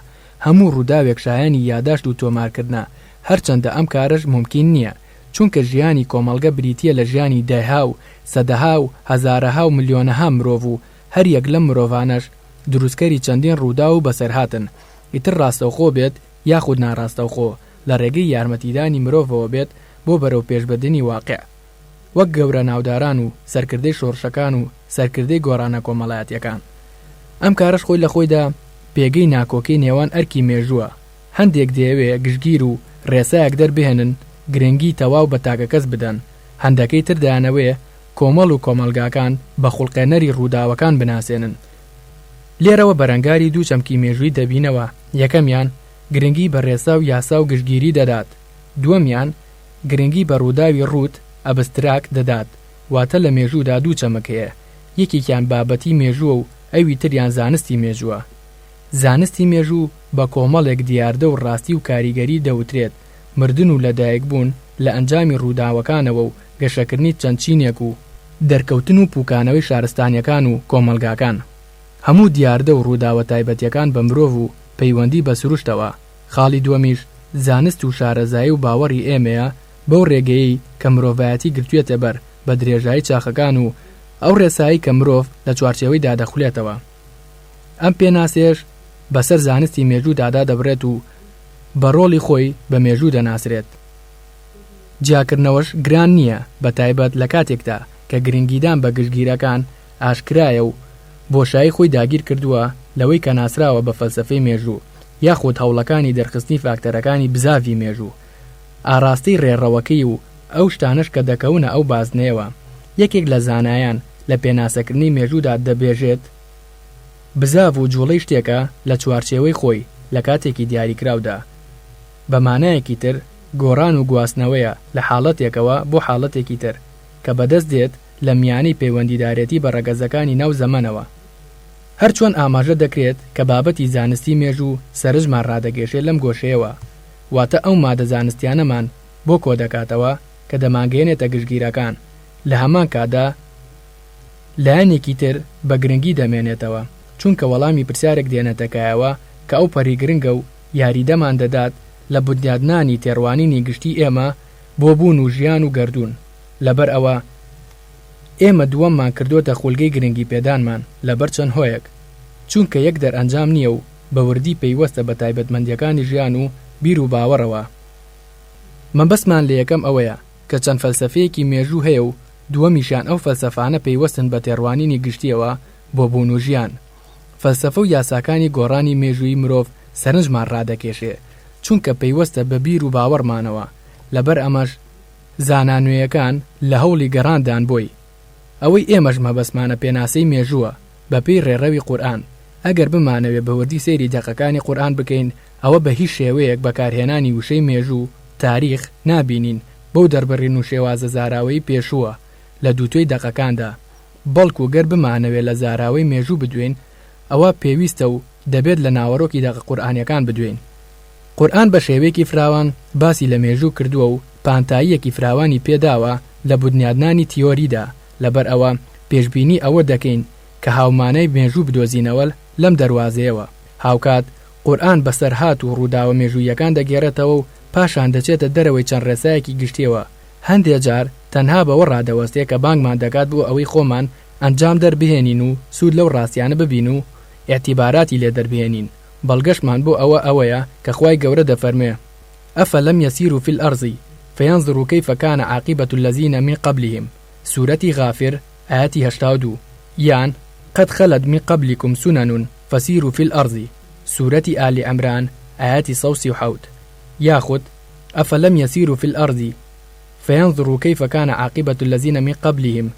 هەموو ڕووداوێک شایەنی یاداشت و تۆمارکردنە، هەرچەندە ئەم کارەش مومکین نییە، چونکە ژیانی کۆمەڵگە بریتییە لە ژیانی دەیها و سەدەها و هەزارەها و ملیۆنەها مرۆڤ و هەر یەک لەم مرۆڤانەش دروستکەری چەندین ڕووداو و بەسەرهاتن، ئیتر ڕاستەوخۆ بێت یاخود ناڕاستەوخۆ لە ڕێگەی یارمەتیدانی مرۆڤەوە بێت بۆ بەرەوپێشبردنی واقیع. وەک گەورە ناوداران و سەرکردەی شۆڕشەکان و سەرکردەی گۆڕانە کۆمەڵایەتیەکان. ئەم کارەش خۆی لە خۆیدا پێگەی ناکۆکی نێوان ئەرکی مێژووە، هەندێک دەیەوێ گشتگیر و ڕێسایەک دەربهێنن گرنگی تەواو بە تاکەکەس بدەن، هەندەکەی تر دەیانەوێ کۆمەڵ و کۆمەڵگاکان بە خوڵقێنەری ڕووداوەکان بناسێنن. لێرەوە بەرەنگاری دوو چەمکی مێژووی دەبینەوە، یەکەمیان گرنگی بە ڕێسا و یاسا و گشتگیری دەدات، دووەمیان گرنگی بە ڕووداوی ڕووت، ئەبستراکت، دەدات، واتە لە مێژوودا دوو چەمک هەیە، یەکێکیان بابەتی مێژووە و ئەوی تریان زانستی مێژووە. زانستی مێژوو بە کۆمەڵێک دیاردە و ڕاستی و کاریگەری دەوترێت، مردن و لەدایکبوون لە ئەنجامی ڕووداوەکانەوە و گەشەکردنی چەند چینێک و دەرکەوتن و پووکانەوەی شارستانییەکان و کۆمەڵگاکان. هەموو دیاردە و ڕووداوە تایبەتیەکان بە مرۆڤ و پەیوەندی بە سروشتەوە، خاڵی دووەمیش زانست و شارەزایی و باوەڕی ئێمەیە بەو ڕێگەیەی کە مرۆڤایەتی گرتویەتە بەر بە درێژایی چاخەکان و ئەو ڕێسایەی کە مرۆڤ لە چوارچێوەیدا دەخولێتەوە. ئەم پێناسەیەش بەسەر زانستی مێژوودا دادەبڕێت و بە ڕۆڵی خۆی بە مێژوو دەناسرێت. جیاکردنەوەش گران نییە، بە تایبەت لە کاتێکدا کە گرنگیدان بە گشتگیرەکان ئاشکرایە و بۆشایی خۆی داگیر کردووە لەوەی کە ناسراوە بە فەلسەفەی مێژوو یاخود هەوڵەکانی دەرخستنی فاکتەرەکانی بزاڤی مێژوو ئاڕاستەی ڕێڕەوەکەی و ئەو شتانەش کە دەکەونە ئەو بازنەیەوە. یەکێک لە زانایان لە پێناسەکردنی مێژوودا دەبێژێت، بزاڤ و جوڵەی شتێکە لە چوارچێوەی خۆی لە کاتێکی دیاریکراودا. بە مانایەکی تر گۆڕان و گواستنەوەیە لە حاڵەتێکەوە بۆ حاڵەتێکی تر کە بەدەست دێت لە میانەی پەیوەندیدارێتی بە ڕەگەزەکانی ناو زەمەنەوە. هەر چۆن ئاماژە دەکرێت کە بابەتی زانستی مێژوو سەرنجمان ڕادەکێشێ لەم گۆشەیەوە، واتە ئەو مادە زانستیانەمان بۆ کۆدەکاتەوە کە دەمانگەیەنێتە گشتگیرەکان، لە هەمان کاتدا لایەنێکی تر بە گرنگی دەمێنێتەوە، چونکە وەڵامی پرسیارێک دێنێتە کایەوە کە ئەوپەڕی گرنگە و یاریدەمان دەدات لە بنیادنانی تێڕوانینی گشتی ئێمە بۆ بوون و ژیان و گەردوون. لەبەر ئەوە ئێمە دووەممان کردۆتە خولگەی گرنگیپێدانمان لەبەر چەند هۆیەک، چونکە یەک دەرئەنجام نییە و بە وردی پەیوەستە بە تایبەتمەندییەکانی ژیان و بیر و باوەڕەوە. مەبەستمان لە یەکەم ئەوەیە کە چەند فەلسەفەیەکی مێژوو هەیە و دووەمیشیان ئەو فەلسەفانە پەیوەستن بە تێڕوانینی گشتییەوە بۆ بوون و ژیان. فەلسەفە و یاساکانی گۆڕانی مێژوویی مرۆڤ سەرنجمان ڕادەکێشێ، چونکە پەیوەستە بە بیر و باوەڕمانەوە، لەبەر ئەمەش زانا نوێیەکان لە هەوڵی گەڕاندان بۆی. ئەوەی ئێمەش مەبەستمانە پێناسەی مێژووە بە پێی ڕێڕەوی قورئان، ئەگەر بمانەوێ بە وردی سەیری دەقەکانی قورئان بکەین ئەوە بە هیچ شێوەیەک بەکارهێنانی وشەی مێژوو، تاریخ، نابینین بەو دەربڕین و شێوازە زاراوەیی پێشووە لە دووتوێی دەقەکاندا، بەڵکو گەر بمانەوێ لە زاراوەی مێژوو بدوێین ئەوا پێویستە و دەبێت لە ناوەرۆکی دەقە قورئانیەکان بدوێین. قورئان بە شێوەیەکی فراوان باسی لە مێژوو کردووە و پانتاییەکی فراوانی پێداوە لە بنیادنانی تیۆریدا، لەبەر ئەوە پێشبینی ئەوە دەکەین کە هاومانای مێژوو بدۆزینەوە لەم دەروازەیەوە. هاوکات قورئان بەسەرهات و ڕووداوە مێژووییەکان دەگێڕێتەوە و پاشان دەچێتە دەرەوەی چەند ڕێسایەکی گشتیەوە، هەندێ جار تەنها بەوە ڕادەوەستێ کە بانگمان دەکات بۆ ئەوەی خۆمان ئەنجام دەربهێنین و سوود لەو ڕاستیانە ببین و ئیعتیباراتی لێ دەربهێنین، بەڵگەشمان بۆ ئەوە ئەوەیە کە خوای گەورە دەفەرموێ، افلم یسیروا فی الارض فینظروا کیف کان عاقبە الذین من قبلهم، سورەتی غافر ئایەتی 82، یان، قد خلت من قبلکم سنن فسیروا فی الارض، سورەتی ئالی عمران ئایەتی 137، یاخود، افلم یسیروا فی الارض فینظروا کیف کان عاقبە الذین من قبلهم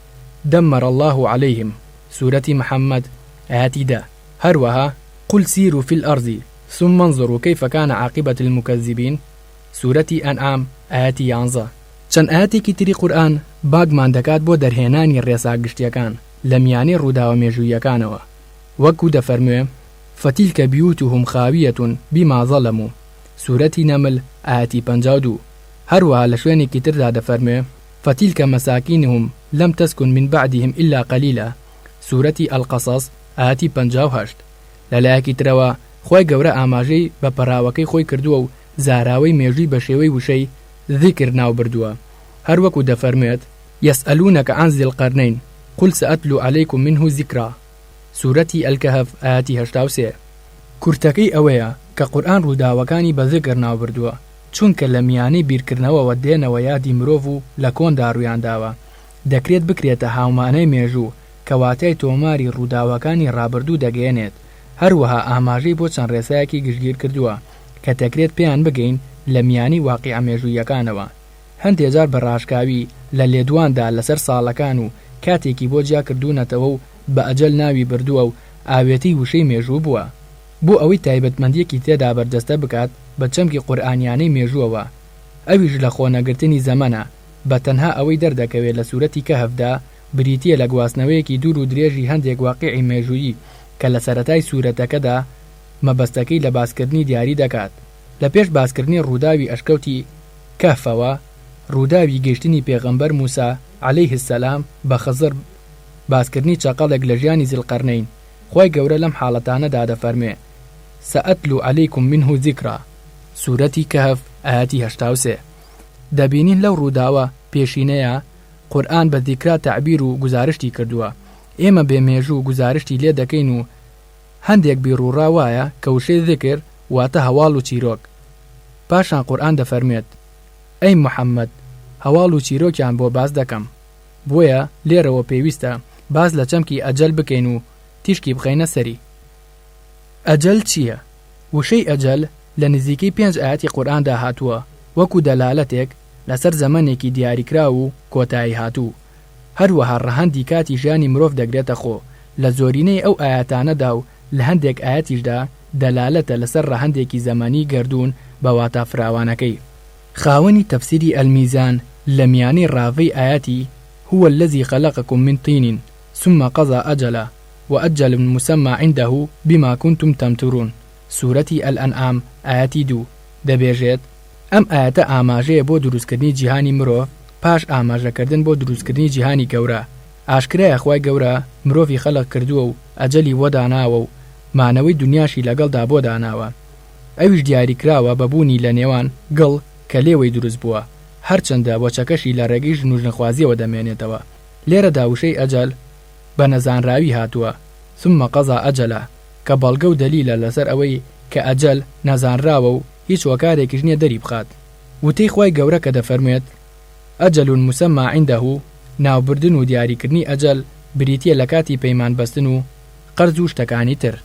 دمر اللە علیهم، سورەتی محمد ئایەتی دە، هەروەها، قل سیروا فی الارض ثم انظروا کیف کان عاقبە المکذبین، سورەتی ئەنعام ئایەتی یانزە. چەند ئایەتێکی تری قورئان بانگمان دەکات بۆ دەرهێنانی ڕێسا گشتیەکان لە میانەی ڕووداوە مێژووییەکانەوە، وەکو دەفەرموێ، فتلک بیوتهم خاویە بما ظلموا، سورەتی نەمل ئایەتی 52، هەروەها لە شوێنێکی تردا دەفەرموێ، فتلک مساکنهم لم تسکن من بعدهم الا قلیلا، سورەتی القصص ئایەتی 58. لە لایەکی ترەوە خوای گەورە ئاماژەی بە پەڕاوەکەی خۆی کردووە و زاراوەی مێژووی بە شێوەی وشەی، ذکر، ناو بردووە هەر وەکو دەفەرموێت، یسئلونک عن ذی القرنین قل سأتلو علیکم منه ذکرا، سورەتی الکهف ئایەتی 83. کورتەکەی ئەوەیە کە قورئان ڕووداوەکانی بە ذکر ناو بردووە چونکە لە میانەی بیرکردنەوەوە دێنەوە یادی مرۆڤ و لە کۆندا ڕوویانداوە دەکرێت بکرێتە هاومانای مێژوو کە واتای تۆماری ڕووداوەکانی ڕابردوو دەگەیەنێت، هەروەها ئاماژەی بۆ چەند ڕێسایەکی گشتگیر کردووە کە دەکرێت پێیان بگەین لە میانەی واقیعە مێژووییەکانەوە. هەندێ جار بە ڕاشکاوی لە لێدواندا لەسەر ساڵەکان و کاتێکی بۆ جیا کردوونەتەوە و بە ئەجەل ناوی بردووە و ئاوێتەی وشەی مێژوو بووە بۆ ئەوەی تایبەتمەندییەکی تێدا بەرجەستە بکات بە چەمکی قورئانیانەی مێژووەوە ئەویش لە خۆنەگرتنی زەمەنە بە تەنها ئەوەی دەردەکەوێ لە سورەتی کەهفدا بریتییە لە گواستنەوەیەکی دوور و درێژی هەندێک واقیعی مێژوویی کە لە سەرەتای سورەتەکەدا مەبەستەکەی لە باسکردنی دیاری دەکات. لە پێش باسکردنی ڕووداوی ئەشکەوتی کەهفەوە، ڕووداوی گەیشتنی پێغەمبەر موسا، علیه السلام، بە خضر، باسکردنی چەقەڵێک لە ژیانی ذی القرنین. خوای گەورە لەم حاڵەتانەدا دەفەرموێ، سأتلو علیکم منه ذکرا، سورەتی کەهف ئایەتی 83. دەبینین لەو ڕووداوە پێشینەیە قورئان بە ذیکرا تەعبیر و گوزارشتی کردووە، ئێمە بێ مێژوو گوزارشتی لێ دەکەین و هەندێک بیروڕا وایە کە وشەی ذکر واتە هەواڵ و چیرۆک. پاشان قورئان دەفەرموێت، ئەی محەممەد هەواڵ و چیرۆکیان بۆ باس دەکەم. بۆیە لێرەوە پێویستە باس لە چەمکی ئەجەل بکەین و تیشکی بخەینە سەری. ئەجەل چییە؟ وشەی ئەجەل لە نزیکەی پێنج ئایەتی قورئاندا هاتووە وەکو دەلالەتێک لەسەر زەمەنێکی دیاریکراو و کۆتاییهاتوو، هەروەها ڕەهەندی کاتی ژیانی مرۆڤ دەگرێتە خۆ، لە زۆرینەی ئەو ئایەتانەدا و لە هەندێک ئایەتیشدا دەلالەتە لەسەر ڕەهەندێکی زەمەنی گەردوون بە واتا فراوانەکەی. خاوەنی تەفسیری المیزان لە میانەی ڕاڤەی ئایەتی، هو الذی خلقکم من طین ثم قضی اجلا وأجل مسمی عنده بما کنتم تمترون، سورەتی الانعام ئایەتی دوو، دەبێژێت، ئەم ئایەتە ئاماژەیە بۆ دروستکردنی جیهانی مرۆڤ پاش ئاماژەکردن بۆ دروستکردنی جیهانی گەورە، ئاشکرایە خوای گەورە مرۆڤی خەلق کردووە و ئەجەلی بۆ داناوە و مانەوەی دونیاشی لەگەڵدا بۆ داناوە ئەویش دیاریکراوە بە بوونی لە نێوان گڵ کە لێوەی دروست بووە هەرچەندە وەچەکەشی لە ڕێگەی ژن و ژنخوازیەوە دەمێنێتەوە لێرەدا وشەی ئەجەل بە نەزانراوی هاتووە، ثم قضی اجله، کە بەڵگە و دەلیلە لەسەر ئەوەی کە ئەجەل نەزانراوە و هیچ هۆکارێکیش نیە دەری بخات. وتەی خوای گەورە کە دەفەرموێت، اجل مسمی عنده، ناوبردن و دیاریکردنی ئەجەل بریتیە لە کاتی پەیمان بەستن و قەرز و شتەکانی تر.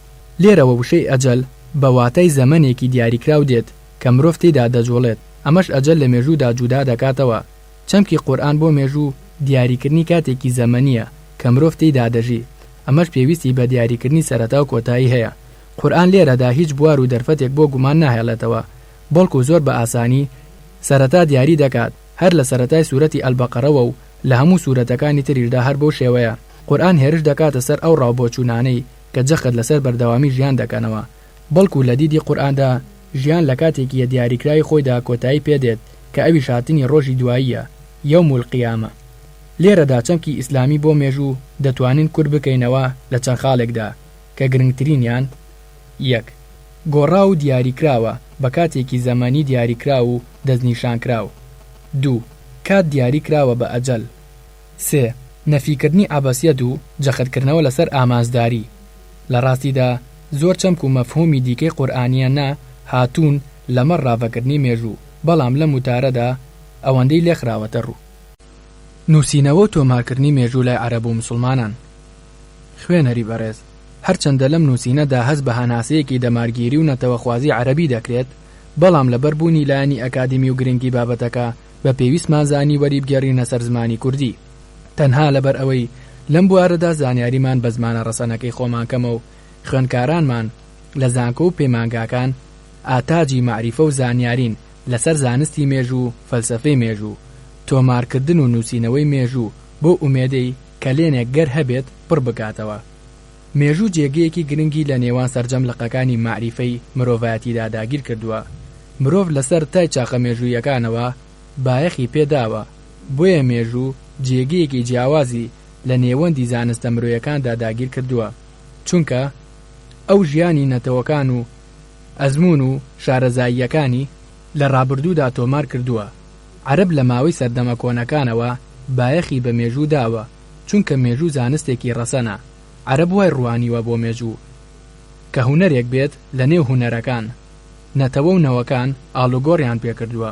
لێرەوە وشەی ئەجەل بە واتای زەمەنێکی دیاریکراو دێت کە مرۆڤ تێیدا دەجوڵێت، ئەمەش ئەجەل لە مێژوودا جودا دەکاتەوە. چەمکی قورئان بۆ مێژوو دیاریکردنی کاتێکی زەمەنییە کە مرۆڤ تێیدا دەژی، ئەمەش پێویستی بە دیاریکردنی سەرەتا و کۆتایی هەیە. قورئان لێرەدا هیچ بوار و دەرفەتێک بۆ گومان ناهێڵێتەوە، بەڵکو زۆر بە ئاسانی سەرەتا دیاری دەکات، هەر لە سەرەتای سورەتی البقرەوە و لە هەموو سورەتەکانی تریشدا هەر بەو شێوەیە. قورئان هێرش دەکاتە سەر ئەو ڕاوبۆچوونانەی کە جەخت لەسەر بەردەوامی ژیان دەکەنەوە، بەڵکو لە دیدی قورئاندا ژیان لە کاتێکی دیاریکراوی خۆیدا کۆتایی پێ دێت کە ئەویش هاتنی ڕۆژی دواییە، یوم القیامە. لێرەدا چەمکی ئیسلامی بۆ مێژوو دەتوانین کورت بکەینەوە لە چەند خاڵێکدا کە گرنگترینیان، یەک. گۆڕاو و دیاریکراوە بە کاتێکی زەمەنی دیاریکراو و دەستنیشانکراو. دوو. کات دیاری کراوە بە ئەجەل. سێ. نەفیکردنی عەبەسیەت و جەختکردنەوە لەسەر ئامانجداری. لە ڕاستیدا زۆر چەمک و مەفهومی دیکەی قورئانییانە هاتوون لەمەڕ ڕاڤەکردنی مێژوو، بەڵام لەم وتارەدا ئەوەندەی لێخراوەتە ڕوو. نووسینەوە و تۆمارکردنی مێژوو لای عەرەب و موسڵمانان. خوێنەری بەڕێز، هەرچەندە لەم نووسینەدا هەست بە هەناسەیەکی دەمارگیری و نەتەوەخوازی عەرەبی دەکرێت، بەڵام لەبەر بوونی لایەنی ئەکادیمی و گرنگی بابەتەکە بە پێویستمان زانی وەریبگێڕینە سەر زمانی کوردی. تەنها لەبەر ئەوەی لەم بوارەدا زانیاریمان بە زمانە ڕەسەنەکەی خۆمان کەمە و خوێندکارانمان لە زانکۆ و پەیمانگاکان ئاتاجی مەعریفە و زانیارین لەسەر زانستی مێژوو و فەلسەفەی مێژوو، تۆمارکردن و نووسینەوەی مێژوو بەو ئومێدەی کەلێنێک گەر هەبێت پڕ بکاتەوە. مێژوو جێگەیەکی گرنگی لە نێوان سەرجەم لقەکانی مەعریفەی مرۆڤایەتیدا داگیر کردووە. مرۆڤ لە سەرتای چاخە مێژوویەکانەوە بایەخی پێ داوە، بۆیە مێژوو جێگەیەکی جیاوازی لە نێوەندی زانستە مرۆیەکاندا داگیر کردووە، چونکە ئەو ژیانی نەتەوەکان و ئەزموون و شارەزاییەکانی لە ڕابردوودا تۆمار کردووە. عەرەب لە ماوەی سەردەمە کۆنەکانەوە بایەخی بە مێژوو داوە، چونکە مێژوو زانستێکی ڕەسەنە، عەرەب وای ڕوانیوە بۆ مێژوو کە هونەرێک بێت لە نێو هونەرەکان، نەتەوە و نەوەکان ئاڵوگۆڕیان پێکردووە.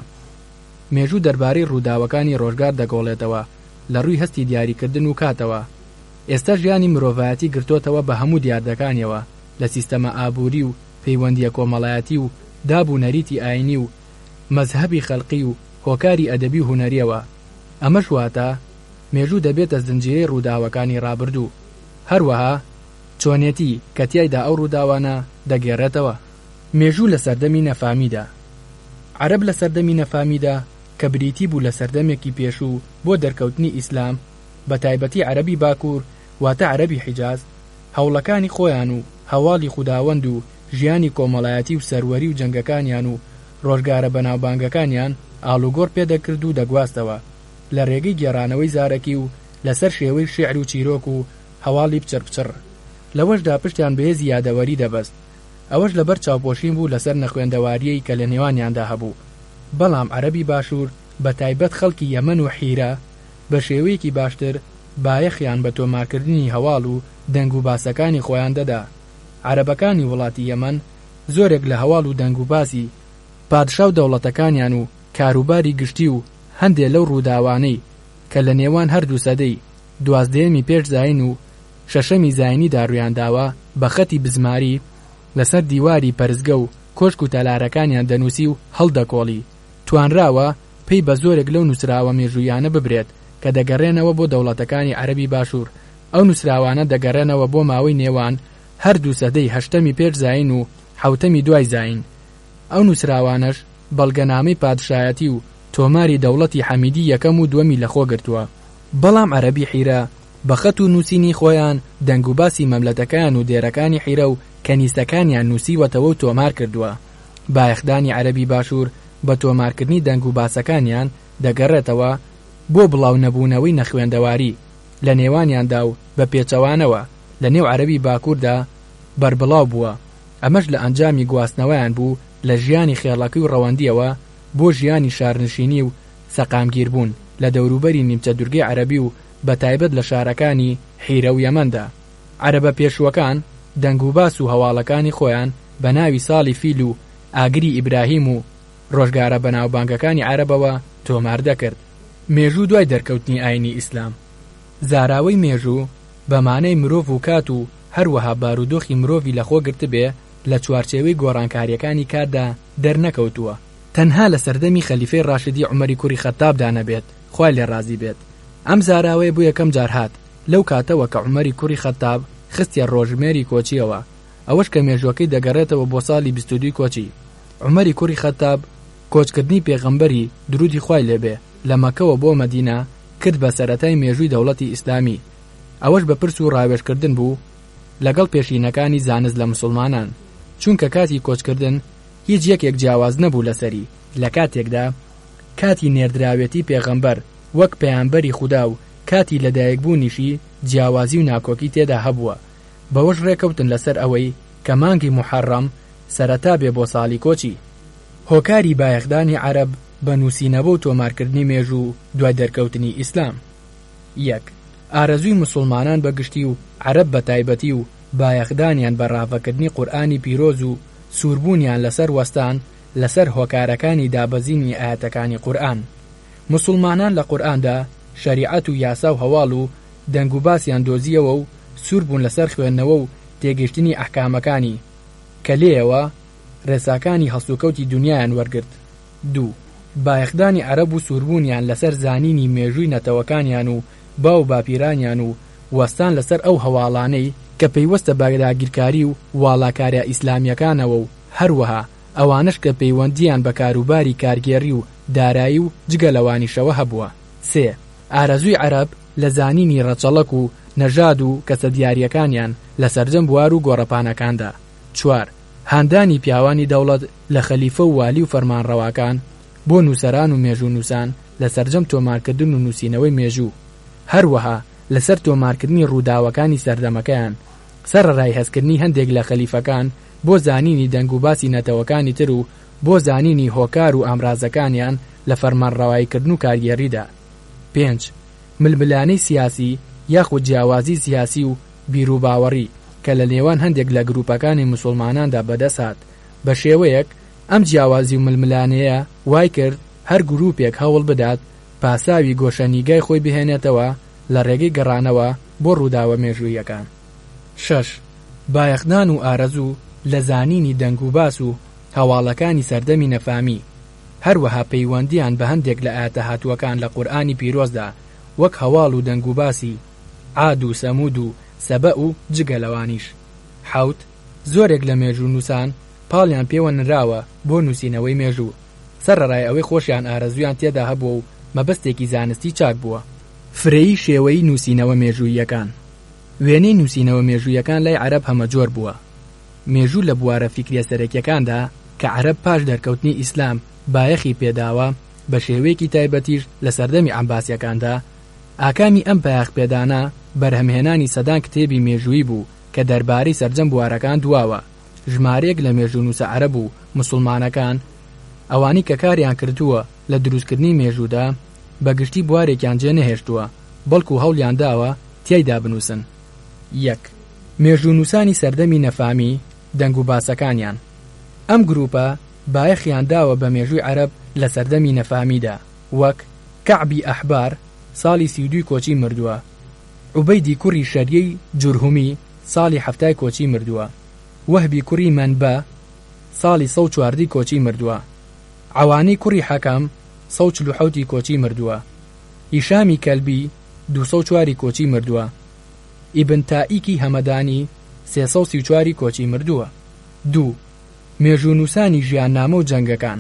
مێژوو دەربارەی ڕووداوەکانی ڕۆژگار دەگۆڵێتەوە لە ڕووی هەستی دیاریکردن و کاتەوە. ئێستا ژیانی مرۆڤایەتی گرتۆتەوە بە هەموو دیاردەکانیەوە لە سیستەمە ئابووری و پەیوەندییە کۆمەڵایەتی و داب و نەریتی ئاینی و مەزهەبی خەلقی و هۆکاری ئەدەبی و هونەریەوە. ئەمەش واتە مێژوو دەبێتە زنجیرەی ڕووداوەکانی ڕابردوو. هەروەها چۆنێتی کە تیایدا ئەو ڕووداوانە دەگێڕێتەوە. مێژوو لە سەردەمی نەفامیدا. عەرەب لە سەردەمی نەفامیدا کە بریتی بوو لە سەردەمێکی پێشوو بۆ دەرکەوتنی ئیسلام، بە تایبەتی عەرەبی باکوور واتە عەرەبی حیجاز، هەوڵەکانی خۆیان و هەواڵی خوداوەند و ژیانی کۆمەڵایەتی و سەروەری و جەنگەکانیان و ڕۆژگارە بەناوبانگەکانیان ئاڵوگۆڕ پێدەکرد و دەگواستەوە لە رێگەی گێڕانەوەی زارەکی و لەسەر شێوەی شیعر و چیرۆک و هەواڵی پچڕپچڕ. لەوەشدا پشتیان بە هێزی یادەوەری دەبەست. ئەوەش لەبەر چاوپۆشین بوو لەسەر نەخوێندەواریی کە لە نێوانیاندا هەبوو. بەڵام عەرەبی باشوور، بە تایبەت خەڵکی یەمەن و حیرە، بە شێوەیەکی باشتر بایەخیان بە تۆمارکردنی هەواڵ و دەنگوباسەکانی خۆیان دەدا. عەرەبەکانی وڵاتی یەمەن زۆرێک لە هەواڵ و دەنگوباسی پادشا و دەوڵەتەکانیان و کاروباری گشتی و هەندێ لەو ڕووداوانەی کە لە نێوان هەردوو سەدەی دوازدەیەمی پێش زایین و شەشەمی زایینیدا ڕوویانداوە بە خەتی بزماری لەسەر دیواری پەرستگە و کۆشک و تەلارەکانیان دەنووسی و هەڵدەکۆڵی. توانراوە پەی بە زۆرێک لەو نووسراوە مێژووییانە ببرێت کە دەگەرێنەوە بۆ دەوڵەتەکانی عەرەبی باشوور. ئەو نووسراوانە دەگەرێنەوە بۆ ماوەی نێوان هەردوو سەدەی هەشتەمی پێش زایین و حەوتەمی دوای زایین. ئەو نووسراوانەش بەڵگەنامەی پادشایەتی و تۆماری دەوڵەتی حەمیدی یەکەم و دووەمی لەخۆ گرتووە. بەڵام عەرەبی حیرە بە خەت و نووسینی خۆیان دەنگوباسی مەملەتەکەیان و دێرەکانی حیرە و کەنیسەکانیان نووسیوەتەوە و تۆمار کردووە. بایەخدانی عەرەبی باشوور بە تۆمارکردنی دەنگوباسەکانیان دەگەڕێتەوە بۆ بڵاو نەبوونەوەی نەخوێندەواری لە نێوانیاندا و بە پێچەوانەوە لە نێو عەرەبی باکووردا بەربڵاو بووە، ئەمەش لە ئەنجامی گواستنەوەیان بوو لە ژیانی خێڵەکی و ڕەوەندییەوە بۆ ژیانی شارنشینی و سەقامگیربوون لە دەوروبەری نیمچە دورگەی عەرەبی و بەتایبەت لە شارەکانی حیرە و یەمەندا. عەرەبە پێشووەکان دەنگوباس و هەواڵەکانی خۆیان بە ناوی ساڵی فیل و ئاگری ئیبراهیم و ڕۆژگارە بەناوبانگەکانی عەرەبەوە تۆمار دەکرد. مێژوو دوای دەرکەوتنی ئاینی ئیسلام. زاراوەی مێژوو بە مانای مرۆڤ و کات و هەروەها بارودۆخی مرۆڤی لەخۆ گرتبێ لە چوارچێوەی گۆڕانکارییەکانی کاتدا دەرنەکەوتووە، تەنها لە سەردەمی خەلیفەی ڕاشدی عومەری کوڕی خەتابدا نەبێت خوای لێ ڕازی بێت ئەم زاراوەیە بۆ یەکەم جار هات لەو کاتەوە کە عومەری کوڕی خەتاب خستیە ڕۆژژمێری کۆچیەوە ئەوەش کە مێژووەکەی دەگەڕێتەوە بۆ ساڵی 22 کۆچی عومەری کوڕی خەتاب کۆچکردنی پێغەمبەری درودی خوای لێ بێ لە مەکەوە بۆ مەدینە کرد بە سەرەتای مێژووی دەوڵەتی ئیسلامی ئەوەش بە پرس و ڕاوێژکردن بوو لەگەڵ پێشینەکانی زانست لە مسوڵمانان چونکە کاتی کۆچکردن هیچ یەکێک جیاواز نەبوو لەسەری لە کاتێکدا کاتی نێردراوێتی پێغەمبەر وەک پەیامبەری خودا و کاتی لەدایکبوونیشی جیاوازی و ناکۆکی تێدا هەبووە بەوەش ڕێکەوتن لەسەر ئەوەی کە مانگی موحەڕەم سەرەتا بێ بۆ ساڵی کۆچی. هۆکاری بایەخدانی عەرەب بە نووسینەوە و تۆمارکردنی مێژوو دوای دەرکەوتنی ئیسلام. یەک. ئارەزووی موسوڵمانان بە گشتی و عەرەب بە تایبەتی و بایەخدانیان بە ڕاڤەکردنی قورئانی پیرۆز و سووربوونیان لەسەر وەستان لەسەر هۆکارەکانی دابەزینی ئایەتەکانی قورئان. موسوڵمانان لە قورئاندا شەریعەت و یاسا و هەواڵ و دەنگوباسیان دۆزییەوە و سوور بوون لەسەر خوێندنەوە و تێگەیشتنی ئەحکامەکانی کە لێیەوە ڕێساکانی هەڵسوکەوتی دونیایان وەرگرت. دوو. بایەخدانی عەرەب و سووربوونیان لەسەر زانینی مێژووی نەتەوەکانیان و باو و باپیرانیان و وەستان لەسەر ئەو هەواڵانەی کە پەیوەستە بە داگیرکاری و واڵاکارە ئیسلامییەکانەوە و هەروەها ئەوانەش کە پەیوەندییان بە کاروباری کارگێڕی و دارایی و جگە لەوانیشەوە هەبووە. سێ. ئارەزووی عەرەب لە زانینی ڕەچەڵەک و نەژاد و کەسە دیارییەکانیان لە سەرجەم بوار و گۆڕەپانەکاندا. چوار. هاندانی پیاوانی دەوڵەت لە خەلیفە و والی و فەرمانڕەواکان بۆ نووسەران و مێژوونووسان لە سەرجەم تۆمارکردن و نووسینەوەی مێژوو، هەروەها لەسەر تۆمارکردنی ڕووداوەکانی سەردەمەکەیان، سەرەڕای هەستکردنی هەندێک لە خەلیفەکان بۆ زانینی دەنگوباسی نەتەوەکانی تر و بۆ زانینی هۆکار و ئامرازەکانیان لە فەرمانڕەواییکردن و کارگێڕیدا. پێنج. ململانێی سیاسی یاخود جیاوازی سیاسی و بیروباوەڕی کە لە نێوان هەندێک لە گروپەکانی موسوڵماناندا بەدەست هات، بە شێوەیەک ئەم جیاوازی و ململانێیە وای کرد هەر گروپێک هەوڵ بدات پاساوی گۆشەنیگای خۆی بهێنێتەوە لە ڕێگەی گەڕانەوە بۆ ڕووداوە مێژووییەکان. شەش، بایەخدان و ئارەزوو لە زانینی دەنگوباس و هەواڵەکانی سەردەمی نەفامی، هەروەها پەیوەندییان بە هەندێک لە ئایەتە هاتووەکان لە قورئانی پیرۆزدا وەک هەواڵ و دەنگوباسی عاد و سەموود و سەبەء و جگە لەوانیش. حەوت، زۆرێک لە مێژوونووسان پاڵیان پێوە نراوە بۆ نووسینەوەی مێژوو، سەرەڕای ئەوەی خۆشیان ئارەزوویان تێدا هەبووە و مەبەستێکی زانستی چاک بووە. فرەیی شێوەی نووسینەوە مێژووییەکان وێنەی نووسینەوە مێژوویەکان لای عەرەب هەمەجۆر بووە. مێژوو لە بوارە فیکریە سەرەکیەکاندا کە عەرەب پاش دەرکەوتنی ئیسلام بایەخی پێداوە، بە شێوەیەکی تایبەتیش لە سەردەمی عەباسیەکاندا، ئاکامی ئەم بایەخپێدانە بەرهەمهێنانی سەدان کتێبی مێژوویی بوو. کە دەربارەی سەرجەم بوارەکان دواوە، ژمارەیەک لە مێژوونووسە عەرەب و موسڵمانەکان، ئەوانەی کە کاریان کردووە لە دروستکردنی مێژوودا، بە گشتی بوارێکیان جێ نەهێشتووە، بەڵکو هەوڵیان داوە تیایدا بنووسن. یەک. مێژوونووسانی سەردەمی نەفامی، دەنگوباسەکانیان. ئەم گرووپە بایەخیان داوە بە مێژووی عەرەب لە سەردەمی نەفامیدا، وەک، کەعبی ئەحبار، ساڵی 32 ی کۆچی مردووە، عوبەیدی کوڕی شەریەی جورهومی، ساڵی حەفتای کۆچی مردووە، وەهبی کوڕی مەنبە، ساڵی 114 ی کۆچی مردووە، عەوانەی کوڕی حەکەم، 147 ی کۆچی مردووە، هیشامی کەلبی، 204 ی کۆچی مردووە، ئیبن تائیکی هەمەدانی، 334 ی کۆچی مردووە. دوو. مێژوونووسانی ژیاننامە و جەنگەکان،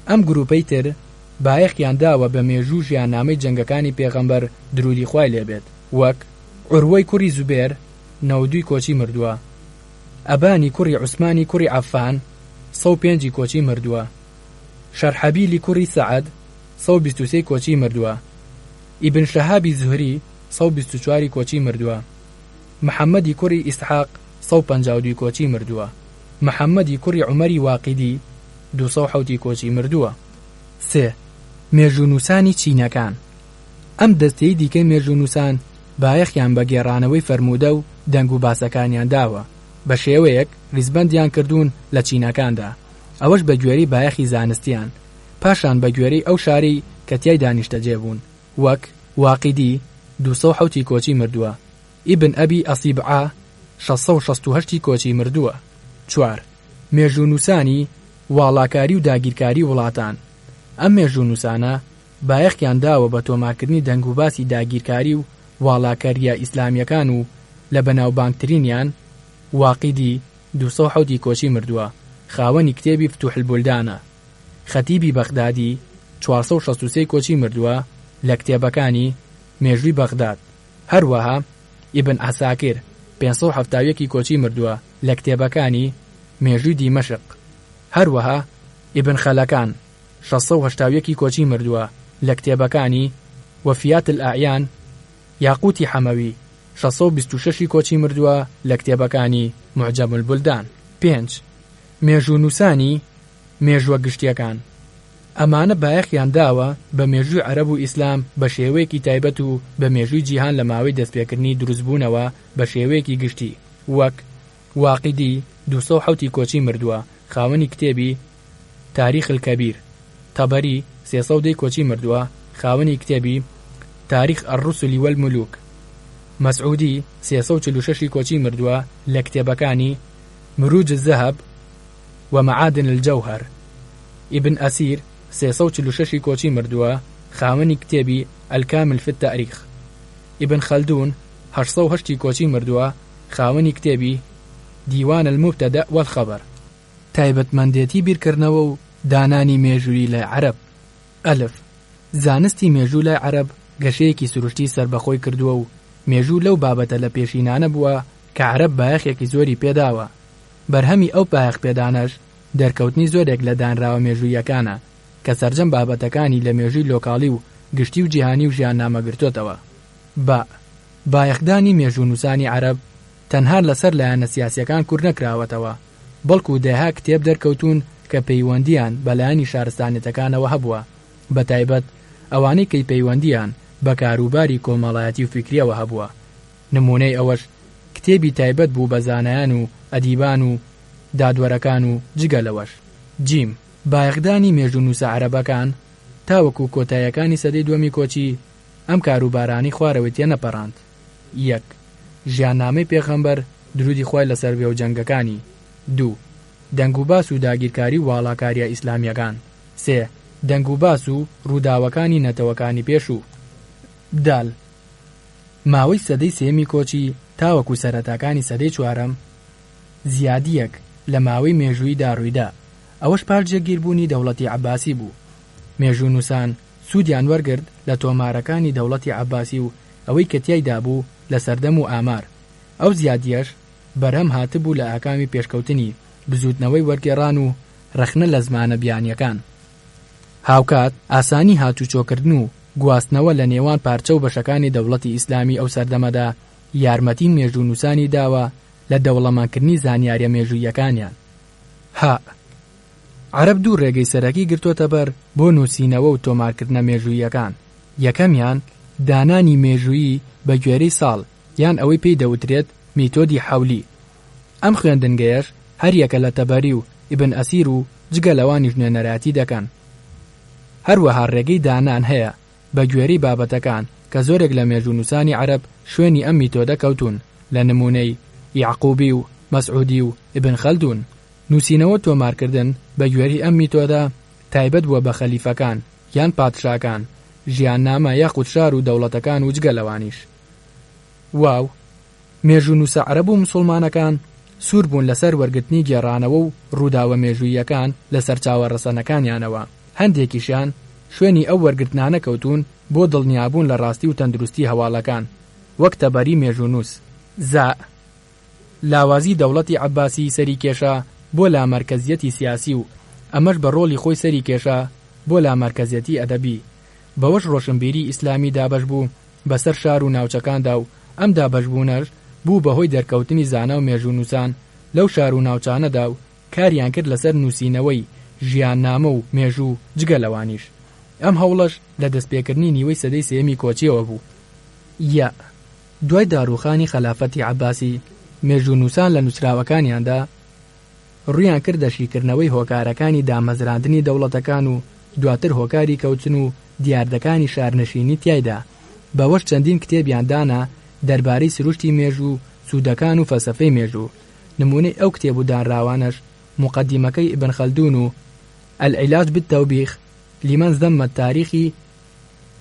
ئەم گرووپەی تر بایەخیان داوە بە مێژوو و ژیاننامەی جەنگەکانی پێغەمبەر دروودی خوای لێ بێت، وەک، عوروەی کوڕی زوبێر، 92 ی کۆچی مردووە، ئەبانی کوڕی عوسمانی کوڕی عەففان، 105 ی کۆچی مردووە، شەرحەبیلی کوڕی سەعد، 123 ی کۆچی مردووە، ئیبن شەهابی زوهری، 124 ی کۆچی مردووە، محەممەدی کوڕی ئیسحاق، 152 ی کۆچی مردووە. محەممەدی کوڕی عومەری واقیدی، 207 ی کۆچی مردووە. سێ. مێژوونووسانی چینەکان، ئەم دەستەی دیکەی مێژوونووسان بایەخیان بە گێڕانەوەی فەرموودە و دەنگوباسەکانیان داوە، بە شێوەیەک ریزبەندیان کردوون لە چینەکاندا، ئەوەش بە گوێرەی بایەخی زانستیان، پاشان بە گوێرەی ئەو شارەی کە تیایدا نیشتەجێ بوون، وەک، واقیدی، 207 ی کۆچی مردووە، ئیبن ئەبی ئەسیبعە، 668 ی کۆچی مردووە. چوار. مێژوونووسانی واڵاکاری و داگیرکاری وڵاتان، ئەم مێژوونووسانە بایەخیان داوە بە تۆمارکردنی دەنگوباسی داگیرکاری و واڵاکەرییە ئیسلامییەکان و لە بەناوبانگترینیان، واقیدی، 207 ی کۆچی مردووە، خاوەنی کتێبی فتوح البلدانە. خەتیبی بەغدادی، 463 ی کۆچی مردووە، لە کتێبەکانی، مێژووی بەغداد. هەروەها، ئیبن عەساکر، 571 ی کۆچی مردووە، لە کتێبەکانی، مێژووی دیمەشق. هەروەها، ئیبن خەلەکان، 681 ی کۆچی مردووە، لە کتێبەکانی، وفیات الاعیان، یاقوتی حەمەوی، 626 ی کۆچی مردووە، لە کتێبەکانی، معجم البلدان. پێنج. مێژوونووسانی مێژووە گشتییەکان، ئەمانە بایەخیان داوە بە مێژووی عەرەب و ئیسلام بە شێوەیەکی تایبەت و بە مێژووی جیهان لە ماوەی دەستپێکردنی دروستبوونەوە بە شێوەیەکی گشتی، وەک، واقیدی، 207 ی کۆچی مردووە، خاوەنی کتێبی، تاریخ الکبیر، تەبەری، 310 ی کۆچی مردووە، خاوەنی کتێبی، تاریخ الرسل والملوک، مەسعودی، 346 ی کۆچی مردووە، لە کتێبەکانی، مروج الذهب و معادن الجوهر، ئیبن ئەسیر، 346 ی کۆچی مردووە، خاوەنی کتێبی، الکامل فی التاریخ. ئیبن خەلدون، 808 ی کۆچی مردووە، خاوەنی کتێبی، دیوان المبتدأ والخبر. تایبەتمەندێتی بیرکردنەوە و دانانی مێژوویی لای عەرەب. ئەلف. زانستی مێژوو لای عەرەب گەشەیەکی سروشتی سەربەخۆی کردووە و مێژوو لەو بابەتە لەپێشینانە بووە کە عەرەب بایەخێکی زۆری پێداوە. بەرهەمی ئەو بایەخپێدانەش دەرکەوتنی زۆرێک لە دانراوە مێژووییەکانە کە سەرجەم بابەتەکانی لە مێژووی لۆکاڵی و گشتی و جیهانی و ژیاننامە گرتۆتەوە. با. بایەخدانی مێژوونووسانی عەرەب تەنها لەسەر لایەنە سیاسییەکان کورتنەکراوەتەوە، بەڵکو دەیەها کتێب دەرکەوتوون کە پەیوەندییان بە لایەنی شارستانیەتەکانەوە هەبووە، بەتایبەت ئەوانەی کەی پەیوەندییان بە کاروباری کۆمەڵایەتی و فیکرییەوە هەبووە. نموونەی ئەوەش کتێبی تایبەت بوو بە زانایان و ئەدیبان و دادوەرەکان و جگە لەوەش. جیم. بایەخدانی مێژوونووسە عەرەبەکان تاوەکو کۆتاییەکانی سەدەی دووەمی کۆچی ئەم کاروبارانەی خوارەوەی تێنەپەڕاند. یەک. ژیاننامەی پێغەمبەر، دروودی خوای لەسەر بێ و جەنگەکانی. دوو. دەنگوباس و داگیرکاری و واڵاکارییە ئیسلامییەکان. سێ. دەنگوباس و ڕووداوەکانی نەتەوەکانی پێشوو. دال. ماوەی سەدەی سێیەمی کۆچی تاوەکو سەرەتاکانی سەدەی چوارەم، زیادییەک لە ماوەی مێژووییدا ڕوویدا، ئەوەش پاش جێگیربوونی دەوڵەتی عەباسی بوو. مێژوونووسان سوودیان وەرگرت لە تۆمارەکانی دەوڵەتی عەباسی و ئەوەی کە تیایدا بوو لە سەردەم و ئامار. ئەو زیادییەش بەرهەم هاتبوو لە ئاکامی پێشکەوتنی بزووتنەوەی وەرگێڕان و ڕەخنە لە زمانە بیانییەکان. هاوکات ئاسانی هاتووچۆکردن و گواستنەوە لە نێوان پارچە و بەشەکانی دەوڵەتی ئیسلامی ئەو سەردەمەدا یارمەتی مێژوونووسانی داوە لە دەوڵەمەندکردنی زانیاریە مێژووییەکانیان. هە. عەرەب دوو ڕێگەی سەرەکی گرتۆتە بەر بۆ نووسینەوە و تۆمارکردنە مێژووییەکان، یەکەمیان، دانانی مێژوویی بە گوێرەی ساڵ یان ئەوەی پێی دەوترێت میتۆدی حەولی. ئەم خوێندنگەیەش هەریەکە لە تەبەری و ئیبن ئەسیر و جگە لەوانیش نوێنەرایەتی دەکەن. هەروەها ڕێگەی دانان هەیە بە گوێرەی بابەتەکان کە زۆرێک لە مێژوونووسانی عەرەب شوێنی ئەم میتۆدە کەوتوون لە نموونەی، یەعقوبی و مەسعودی و ئیبن خەلدون. نووسینەوە و تۆمارکردن بە گوێرەی ئەم میتۆدە تایبەت بووە بە خەلیفەکان یان پادشاکان، ژیاننامە یاخود شار و دەوڵەتەکان و جگە لەوانیش. واو. مێژوونووسە عەرەب و موسوڵمانەکان سوور بوون لەسەر وەرگرتنی گێڕانەوە و ڕووداوە مێژووییەکان لە سەرچاوە ڕەسەنەکانیانەوە، هەندێکیشیان شوێنی ئەو وەرگرتنانە کەوتوون بۆ دڵنیابوون لە ڕاستی و تەندروستی هەواڵەکان، وەک تەبەری مێژوونووس. زا. لاوازی دەوڵەتی عەباسی سەری کێشا بۆ لامەرکەزیەتی سیاسی و ئەمەش بە ڕۆڵی خۆی سەری کێشا بۆ لامەرکەزیەتی ئەدەبی، بەوەش ڕۆشنبیری ئیسلامی دابەش بوو بەسەر شار و ناوچەکاندا و ئەم دابەشبوونەش بوو بەهۆی دەرکەوتنی زانا و مێژوونووسان لەو شار و ناوچانەدا و کاریان کرد لەسەر نووسینەوەی ژیاننامە و مێژوو جگە لەوانیش ئەم هەوڵەش لە دەستپێکردنی نیوەی سەدەی سێیەمی کۆچیەوە بوو. یە. دوای داڕووخانی خەلافەتی عەباسی مێژوونووسان لە نووسراوەکانیاندا ڕوویان کردە شیکردنەوەی هۆکارەکانی دامەزراندنی دەوڵەتەکان و دواتر هۆکاری کەوتن و دیاردەکانی شارنشینی تیایدا، بەوەش چەندین کتێبیان دانا دەربارەی سروشتی مێژوو، سوودەکان و فەلسەفەی مێژوو، نموونەی ئەو کتێب و دانراوانەش موقەدیمەکەی ئیبن خەلدون و العلاج بالتوبیخ لمن ذم التاریخ ی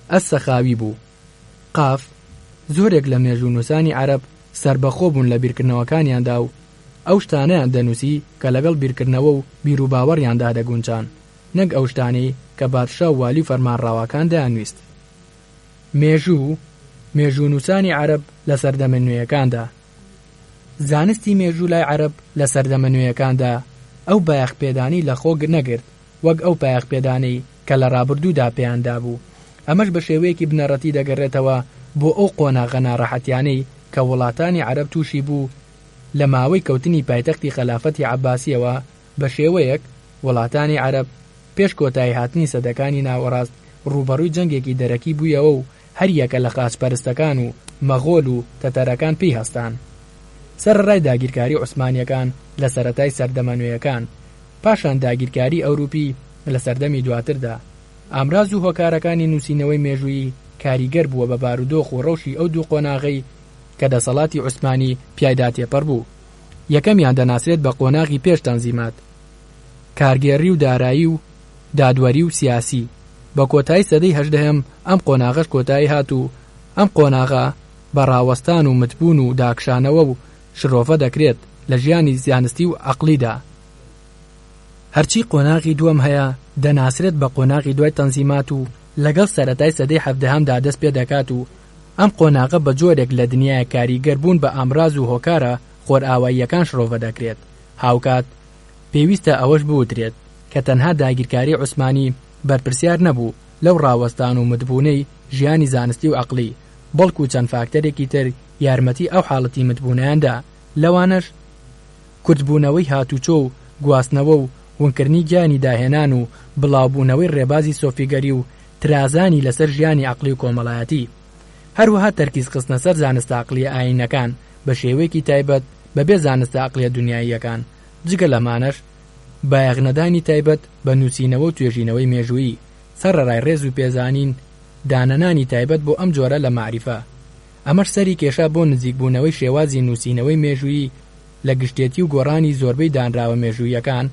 السخاوی بوو. قاف، زۆرێک لە مێژوونووسانی عەرەب سەربەخۆ بوون لە بیرکردنەوەکانیاندا و ئەو شتانەیان دەنووسی کە لەگەڵ بیرکردنەوە و بیروباوەڕیاندا دەگونجان، نەک ئەو شتانەی کە پادشا و والی و فەرمانڕەواکان دەیانویست. مێژوو، مێژوونووسانی عەرەب لە سەردەمە نوێیەکاندا. زانستی مێژوو لای عەرەب لە سەردەمە نوێیەکاندا ئەو بایەخپێدانەی لەخۆ نەگرت وەک ئەو بایەخپێدانەی کە لە ڕابردوودا پێیان دابوو، ئەمەش بە شێوەیەکی بنەڕەتی دەگەڕێتەوە بۆ ئەو قۆناغە ناڕەحەتیانەی کە وڵاتانی عەرەب تووشی بوو لە ماوەی کەوتنی پایتەختی خەلافەتی عەباسییەوە بە شێوەیەک وڵاتانی عەرەب پێش کۆتاییهاتنی سەدەکانی ناوەڕاست ڕووبەڕووی جەنگێکی دەرەکی بوویەوە و هەریەکە لە خاچپەرستەکان و مەغۆل و تەتەرەکان پێی هەستان. سەرەڕای داگیرکاری عوسمانییەکان لە سەرەتای سەردەمە نوێیەکان، پاشان داگیرکاری ئەوروپی لە سەردەمی دواتردا، ئامراز و هۆکارەکانی نووسینەوەی مێژوویی کاریگەر بووە بە بارودۆخ و ڕەوشی ئەو دوو قۆناغەی کە دەسەڵاتی عوسمانی پیایدا تێپەڕ بوو. یەکەمیان دەناسرێت بە قۆناغی پێش تەنزیمات، کارگێڕی و دارایی و دادوەری و سیاسی، بە کۆتایی سەدەی هەژدەهەم ئەم قۆناغەش کۆتایی هات و ئەم قۆناغە بە ڕاوەستان و متبوون و داکشانەوە و شرۆڤە دەکرێت لە ژیانی زانستی و عەقڵیدا. هەرچی قۆناغی دووەم هەیە دەناسرێت بە قۆناغی دوای تەنزیمات و لەگەڵ سەرەتای سەدەی حەڤدەهەمدا دەست پێ دەکات و ئەم قۆناغە بە جۆرێک لە دنیایە کاریگەر بوون بە ئامراز و هۆکارە خۆرئاواییەکان شرۆڤە دەکرێت هاوکات پێویستە ئەوەش بوترێت کە تەنها داگیرکاری عوسمانی بەرپرسیار نەبوو لەو ڕاوەستان و متبوونەی ژیانی زانستی و عەقڵی بەڵکو چەند فاکتەرێکی تر یارمەتی ئەو حاڵەتی متبوونەیان دا لەوانەش کورتبوونەوەی هاتوچۆ و گواستنەوە و ونکردنی گیانی داهێنان و بڵاوبوونەوەی ڕێبازی سۆفیگەری و ترازانی لەسەر ژیانی عەقڵی و کۆمەڵایەتی. هەروەها تەرکیز خستنە سەر زانستە عەقڵیە ئایینەکان بە شێوەیەکی تایبەت بەبێ زانستە عەقڵیە دونیاییەکان، جگە لەمانەش بایەخنەدانی تایبەت بە نووسینەوە و توێژینەوەی مێژوویی، سەڕەرای ڕێز و پێزانین دانەنانی تایبەت بۆ ئەم جۆرە لە مەعریفە. ئەمەش سەری کێشا بۆ نزیکبوونەوەی شێوازی نووسینەوەی مێژوویی لە گشتێتی و گۆڕانی زۆربەی دانراوە مێژووییەکان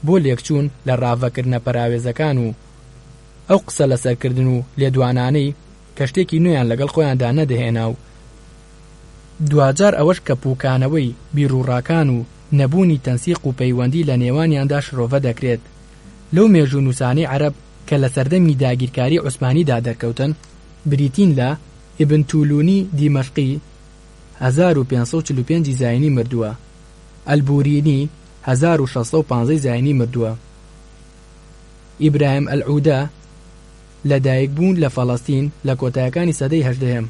بۆ لێکچوون لە ڕاڤەکردنە پەراوێزەکان و ئەو قسە لەسەرکردن و لێدوانانەی کە شتێکی نوێیان لەگەڵ خۆیاندا نەدەهێنا و دواجار ئەوەش کە پووکانەوەی بیروڕاکان و نەبوونی تەنسیق و پەیوەندی لە نێوانیاندا شرۆڤە دەکرێت لەو مێژوونووسانەی عەرەب کە لە سەردەمی داگیرکاری عوسمانیدا دەرکەوتن بریتین لە، ئیبن تولونی دیمەشقی، 1545 ی زاینی مردووە، ئەلبورینی، 1615 ی زاینی مردووە، ئیبراهیم ئەلعودە، لەدایکبوو لە فەڵەستین لە کۆتایەکانی سەدەی هەژدەیەم.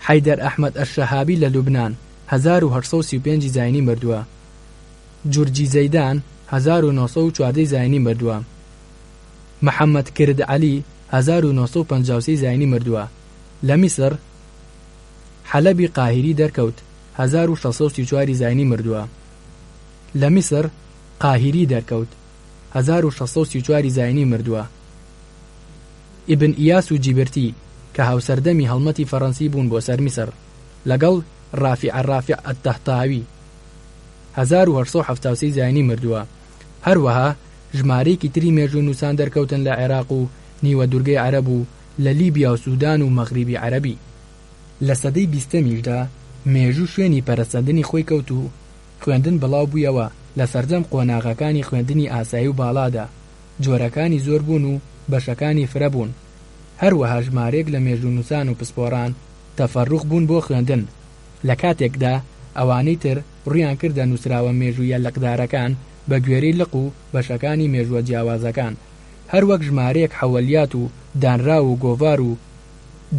حەیدەر ئەحمەد ئەلشەهابی لە لوبنان. 1835 ی زاینی مردووە. جورجی زەیدان، 1914 ی زاینی مردووە. محەمەد کرد عەلی، 1953 ی زاینی مردووە. لە میسر، حەلەبی قاهیری دەرکەوت، 1634 ی زاینی مردووە. لە میسر، قاهیری دەرکەوت، 1634 ی زاینی مردووە. ئیبن ئیاس و جیبرتی کە هاوسەردەمی هەڵمەتی فەرەنسی بوون بۆ سەر میسر، لەگەڵ ڕافیعە ڕافع ئەلتەهتاوی، 1873 زاینی مردووە. هەروەها ژمارەیەکی تری مێژوونووسان دەرکەوتن لە عێراق و نیوە دورگەی عەرەب و لە لیبیا و سودان و مەغریبی عەرەبی. لە سەدەی بیستەمیشدا مێژوو شوێنی پەرەسەندنی خۆی کەوت و خوێندن بڵاو بوویەوە لە سەرجەم قۆناغەکانی خوێندنی ئاسایی و باڵادا، جۆرەکانی زۆر بوون و بەشەکانی فرە بوون. هەروەها ژمارەیەک لە مێژوونووسان و پسپۆڕان تەفەروغ بوون بۆ خوێندن، لە کاتێکدا ئەوانەی تر ڕوویان کردە نووسراوە مێژوویە لقدارەکان بە گوێرەی لق و بەشەکانی مێژووە جیاوازەکان، هەروەک ژمارەیەک حەوەلیات و دانراو و گۆڤار و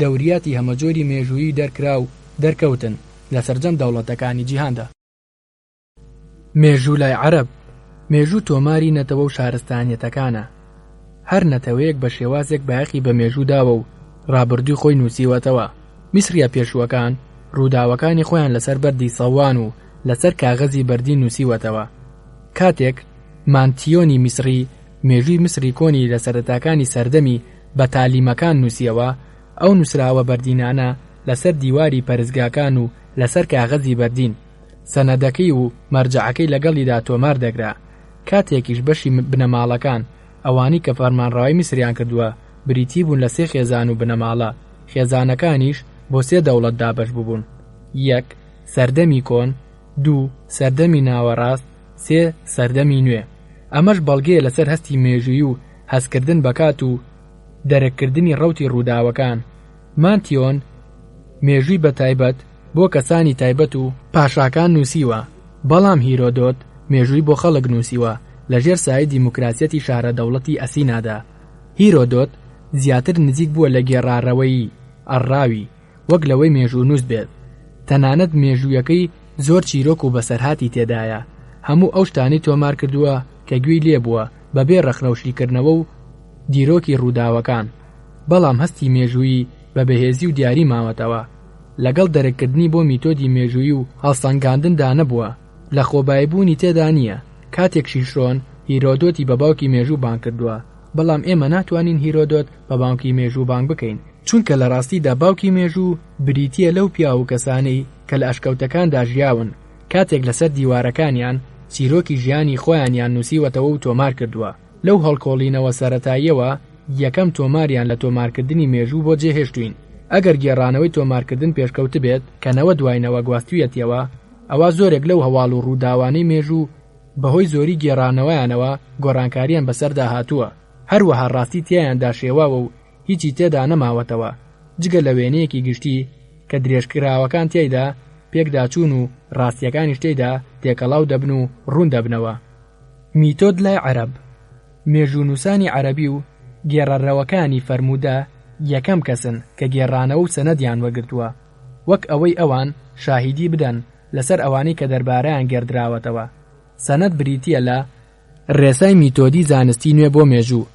دەوریاتی هەمەجۆری مێژوویی دەرکراو دەرکەوتن لە سەرجەم دەوڵەتەکانی جیهاندا. مێژوو لای عەرەب، مێژوو تۆماری نەتەوە و شارستانیەتەکانە. هەر نەتەوەیەک بە شێوازێک بایەخی بە مێژوو داوە و ڕابردووی خۆی نووسیوەتەوە. میسرییە پێشووەکان ڕووداوەکانی خۆیان لەسەر بەردی سەوان و لەسەر کاغەزی بەردین نووسیوەتەوە. کاتێک مانتیۆنی میسری مێژووی میسری کۆنی لە سەرەتاکانی سەردەمی بەتالیمەکان نووسیەوە، ئەو نووسراوە بەردینانە لەسەر دیواری پەرستگاکان و لەسەر کاغەزی بەردین، سەنەدەکەی و مەرجەعەکەی لەگەڵیدا تۆمار دەکرا. کاتێکیش بەشی بنەماڵەکان، ئەوانەی کە فەرمانڕەوای میسریان کردووە، بریتی بوون لە سێ خێزان و بنەماڵە، خێزانەکانیش بۆ سێ دەوڵەت دابەش ببوون، یەک. سەردەمی کۆن، دوو. سەردەمی ناوەڕاست، سێ. سەردەمی نوێ. ئەمەش بەڵگەیە لەسەر هەستی مێژوویی و هەستکردن بە کات و دەرککردنی ڕەوتی ڕووداوەکان. مانتیۆن مێژووی بە تایبەت بۆ کەسانی تایبەت و پاشاکان نووسیوە، بەڵام هیرۆدۆت مێژووی بۆ خەڵک نووسیوە لە ژێر سایەی دیموکراسیەتی شارە دەوڵەتی ئەسینادا. هیرۆدۆت زیاتر نزیک بووە لە گێڕارەوەیی، الراوی، وەک لەوەی مێژوونووس بێت. تەنانەت مێژوویەکەی زۆر چیرۆک و بەسەرهاتی تێدایە. هەموو ئەو شتانەی تۆمار کردووە کە گوێی لێ بووە بەبێ ڕەخنە و شیکردنەوە و دیرۆکی ڕووداوەکان. بەڵام هەستی مێژوویی بە بەهێزی و دیاری ماوەتەوە. لەگەڵ دەرککردنی بۆ میتۆدی مێژوویی و هەڵسەنگاندندا نەبووە. لەخۆباییبوونی تێدا نییە. کاتێک شیشرۆن هیرۆدۆتی بە باوکی مێژوو بانگ کردووە، بەڵام ئێمە ناتوانین هیرۆدۆت بە باوکی مێژوو بانگ بکەین، چونکە لە ڕاستیدا باوکی مێژوو بریتییە لەو پیاو و کەسانەی کە لە ئەشکەوتەکاندا ژیاون، کاتێک لەسەر دیوارەکانیان چیرۆکی ژیانی خۆیانیان نووسیوەتەوە و تۆمار کردووە. لەو هەڵکۆڵینەوە سەرەتاییەوە یەکەم تۆماریان لە تۆمارکردنی مێژوو بۆ جێهێشتووین. ئەگەر گێڕانەوەی تۆمارکردن پێشکەوتبێت کە نەوە دوای نەوە گواستویەتیەوە، ئەوا زۆرێک لەو هەواڵ و ڕووداوانەی مێژوو بەهۆی زۆری گێڕانەوەیانەوە گۆڕانکارییان بەسەردا هاتووە، هەروەها ڕاستی تیایاندا شێواوە و هیچی تێدا نەماوەتەوە جگە لە وێنەیەکی گشتی کە درێژکراوەکان تیایدا پێکداچوون و ڕاستییەکانیش تێیدا تێکەڵاو دەبن و ڕوون دەبنەوە. میتۆد لای عەرەب، مێژوونووسانی عەرەبی و گێڕەرەوەکانی فەرموودە یەکەم کەسن کە گێڕانەوە و سەنەدیان وەرگرتووە وەک ئەوەی ئەوان شاهیدی بدەن لەسەر ئەوانەی کە دەربارەیان گێڕدراوەتەوە. سەنەد بریتییە لە ڕێسای میتۆدی زانستی نوێ بۆ مێژوو.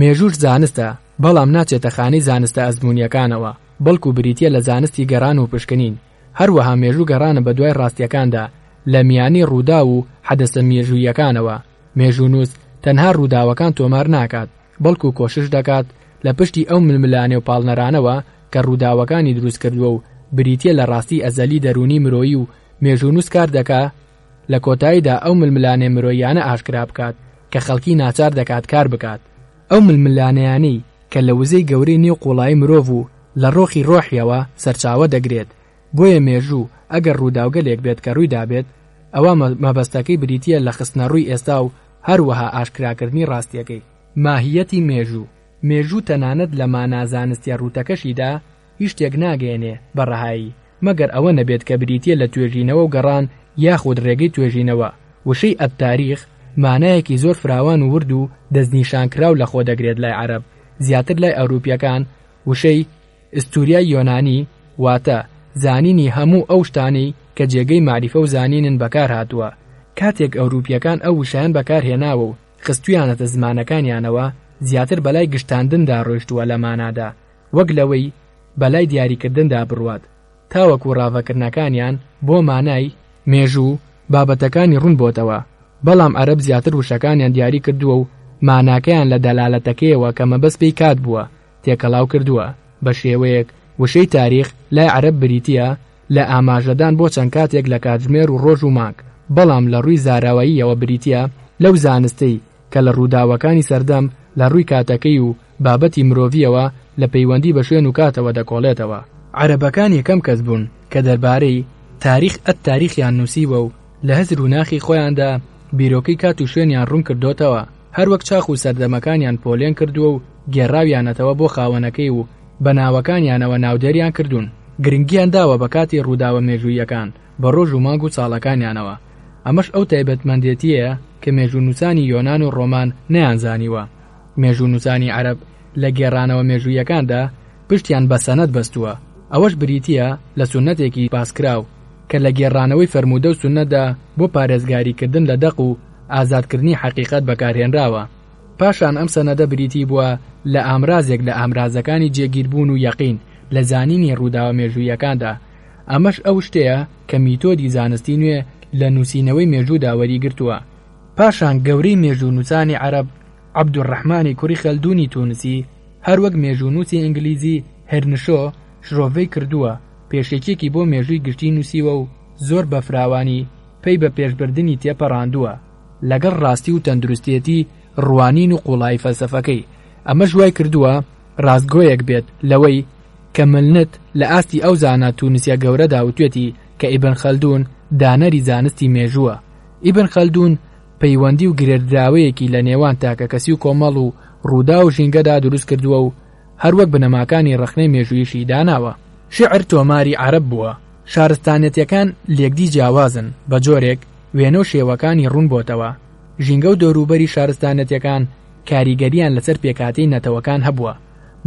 مێژووش زانستە، بەڵام ناچێتە خانەی زانستە ئەزموونییەکانەوە، بەڵکو بریتییە لە زانستی گەڕان و پشکنین. هەروەها مێژوو گەڕانە بەدوای ڕاستییەکاندا لە میانی ڕووداو و حەدەسە مێژووییەکانەوە. مێژوونووس تەنها ڕووداوەکان تۆمار ناکات، بەڵکو کۆشش دەکات لە پشتی ئەو ململانێ و پاڵنەرانەوە کە ڕووداوەکانی دروست کردووە و بریتییە لە ڕاستی ئەزەلی دەروونی مرۆیی و مێژوونووس کار دەکا لە کۆتاییدا ئەو ململانێ مرۆییانە ئاشکرا بکات کە خەڵکی ناچار دەکات کار بکات. ئەو ململانێیانەی کە لە وزەی گەورەی نێو قووڵایی مرۆڤ و لە ڕۆخی ڕۆحیەوە سەرچاوە دەگرێت، بۆیە مێژوو ئەگەر ڕووداوگەلێک بێت کە ڕوویدابێت، ئەوا مەبەستەکەی بریتییە لە خستنەڕووی ئێستا و هەروەها ئاشکراکردنی ڕاستییەکەی. ماهییەتی مێژوو، مێژوو تەنانەت لە مانا زانستییە ڕووتەکەشیدا هیچ شتێک ناگەیەنێ بە ڕەهایی، مەگەر ئەوە نەبێت کە بریتییە لە توێژینەوە و گەڕان یاخود ڕێگەی توێژینەوە. وشەی التاریخ مانایەکی زۆر فراوان و ورد و دەستنیشانکراو لەخۆ دەگرێت لای عەرەب، زیاتر لای ئەوروپییەکان وشەی، ئستوریای یۆنانی، واتە، زانینی هەموو ئەو شتانەی کە جێگەی مەعریفە و زانینن بەکار هاتووە. کاتێک ئەوروپییەکان ئەو وشەیان بەکار هێناوە و خستوویانەتە زمانەکانیانەوە، زیاتر بەلای گشتاندندا ڕۆیشتووە لە مانادا وەک لەوەی بەلای دیاریکردندا بڕوات تاوەکو ڕاڤەکردنەکانیان بۆ مانای مێژوو بابەتەکانی ڕوون بۆتەوە، بەڵام عەرەب زیاتر وشەکانیان دیاری کردووە و ماناکەیان لە دەلالەتەکەیەوە کە مەبەست پێی کات بووە تێکەڵاو کردووە، بە شێوەیەک وشەی تاریخ لای عەرەب بریتییە لە ئاماژەدان بۆ چەند کاتێک لە کاتژمێر و ڕۆژ و مانگ، بەڵام لە ڕووی زاراوەییەوە بریتییە لەو زانستەی کە لە ڕووداوەکانی سەردەم لە ڕووی کاتەکەی و بابەتی مرۆڤییەوە لە پەیوەندی بە شوێن و کاتەوە دەکۆڵێتەوە. عەرەبەکان یەکەم کەس بوون کە دەربارەی، تاریخ التاریخ، یان نووسیوە و لە هزر و ناخی خۆیاندا بیرۆکەی کات و شوێنیان ڕوون کردۆتەوە، هەروەک چاخ و سەردەمەکانیان پۆلێن کردووە و گێڕاویانەتەوە بۆ خاوەنەکەی و بە ناوەکانیانەوە ناودێریان کردوون. گرنگیان داوە بە کاتی ڕووداوە مێژووییەکان، بە ڕۆژ و مانگ و ساڵەکانیانەوە. ئەمەش ئەو تایبەتمەندێتییەیە کە مێژوونووسانی یۆنان و ڕۆمان نەیانزانیوە. مێژوونووسانی عەرەب لە گێڕانەوە مێژووییەکاندا پشتیان بە سەنەد بەستووە، ئەوەش بریتییە لە سوننەتێکی باسکراو کە لە گێڕانەوەی فەرموودە و سوننەتدا بۆ پارێزگاریکردن لە دەق و ئازادکردنی حەقیقەت بەکارهێنراوە. پاشان ئەم سەنەدە بریتی بووە لە ئامرازێک لە ئامرازەکانی جێگیربوون و یەقین لە زانینی ڕووداوە مێژووییەکاندا. ئەمەش ئەو شتەیە کە میتۆدی زانستی نوێ لە نووسینەوەی مێژوودا وەریگرتووە. پاشان گەورەی مێژوونووسانی عەرەب عەبدولڕەحمانی کوڕی خەلدوونی تونسی هەروەک مێژوونووسی ئینگلیزی هێرنشۆ شرۆڤەی کردووە، پێشەکییەکی بۆ مێژووی گشتی نووسیوە و زۆر بە فراوانی پەی بە پێشبردنی تێپەڕاندووە، لەگەڵ ڕاستی و تەندروستێتی ڕوانین و قووڵایی فەلسەفەکەی، ئەمەش وای کردووە ڕاستگۆیەک بێت لەوەی کە ملنت لە ئاستی ئەو زانا تونسیە گەورەدا وتوێتی کە ئیبن خەلدون دانەری زانستی مێژووە. ئیبن خەلدون پەیوەندی و گرێدراوەیەکی لە نێوان تاکەکەسی و کۆمەڵ و ڕووداو و ژینگەدا دروست کردووە و هەروەک بنەماکانی ڕەخنەی مێژوویشی داناوە. شیعر تۆماری عەرەب بووە. شارستانێتیەکان لێکدی جیاوازن بە جۆرێک وێنە و شێوەکانی ڕوون بۆتەوە. ژینگە و دەوروبەری شارستانێتیەکان کاریگەرییان لەسەر پێکهاتەی نەتەوەکان هەبووە.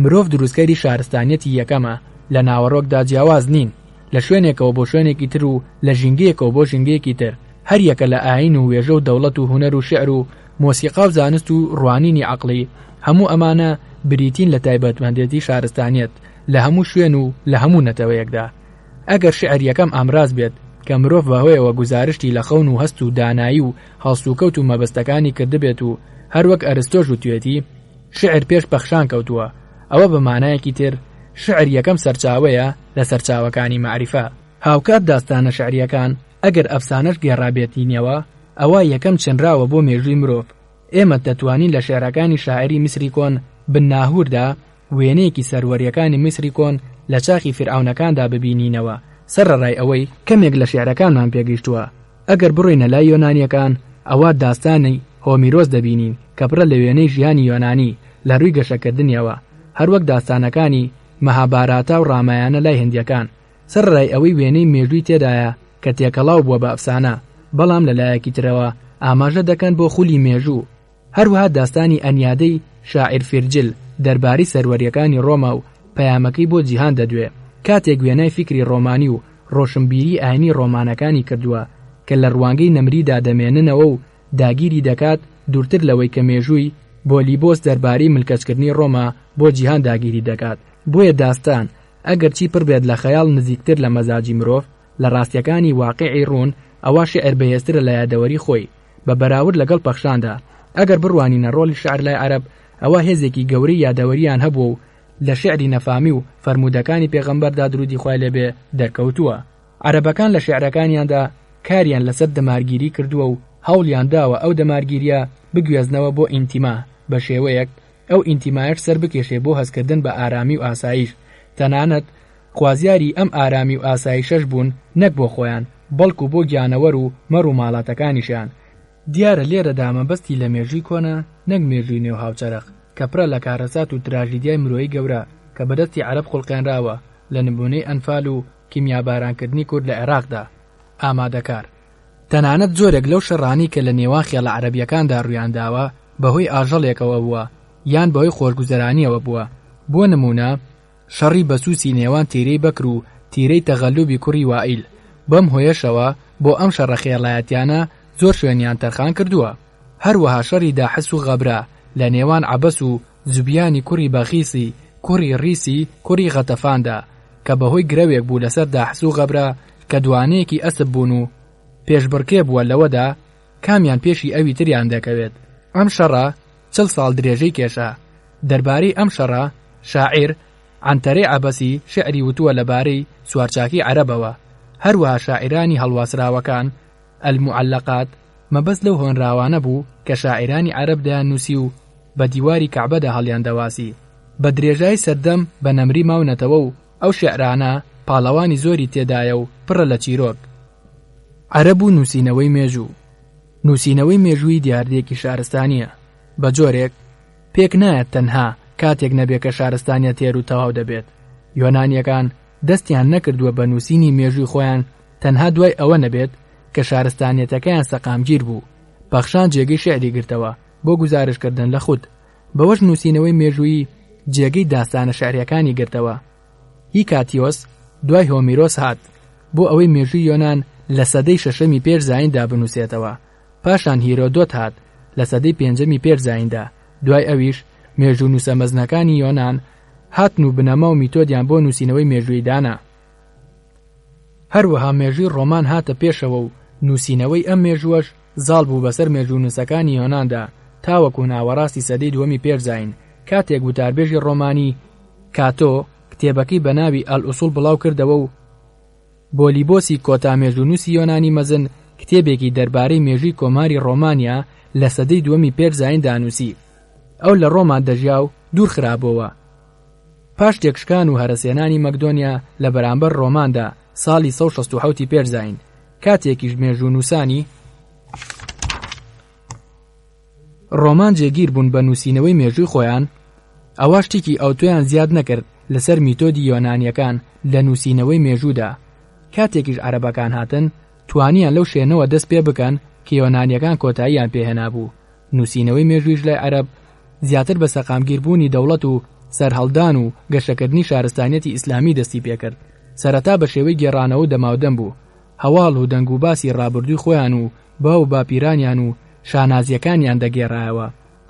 مرۆڤ دروستکەری شارستانیەتی یەکەمە، لە ناوەڕۆکدا جیاواز نین، لە شوێنێکەوە بۆ شوێنێکی تر و لە ژینگەیەکەوە بۆ ژینگەیەکی تر، هەر یەکە لە ئایین و وێژە و دەوڵەت و هونەر و شیعر و مۆسیقا و زانست و ڕوانینی عەقڵی، هەموو ئەمانە بریتین لە تایبەتمەندێتی شارستانیەت لە هەموو شوێن و لە هەموو نەتەوەیەکدا. ئەگەر شیعر یەکەم ئامراز بێت کە مرۆڤ بەهۆیەوە گوزارشتی لە خەون و هەست و دانایی و هەڵسوکەوت و مەبەستەکانی کردبێت و هەروەک ئەرستۆش وتوێتی شیعر پێش پەخشان کەوتووە، ئەوە بە مانایەکی تر شیعر یەکەم سەرچاوەیە لە سەرچاوەکانی مەعریفە. هاوکات داستانە شیعرییەکان ئەگەر ئەفسانەش گێڕابێتینەوە ئەوا یەکەم چنراوە بۆ مێژووی مرۆڤ، ئێمە دەتوانین لە شیعرەکانی شاعیری میسری کۆن بن ناهوردا وێنەیەکی سەروەرییەکانی میسری کۆن لە چاخی فیرعەونەکاندا ببینینەوە، سەرەڕای ئەوەی کەمێک لە شیعرەکانمان پێگەیشتووە، ئەگەر بڕۆینە لای یۆنانییەکان ئەوا داستانی هۆمیرۆس دەبینین کە پڕە لە وێنەی ژیانی یۆنانی لە ڕووی گەشەکردنیەوە، هەروەک داستانەکانی مەهاباراتا و ڕامایانە لای هندییەکان، سەرەڕای ئەوەی وێنەی مێژووی تێدایە کە تێکەڵاو بووە بە ئەفسانە، بەڵام لە لایەکی ترەوە ئاماژە دەکەن بۆ خولی مێژوو، هەروەها داستانی ئەنیادەی شاعیر فیرجل دەربارەی سەروەرییەکانی ڕۆما و پەیامەکەی بۆ جیهان دەدوێ، کاتێک وێنای فیکری ڕۆمانی و ڕۆشنبیری ئاینی ڕۆمانەکانی کردووە کە لە ڕوانگەی نەمریدا دەمێننەوە و داگیری دەکات دوورتر لەوەی کە مێژووی بۆلیبۆس دەربارەی ملکەچکردنی ڕۆما بۆ جیهان داگیری دەکات بۆیە داستان ئەگەرچی پڕ بێت لە خەیاڵ نزیکتر لە مەزاجی مرۆڤ لە ڕاستیەکانی واقیعی ڕوون ئەوا شیعر بەهێزترە لە یادەوەری خۆی بە بەراورد لەگەڵ پەخشاندا ئەگەر بڕوانینە ڕۆڵی شیعر لای عەرەب ئەوا هێزێکی گەورەی یادەوەریان هەبووە و لە شیعری نەفامی و فەرموودەکانی پێغەمبەردا دروودی خوای لێ بێ دەرکەوتووە. عەرەبەکان لە شیعرەکانیاندا کاریان لەسەر دەمارگیری کردووە و هەوڵیان داوە ئەو دەمارگیرییە بگوێزنەوە بۆ ئینتیما بە شێوەیەک ئەو ئینتیمایەش سەربکێشێ بۆ هەستکردن بە ئارامی و ئاسایش تەنانەت خوازیاری ئەم ئارامی و ئاسایشەش بوون نەک بۆ خۆیان بەڵکو بۆ گیانەوەر و مەڕ و ماڵاتەکانیشیان. دیارە لێرەدا مەبەستی لە مێژووی کۆنە نەک مێژووی نوێ و هاوچەرخ کە پرە لە کارەسات و تراژیدیای مرۆیی گەورە کە بەدەستی عەرەب خوڵقێنراوە لە نموونەی ئەنفال و کیمیابارانکردنی کورد لە عێراقدا. ئامادەکار. تەنانەت جۆرێک لەو شەڕانەی کە لە نێوان خێڵە عەرەبییەکاندا ڕوویانداوە بەهۆی ئاژەڵێکەوە بووە یان بەهۆی خۆشگوزەرانییەوە بووە بۆ نموونە شەڕی بەسووسی نێوان تیرەی بەکر و تیرەی تەغەلوبی کوڕی وائیل. بەم هۆیەشەوە بۆ ئەم شەڕە خێڵایەتیانە زۆر شوێنیان تەرخان کردووە. هەروەها شەڕی داحس و غەبرا لە نێوان عەبەس و زوبیانی کوڕی بەغیسی کوڕی ڕیسی کوڕی غەتەفاندا کە بەهۆی گرەوێک بوو لەسەر داحس و غەبرا کە دوانەیەکی ئەسپ بوون و پێشبڕکێ بووە لەوەدا کامیان پێشی ئەوی تریان دەکەوێت. ئەم شەڕە چل ساڵ درێژەی کێشا. دەربارەی ئەم شەڕە شاعیر عەنتەرەی عەبەسی شیعری وتووە لەبارەی سوارچاکی عەرەبەوە، هەروەها شاعیرانی هەڵواسراوەکان، المعلقات، مەبەست لەو هۆنراوانە بوو کە شاعیرانی عەرەب دەیاننووسی و بە دیواری کەعبەدا هەڵیاندەواسی. بە درێژای سەردەم بە نەمری ماونەتەوە و ئەو شیعرانە پاڵەوانی زۆری تێدایە و پڕە لە چیرۆک. عەرەب و نووسینەوەی مێژوو. نووسینەوەی مێژوویی دیاردەیەکی شارستانییە، بە جۆرێک پێک نایەت تەنها کاتێک نەبێ کە شارستانیە تێر و تەواو دەبێت. یۆنانییەکان دەستیان نەکردووە بە نووسینی مێژووی خۆیان تەنها دوای ئەوە نەبێت کە شارستانیەتەکەیان سەقامگیر بوو، پەخشان جێگەی شیعری گرتەوە بۆ گوزارشتکردن لە خود، بەوەش نووسینەوەی مێژوویی جێگەی داستانە شیعرییەکانی گرتەوە. هیکاتیۆس دوای هۆمیرۆس هات بۆ ئەوەی مێژووی یۆنان لە سەدەی شەشەمی پێش زاییندا بنووسێتەوە، پاشان هیرۆدۆت هات لە سەدەی پێنجەمی پێش زاییندا، دوای ئەویش مێژوونووسە مەزنەکانی یۆنان هاتن و بنەما و میتۆدیان بۆ نووسینەوەی مێژوویی دانا. هەروەها مێژووی ڕۆمان هاتە پێشەوە و نووسینەوەی ئەم مێژووەش زاڵ بوو بەسەر مێژوونووسەکانی یۆناندا تاوەکو ناوەڕاستی سەدەی دووەمی پێش زایین کاتێک وتاربێژی ڕۆمانی کاتۆ کتێبەکەی بە ناوی ئەلئوسوڵ بڵاو کردەوە و بۆلیبۆسی کۆتا مێژوونووسی یۆنانی مەزن کتێبێکی دەربارەی مێژووی کۆماری ڕۆمانیا لە سەدەی دووەمی پێش زاییندا نووسی. ئەو لە ڕۆما دەژیا و دوور خرابۆوە. پاش تێکشکان و هەرەسهێنانی مەکدۆنیا لە بەرامبەر ڕۆماندا ساڵی 167 ی پێش زایین، کاتێکیش مێژوونووسانی ڕۆمان جێگیر بوون بە نووسینەوەی مێژووی خۆیان، ئەوا شتێکی ئەوتۆیان زیاد نەکرد لەسەر میتۆدی یۆنانییەکان لە نووسینەوەی مێژوودا. کاتێکیش عەرەبەکان هاتن، توانیان لەو شوێنەوە دەست پێ بکەن کە یۆنانییەکان کۆتاییان پێ هێنابوو. نووسینەوەی مێژوویش لای عەرەب زیاتر بە سەقامگیربوونی دەوڵەت و سەرهەڵدان و گەشەکردنی شارستانیەتی ئیسلامی دەستی پێکرد. سەرەتا بە شێوەی گێڕانەوە و دەماودەم بوو. هەواڵ و دەنگوباسی ڕابردووی خۆیان و باو و باپیرانیان و شانازییەکانیان دەگێڕایەوە،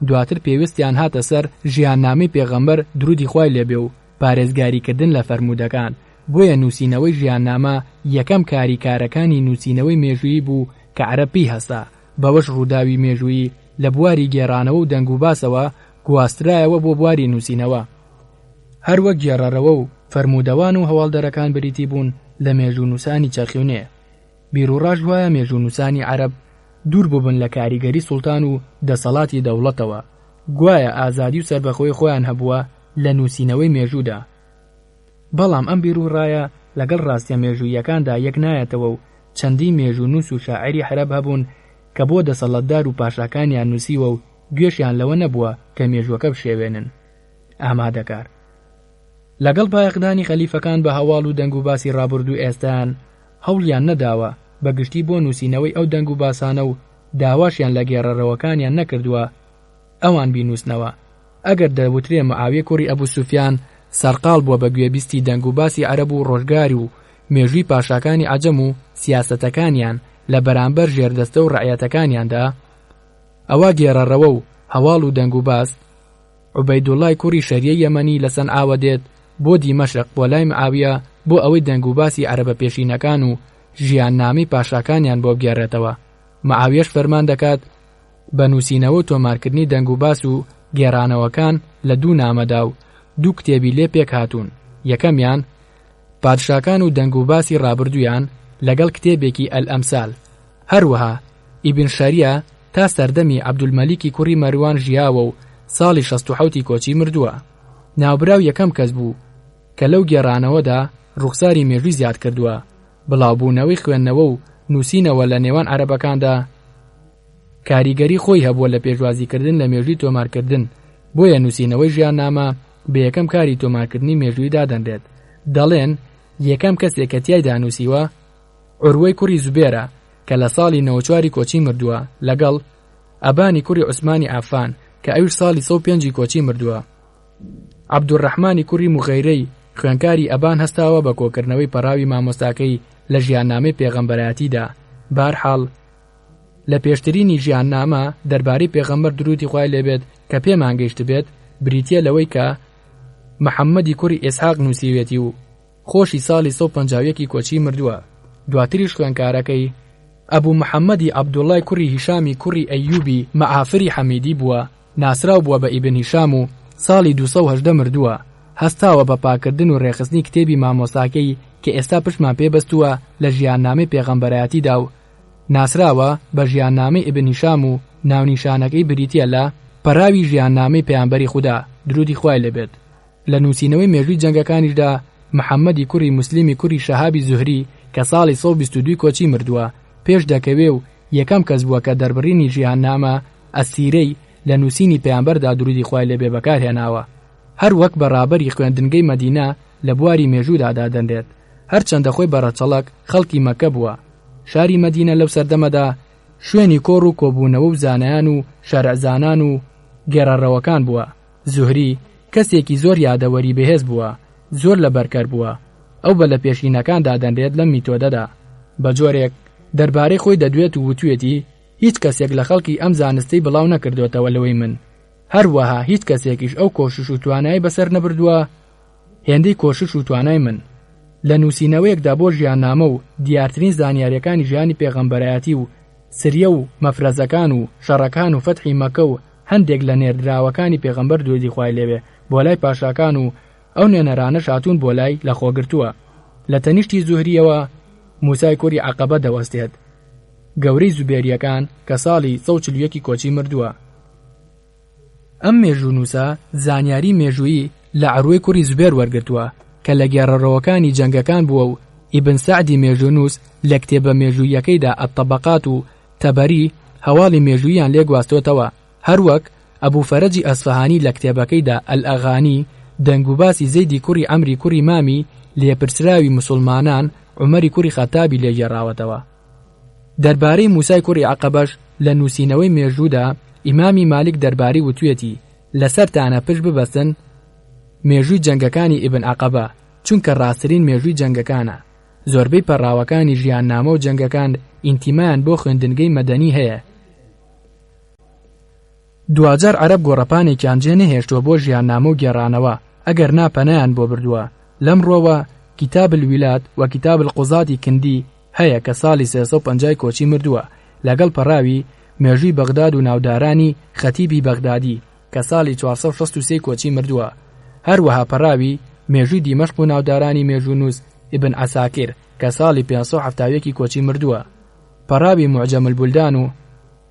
دواتر پێویستیان هاتە سەر ژیاننامەی پێغەمبەر درودی خوای لێ بێ و پارێزگاریکردن لە فەرموودەکان، بۆیە نووسینەوەی ژیاننامە یەکەم کاری کارەکانی نووسینەوەی مێژوویی بوو کە عەرەب پێی هەستا، بەوەش ڕووداوی مێژوویی لە بواری گێڕانەوە و دەنگوباسەوە گواسترایەوە بۆ بواری نووسینەوە. هەروەک گێڕەرەوە و فەرموودەوان و هەواڵدەرەکان بریتی بوون لە مێژوونووسانی چەرخیونێ. بیروڕاش وایە مێژوونووسانی عەرەب دوور بووبن لە کاریگەری سوڵتان و دەسەڵاتی دەوڵەتەوە، گوایە ئازادی و سەربەخۆی خۆیان هەبووە لە نووسینەوەی مێژوودا. بەڵام ئەم بیروڕایە لەگەڵ ڕاستیە مێژووییەکاندا یەک نایەتەوە و چەندین مێژوونووس و شاعیری عەرەب هەبوون کە بۆ دەسەڵتدار و پاشاکانیان نووسیوە و گوێشیان لەوە نەبووە کە مێژووەکە بشێوێنن. ئامادەکار. لەگەڵ بایەخدانی خەلیفەکان بە هەواڵ و دەنگوباسی ڕابوردوو ئێستایان هەوڵیان نەداوە بە گشتی بۆ نووسینەوەی ئەو دەنگوباسانە و داواشیان لە گێڕەرەوەکانیان نەکردووە ئەوان بینووسنەوە. ئەگەر دەوترێ معاویە کوڕی ئەبو سوفیان سەرقاڵ بووە بە گوێبیستی دەنگوباسی عەرەب و ڕۆژگار و مێژووی پاشاکانی عەجەم و سیاسەتەکانیان لە بەرامبەر ژێردەستە و ڕەعیەتەکانیاندا، ئەوا گێڕەرەوە و هەواڵ و دەنگوباس عوبەیدوڵای کوڕی شەریەی یەمەنی لە سەنعاوە دێت بۆ دیمەشق بۆ لای معاویە بۆ ئەوەی دەنگوباسی عەرەبە پێشینەکان و ژیاننامەی پاشاکانیان بۆ بگێڕێتەوە، معاویەش فەرمان دەکات بە نووسینەوە و تۆمارکردنی دەنگوباس و گێڕانەوەکان لە دوو نامەدا و دوو کتێبی لێ پێکهاتوون، یەکەمیان، پادشاکان و دەنگوباسی ڕابردوویان، لەگەڵ کتێبێکی الامثال. هەروەها، ئیبن شەریە، تا سەردەمی عەبدولمەلیکی کوڕی مەروان ژیاوە و ساڵی 67 ی کۆچی مردووە. ناوبراو یەکەم کەس بوو کە لەو گێڕانەوەدا ڕوخساری مێژووی زیاد کردووە، بڵاوبوونەوەی خوێندنەوە و نووسینەوە لە نێوان عەرەبەکاندا کاریگەری خۆی هەبووە لە پێشوازیکردن لە مێژووی تۆمارکردن، بۆیە نووسینەوەی ژیاننامە بە یەکەم کاری تۆمارکردنی مێژووی دادەنرێت. دەڵێن یەکەم کەسێک کە تیایدا نووسیوە عوروەی کوڕی زوبێرە کە لە ساڵی 94 کۆچی مردووە لەگەڵ ئەبانی کوڕی عوسمانی عەفان کە ئەویش ساڵی 105 کۆچی مردووە. عەبدولڕەحمانی کوڕی موغەیرەی خوێنکاری ئەبان هەستاوە بە کۆکردنەوەی پەڕاوی مامۆستاکەی لە ژیاننامەی پێغەمبەرایەتیدا، بەهەرحاڵ لە پێشترینی ژیاننامە دەربارەی پێغەمبەر دروودی خوای لێ بێت کە پێمان گەیشتبێت بریتییە لەوەی کە محەممەدی کوڕی ئیسحاق نووسیوێتی و خۆشی ساڵی 151 ی کۆچی مردووە دواتریش خوێنکارەکەی ئەبوو محەممەدی عەبدوڵای کوڕی هیشامی کوڕی ئەیوبی مەعافری حەمیدی بووە ناسراو بووە بە ئیبن هیشام و ساڵی 218 مردووە هەستاوە بە پاکردن و ڕێکخستنی کتێبی مامۆستاکەی کە ئێستا پشتمان پێ بەستووە لە ژیاننامەی پێغەمبەرایەتیدا و ناسراوە بە ژیاننامەی ئیبن هیشام و ناونیشانەکەی بریتییە لە، پەڕاوی ژیاننامەی پەیامبەری خودا، دروودی خوای لێ بێت. لە نووسینەوەی مێژووی جەنگەکانیشدا محەممەدی کوڕی موسلیمی کوڕی شەهابی زوهری کە ساڵی 122 کۆچی مردووە پێش دەکەوێ و یەکەم کەس بووە کە دەربڕینی ژیاننامە، السیرەی، لە نووسینی پەیامبەردا دروودی خوای لێ بێ بەکار هێناوە. هەر وەک بە ڕابەری خوێندنگەی مەدینە لە بواری مێژوودا دادەنرێت. هەرچەندە خۆی بە ڕەچەڵەک خەڵکی مەککە بووە. شاری مەدینە لەو سەردەمەدا شوێنی کۆڕ و کۆبوونەوە و زانایان و شەرعزانان و گێڕەڕەوەکان بووە. زوهری کەسێکی زۆر یادەوەری بەهێز بووە، زۆر لەبەرکەر بووە. ئەو بە لەپێشینەکان دادەنرێت لەم میتۆدەدا. بە جۆرێک دەربارەی خۆی دەدوێت و وتوێتی، هیچ کەسێک لە خەڵکی ئەم زانستەی بڵاو نەکردۆتەوە لەوەی من. هەروەها هیچ کەسێکیش ئەو کۆشش و توانای بەسەر نەبردووە هێندەی کۆشش و توانای من. لە نووسینەوەیەکدا بۆ ژیاننامە و دیارترین زانیارییەکانی ژیانی پێغەمبەرایەتی و سریە و مەفرەزەکان و شەڕەکان و فەتحی مەکە و هەندێک لە نێردراوەکانی پێغەمبەر دروودی خوای لێ بێ بۆ لای پاشاکان و ئەو نوێنەرانەش هاتوون بۆ لای لەخۆگرتووە لە تەنیشتی زوهرییەوە موسای کوڕی عەقەبە دەوەستێت گەورەی زوبێرییەکان کە ساڵی 141 کۆچی مردووە. ئەم مێژوونووسە زانیاری مێژوویی لە عروەی کوڕی زوبێر وەرگرتووە کە لە گێڕەرەوەکانی جەنگەکان بووە و ئیبن سەعدی مێژوونووس لە کتێبە مێژووییەکەیدا الطبقات و تەبەری هەواڵی مێژووییان لێ گواستۆتەوە هەروەک ئەبوو فەرەجی ئەسفەهانی لە کتێبەکەیدا الئەغانی دەنگوباسی زەیدی کوڕی عەمری کوڕی مامی لێپرسراوی موسوڵمانان عومەری کوڕی خەتابی لێ گێڕاوەتەوە. دەربارەی موسای کوڕی عەقەبەش لە نووسینەوەی مێژوودا ئیمامی مالیک دەربارەی وتویەتی لەسەرتانە پشت ببەستن مێژووی جەنگەکانی ئیبن عەقەبە چونکە ڕاستترین مێژووی جەنگەکانە زۆربەی پەڕاوەکانی ژیاننامە و جەنگەکان ئینتیمایان بۆ خوێندنگەی مەدەنی هەیە دواجار عەرەب گۆڕەپانێکیان جێ نەهێشتووە بۆ ژیاننامە و گێڕانەوە، ئەگەر نا پەنایان بۆ بردووە. لەم ڕووەوە کتاب الولاد و کتاب القضاة ی کندی هەیە کە ساڵی 350 ی کۆچی مردووە، لەگەڵ پەڕاوی، مێژووی بەغداد و ناودارانی، خەتیبی بەغدادی، کە ساڵی 463 ی کۆچی مردووە. هەروەها پەڕاوی، مێژووی دیمەشق و ناودارانی مێژوونووس، ابن عساکر، کە ساڵی 571 ی کۆچی مردووە. پەڕاوی معجم البلدان و.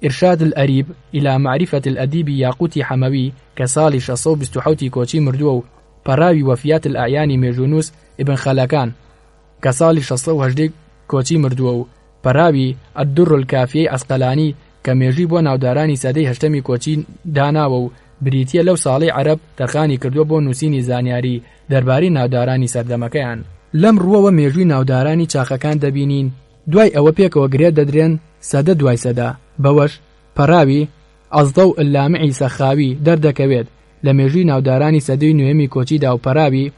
ارشاد الاریب الی معرفە الادیب یاقوتی حەمەوی کە ساڵی 627 ی کۆچی مردووە و پەڕاوی وفیات الاعیانی مێژوونووس ابن خەلەکان کە ساڵی 618 کۆچی مردووە و پەڕاوی الدر الکافیەی عەسقەلانی کە مێژووی بۆ ناودارانی سەدەی هەشتەمی کۆچی داناوە و بریتییە لەو ساڵەی عەرەب تەرخانی کردووە بۆ نووسینی زانیاری دەربارەی ناودارانی سەردەمەکەیان. لەم ڕووەوە مێژووی ناودارانی چاخەکان دەبینین دوای ئەوە پێکەوە گرێ دەدرێن سەدە دوای سەدە، بەوەش پەڕاوی، الضوء اللامع سەخاوی، دەردەکەوێت، لە مێژووی ناودارانی سەدەی نۆیەمی کۆچیدا و پەڕاوی،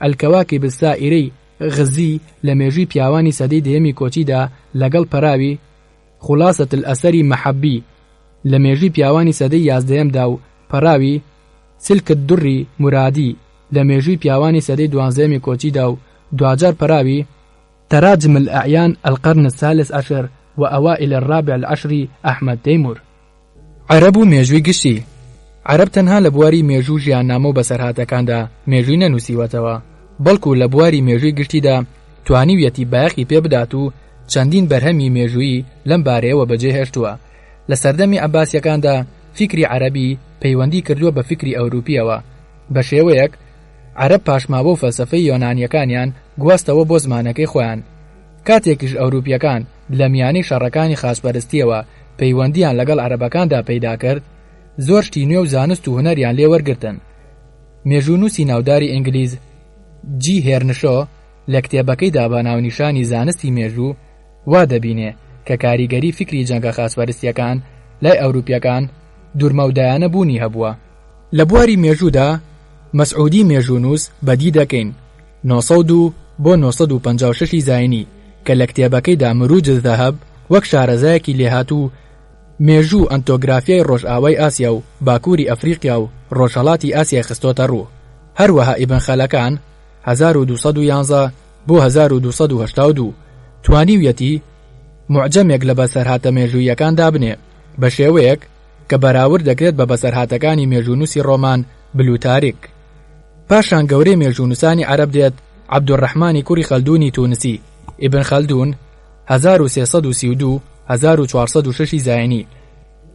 الکواکب السائرەی غزی، لە مێژووی پیاوانی سەدەی دەیەمی کۆچیدا لەگەڵ پەڕاوی، خلاصە الاثر محبی، لە مێژووی پیاوانی سەدەی یازدەیەمدا و پەڕاوی، سلک الدر مرادی، لە مێژووی پیاوانی سەدەی دوانزەیەمی کۆچیدا و دواجار پەڕاوی، تراجم الاعیان القرن الثالث عشر و اوائل الرابع العشر احمد تیمور. عەرەب و مێژووی گشتی عەرەب تەنها لە بواری مێژوو و ژیاننامە و بەسەرهاتەکاندا مێژووی نەنووسیوەتەوە، بەڵکو لە بواری مێژووی گشتیدا توانیویەتی بایەخی پێ بدات و چەندین بەرهەمی مێژوویی لەم بارەیەوە بەجێ هێشتووە. لە سەردەمی عەباسییەکاندا فیکری عەرەبی پەیوەندی کردووە بە فیکری ئەوروپییەوە بە شێوەیەک عەرەب پاشماوە و فەلسەفەی یۆنانییەکانیان گواستەوە بۆ زمانەکەی خۆیان. کاتێکیش ئەوروپییەکان لە میانەی شەڕەکانی خاچپەرستییەوە پەیوەندییان لەگەڵ عەرەبەکاندا پەیدا کرد، زۆر شتی نوێ و زانست و هونەریان لێ وەرگرتن. مێژوونووسی ناوداری ئینگلیز جی هێرنشۆ لە کتێبەکەیدا بە ناونیشانی زانستی مێژوو وا دەبینێ کە کاریگەری فیکری جەنگە خاچپەرستییەکان لای ئەوروپییەکان دوورمەودایانە بوونی هەبووە. لە بواری مێژوودا مەسعودی مێژوونووس بەدی دەکەین. 902 بۆ 956 ی زاینی، کە لە کتێبەکەیدا مروج الذهب وەک شارەزایەکی لێهاتوو مێژوو و ئەنتۆگرافیای ڕۆژئاوای ئاسیا و باکووری ئەفریقیا و ڕۆژهەڵاتی ئاسیای خستۆتە ڕوو. هەروەها ئیبن خەلەکان، 1211 بۆ 1282، توانیویەتی موعجەمێک لە بەسەرهاتە مێژووییەکان دابنێ، بە شێوەیەک کە بەراورد دەکرێت بە بەسەرهاتەکانی مێژوونووسی ڕۆمان بلوتاریک. پاشان گەورەی مێژوونووسانی عەرەب دێت، عەبدولڕەحمانی کوڕی خەلدوونی تونسی، ئیبن خەلدوون، 1332، 1406 ی زاینی،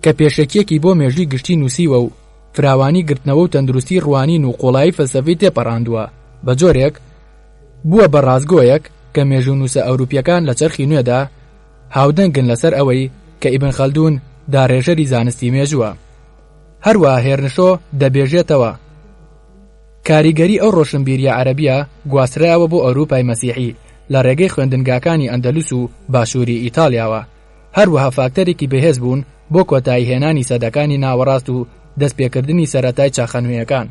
کە پێشەکییەکی بۆ مێژووی گشتی نووسیوە و فراوانی گرتنەوە و تەندروستی ڕوانین و قوڵایی فەلسەفەی تێپەڕاندووە، بە جۆرێک بووە بە ڕاستگۆیەک کە مێژوونووسە ئەوروپییەکان لە چەرخی نوێدا هاودەنگن لەسەر ئەوەی کە ئیبن خەلدوون داڕێژەری زانستی مێژووە. هەروەها هێرنشۆ دەبێژێتەوە، کاریگەری ئەو ڕۆشنبیرییە عەرەبییە گواسترایەوە بۆ ئەوروپای مەسیحی لە ڕێگەی خوێندنگاکانی ئەندەلوس و باشووری ئیتاڵیاوە، هەروەها فاکتەرێکی بەهێز بوون بۆ کۆتاییهێنانی سەدەکانی ناوەڕاست و دەستپێکردنی سەرەتای چاخە نوێیەکان.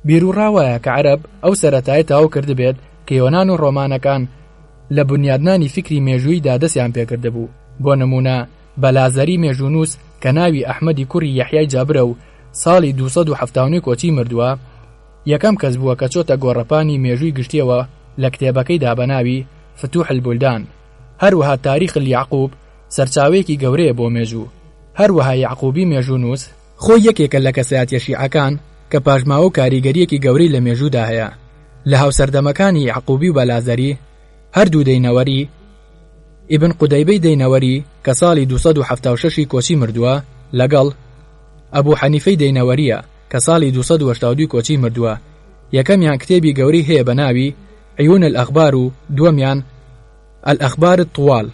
بیروڕا وایە کە عەرەب ئەو سەرەتایەی تەواو کردبێت کە یۆنان و ڕۆمانەکان لە بنیادنانی فیکری مێژووییدا دەستیان پێکردبوو، بۆ نموونە بەلازەری مێژوونووس کە ناوی ئەحمەدی کوڕی یەحیای جابرە و ساڵی 279 کۆچی مردووە، یەکەم کەس بووە کە چۆتە گۆڕەپانی مێژووی گشتییەوە لە کتێبەکەیدا بە ناوی فتوح البلدان. هەروەها تاریخ الیعقوب سەرچاوەیەکی گەورەیە بۆ مێژوو. هەروەها یەعقوبی مێژوونووس، خۆی یەکێکە لە کەسایەتیە شیعەکان کە پاشماوە و کاریگەرییەکی گەورەی لە مێژوودا هەیە. لە هاوسەردەمەکانی یەعقوبی و بەلازەری، هەردوو دەینەوەری، ئیبن قودەیبەی دەینەوەری کە ساڵی 276 ی کۆچی مردووە، لەگەڵ، ئەبو حەنیفەی دەینەوەرییە کە ساڵی 282 کۆچی مردووە، یەکەمیان کتێبی گەورەی هەیە بە ناوی، عیون الاخبار و دووەمیان، الاخبار الطوال.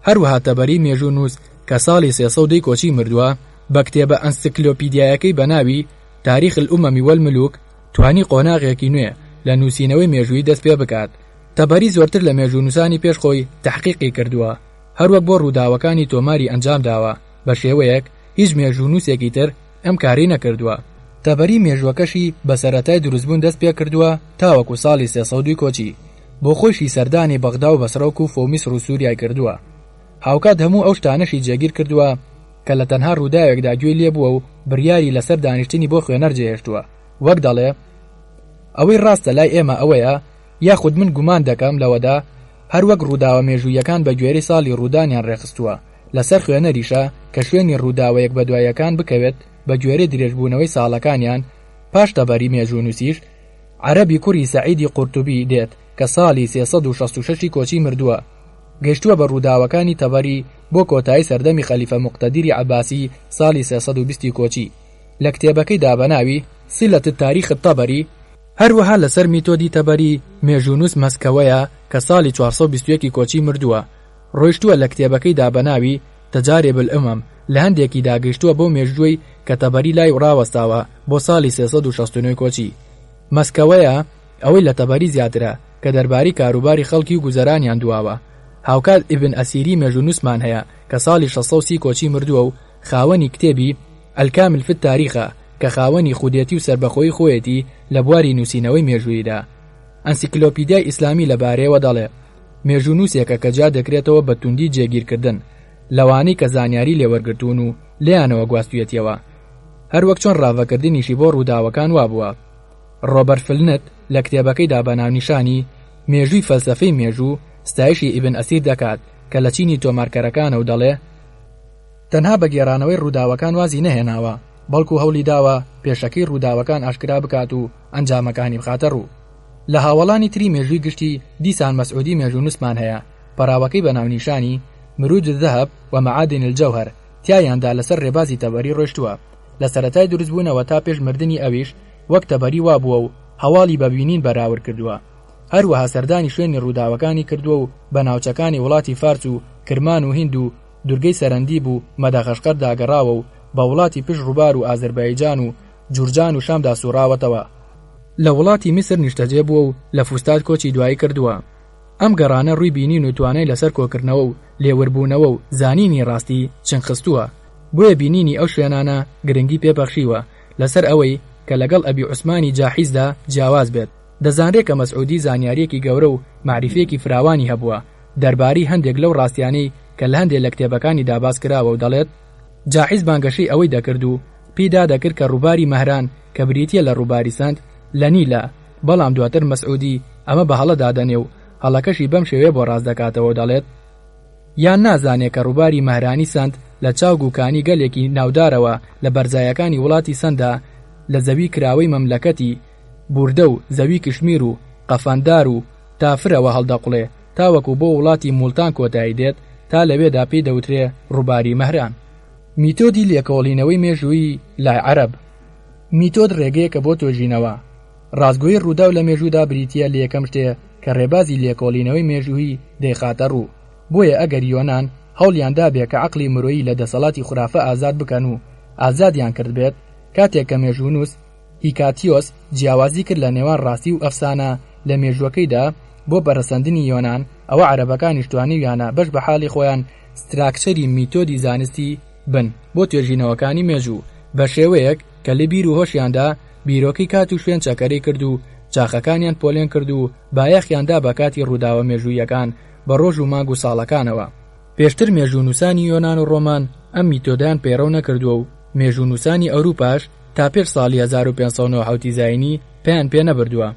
هەروەها تەبەری مێژوونووس کە ساڵی 310 ی کۆچی مردووە، بە کتێبە ئەنسکلۆپیدیایەکەی بە ناوی، تاریخ الامم والملوک، توانی قۆناغێکی نوێ لە نووسینەوەی مێژوویی دەست پێ بکات. تەبەری زۆرتر لە مێژوونووسانی پێش خۆی تەحقیقی کردووە، هەروەک بۆ ڕووداوەکانی تۆماری ئەنجام داوە، بە شێوەیەک هیچ مێژوونووسێکی تر ئەم کارەی نەکردووە. تەبەری مێژووەکەشی بە سەرەتای دروستبوون دەست پێ کردووە تاوەکو ساڵی 302 کۆچی، بۆ خۆیشی سەردانی بەغدا و بەسڕە و کوفە و میسڕ و سووریای کردووە. هاوکات هەموو ئەو شتانەشی جێگیر کردووە کە لە تەنها ڕووداوێکدا گوێی لێ بووە و بڕیاری لەسەر دانیشتنی بۆ خوێنەر جێهێشتووە، وەک دەڵێ، ئەوەی ڕاستە لای ئێمە ئەوەیە یاخود من گومان دەکەم لەوەدا هەروەک ڕووداوە مێژووییەکان بە گوێرەی ساڵی ڕوودانیان ڕێکخستووە، لەسەر خوێنەریشە کە شوێنی ڕووداوە یەکبەدوایەکان بکەوێت بە گوێرەی درێژبوونەوەی ساڵەکانیان، پاش تەبەری مێژوونووسیش عەرەبی کوڕی سەعیدی قورتوبی دێت کە ساڵی 366 ی کۆچی مردووە گەیشتووە بە ڕووداوەکانی تەبەری بۆ کۆتایی سەردەمی خەلیفە موقتەدیری عەباسی ساڵی 320 ی کۆچی لە کتێبەکەیدا بە ناوی، صلە التاریخ الطبری، هەروەها لەسەر میتۆدی تەبەری مێژوونووس مەسکەوەیە کە ساڵی 421 ی کۆچی مردووە ڕۆیشتووە لە کتێبەکەیدا بە ناوی، تجارب الامم، لە هەندێکیدا گەیشتووە بەو مێژووەی کە تەبەری لای ڕاوەستاوە بۆ ساڵی 369 کۆچی. مەسکەوەیە ئەوەی لە تەبەری زیاترە کە دەربارەی کاروباری خەڵکی و گوزەرانیان دواوە. هاوکات ئیبن ئەسیری مێژوونووسمان هەیە کە ساڵی 630 کۆچی مردووە و خاوەنی کتێبی، الکامل فی التاریخ، ە کە خاوەنی خودێتی و سەربەخۆیی خۆیەتی لە بواری نووسینەوەی مێژووییدا. ئەنسیکلۆپیدیای ئیسلامی لەبارەیەوە دەڵێ، مێژوونووسێکە کە جیا دەکرێتەوە بە توندی جێگیرکردن لەوانەی کە زانیاری لێ وەرگرتوون و لێیانەوە گواستویەتیەوە هەروەک چۆن ڕاڤەکردنیشی بۆ ڕووداوەکان وابووە. ڕۆبەرت فلنت لە کتێبەکەیدا بە ناونیشانی، مێژووی فەلسەفەی مێژوو، ستایشی ئیبن ئەسیر دەکات کە لە چینی تۆمارکەرەکانە و دەڵێ، تەنها بە گێڕانەوەی ڕووداوەکان وازی نەهێناوە، بەڵکو هەوڵی داوە پێشەکیی ڕووداوەکان ئاشکرا بکات و ئەنجامەکانی بخاتە ڕوو. لە هاوەڵانی تری مێژووی گشتی دیسان مەسعودی مێژوونووسمان هەیە، پەڕاوەکەی بە ناونیشانی، مروج الذهب و معادن الجوهر، تیایاندا لەسەر ڕێبازی تەبەری ڕۆیشتووە، لە سەرەتای دروستبوونەوە تا پێش مردنی ئەویش وەک تەبەری وابووە و هەواڵی بە بینین بەراورد کردووە. هەروەها سەردانی شوێنی ڕووداوەکانی کردووە و بە ناوچەکانی وڵاتی فارس و کرمان و هیند و دورگەی سەرەندیب و مەدەغەشقەردا گەڕاوە و بە وڵاتی پشت ڕووبار و ئازەربایجان و جورجان و شامدا سووڕاوەتەوە. لە وڵاتی میسر نیشتەجێ بووە و لە فوستات کۆچی دوایی کردووە. ئەم گەڕانە ڕووی بینین و توانای لەسەر کۆکردنەوە و لێوربوونەوە و زانینی ڕاستی چنگخستووە، بۆیە بینینی ئەو شوێنانە گرنگی پێ بەخشیوە لەسەر ئەوەی کە لەگەڵ ئەبی عوسمانی جاحیزدا جیاواز بێت. دەزانرێ کە مەسعودی زانیارییەکی گەورە و مەعریفەیەکی فراوانی هەبووە دەربارەی هەندێک لەو ڕاستیانەی کە لە هەندێ لە کتێبەکانیدا باس کراوە و دەڵێت جاحیز بانگەشەی ئەوەی دەکرد و پێی دادەکرد کە ڕووباری مەهران کە بریتییە لە ڕووباری سەند لە نیلە بەڵام دواتر مەسعودی ئەمە بە هەڵە دادەنێ و هەڵەکەشی بەم شێوەیە بۆ ڕاست دەکاتەوە و دەڵێت یان نازانێ کە ڕووباری مەهرانی سەند لە چاوگ و کانی گەلێکی ناودارەوە لە بەرزایەکانی وڵاتی سەندا لە زەوی کراوەی مەملەکەتی بوردە و زەوی کشمیر و قەفەندار و تافرەوە هەڵدەقوڵێ تاوەکو بۆ وڵاتی موڵتان کۆتایی دێت تا لەوێدا پێی دەوترێ ڕووباری مەهران. میتۆدی لێکۆڵینەوەی مێژوویی لای عەرەب. میتۆد ڕێگەیەکە بۆ توێژینەوە. ڕاستگۆیی ڕووداو لە مێژوودا بریتییە لە یەکەم شتێ کە ڕێبازی لێکۆڵینەوەی مێژوویی دەیخاتە ڕوو. بۆیە ئەگەر یۆنان هەوڵیان دابێ کە عەقڵی مرۆیی لە دەسەڵاتی خورافە ئازاد بکەن و ئازادیان کردبێت، کاتێک کە مێژوونووس هیکاتیۆس جیاوازی کرد لە نێوان ڕاستی و ئەفسانە لە مێژووەکەیدا بۆ پەرەسەندنی یۆنان، ئەوە عەرەبەکانیش توانیویانە بەش بە حاڵی خۆیان ستراکچەری میتۆدی زانستی بن بۆ توێژینەوەکانی مێژوو بە شێوەیەک کە لە بیر و هۆشیاندا بیرۆکەی کات و شوێن چەکەرەی کرد و چاخەکانیان پۆلێن کرد و بایەخیان دا بە کاتی ڕووداوە مێژوویەکان بە ڕۆژ و مانگ و ساڵەکانەوە. پێشتر مێژوونووسانی یۆنان و ڕۆمان ئەم میتۆدەیان پەیڕەو نەکردووە و مێژوونووسانی ئەوروپاش تا پێش ساڵی 1597 زایینی پەیان پێ نەبردووە.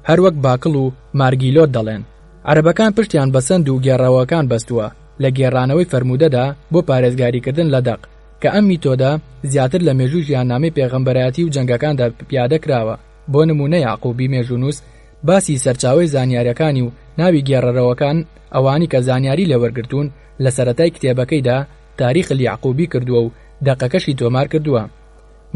هەروەک باکڵ و مارگیلۆت دەڵێن. عەرەبەکان پشتیان بە سەند و گێڕەوەکان بەستووە لە گێڕانەوەی فەرموودەدا بۆ پارێزگاریکردن لە دەق، کە ئەم میتۆدە زیاتر لە مێژووی ژیاننامەی پێغەمبەرایەتی و جەنگەکاندا پیادە کراوە، بۆ نموونە یەعقوبی مێژوونووس باسی سەرچاوەی زانیاریەکانی و ناوی گێڕەرەوەکان ئەوانی کە زانیاری لێ وەرگرتوون لە سەرەتای کتێبەکەیدا تاریخ الیعقوبی کردووە و دەقەکەشی تۆمار کردووە.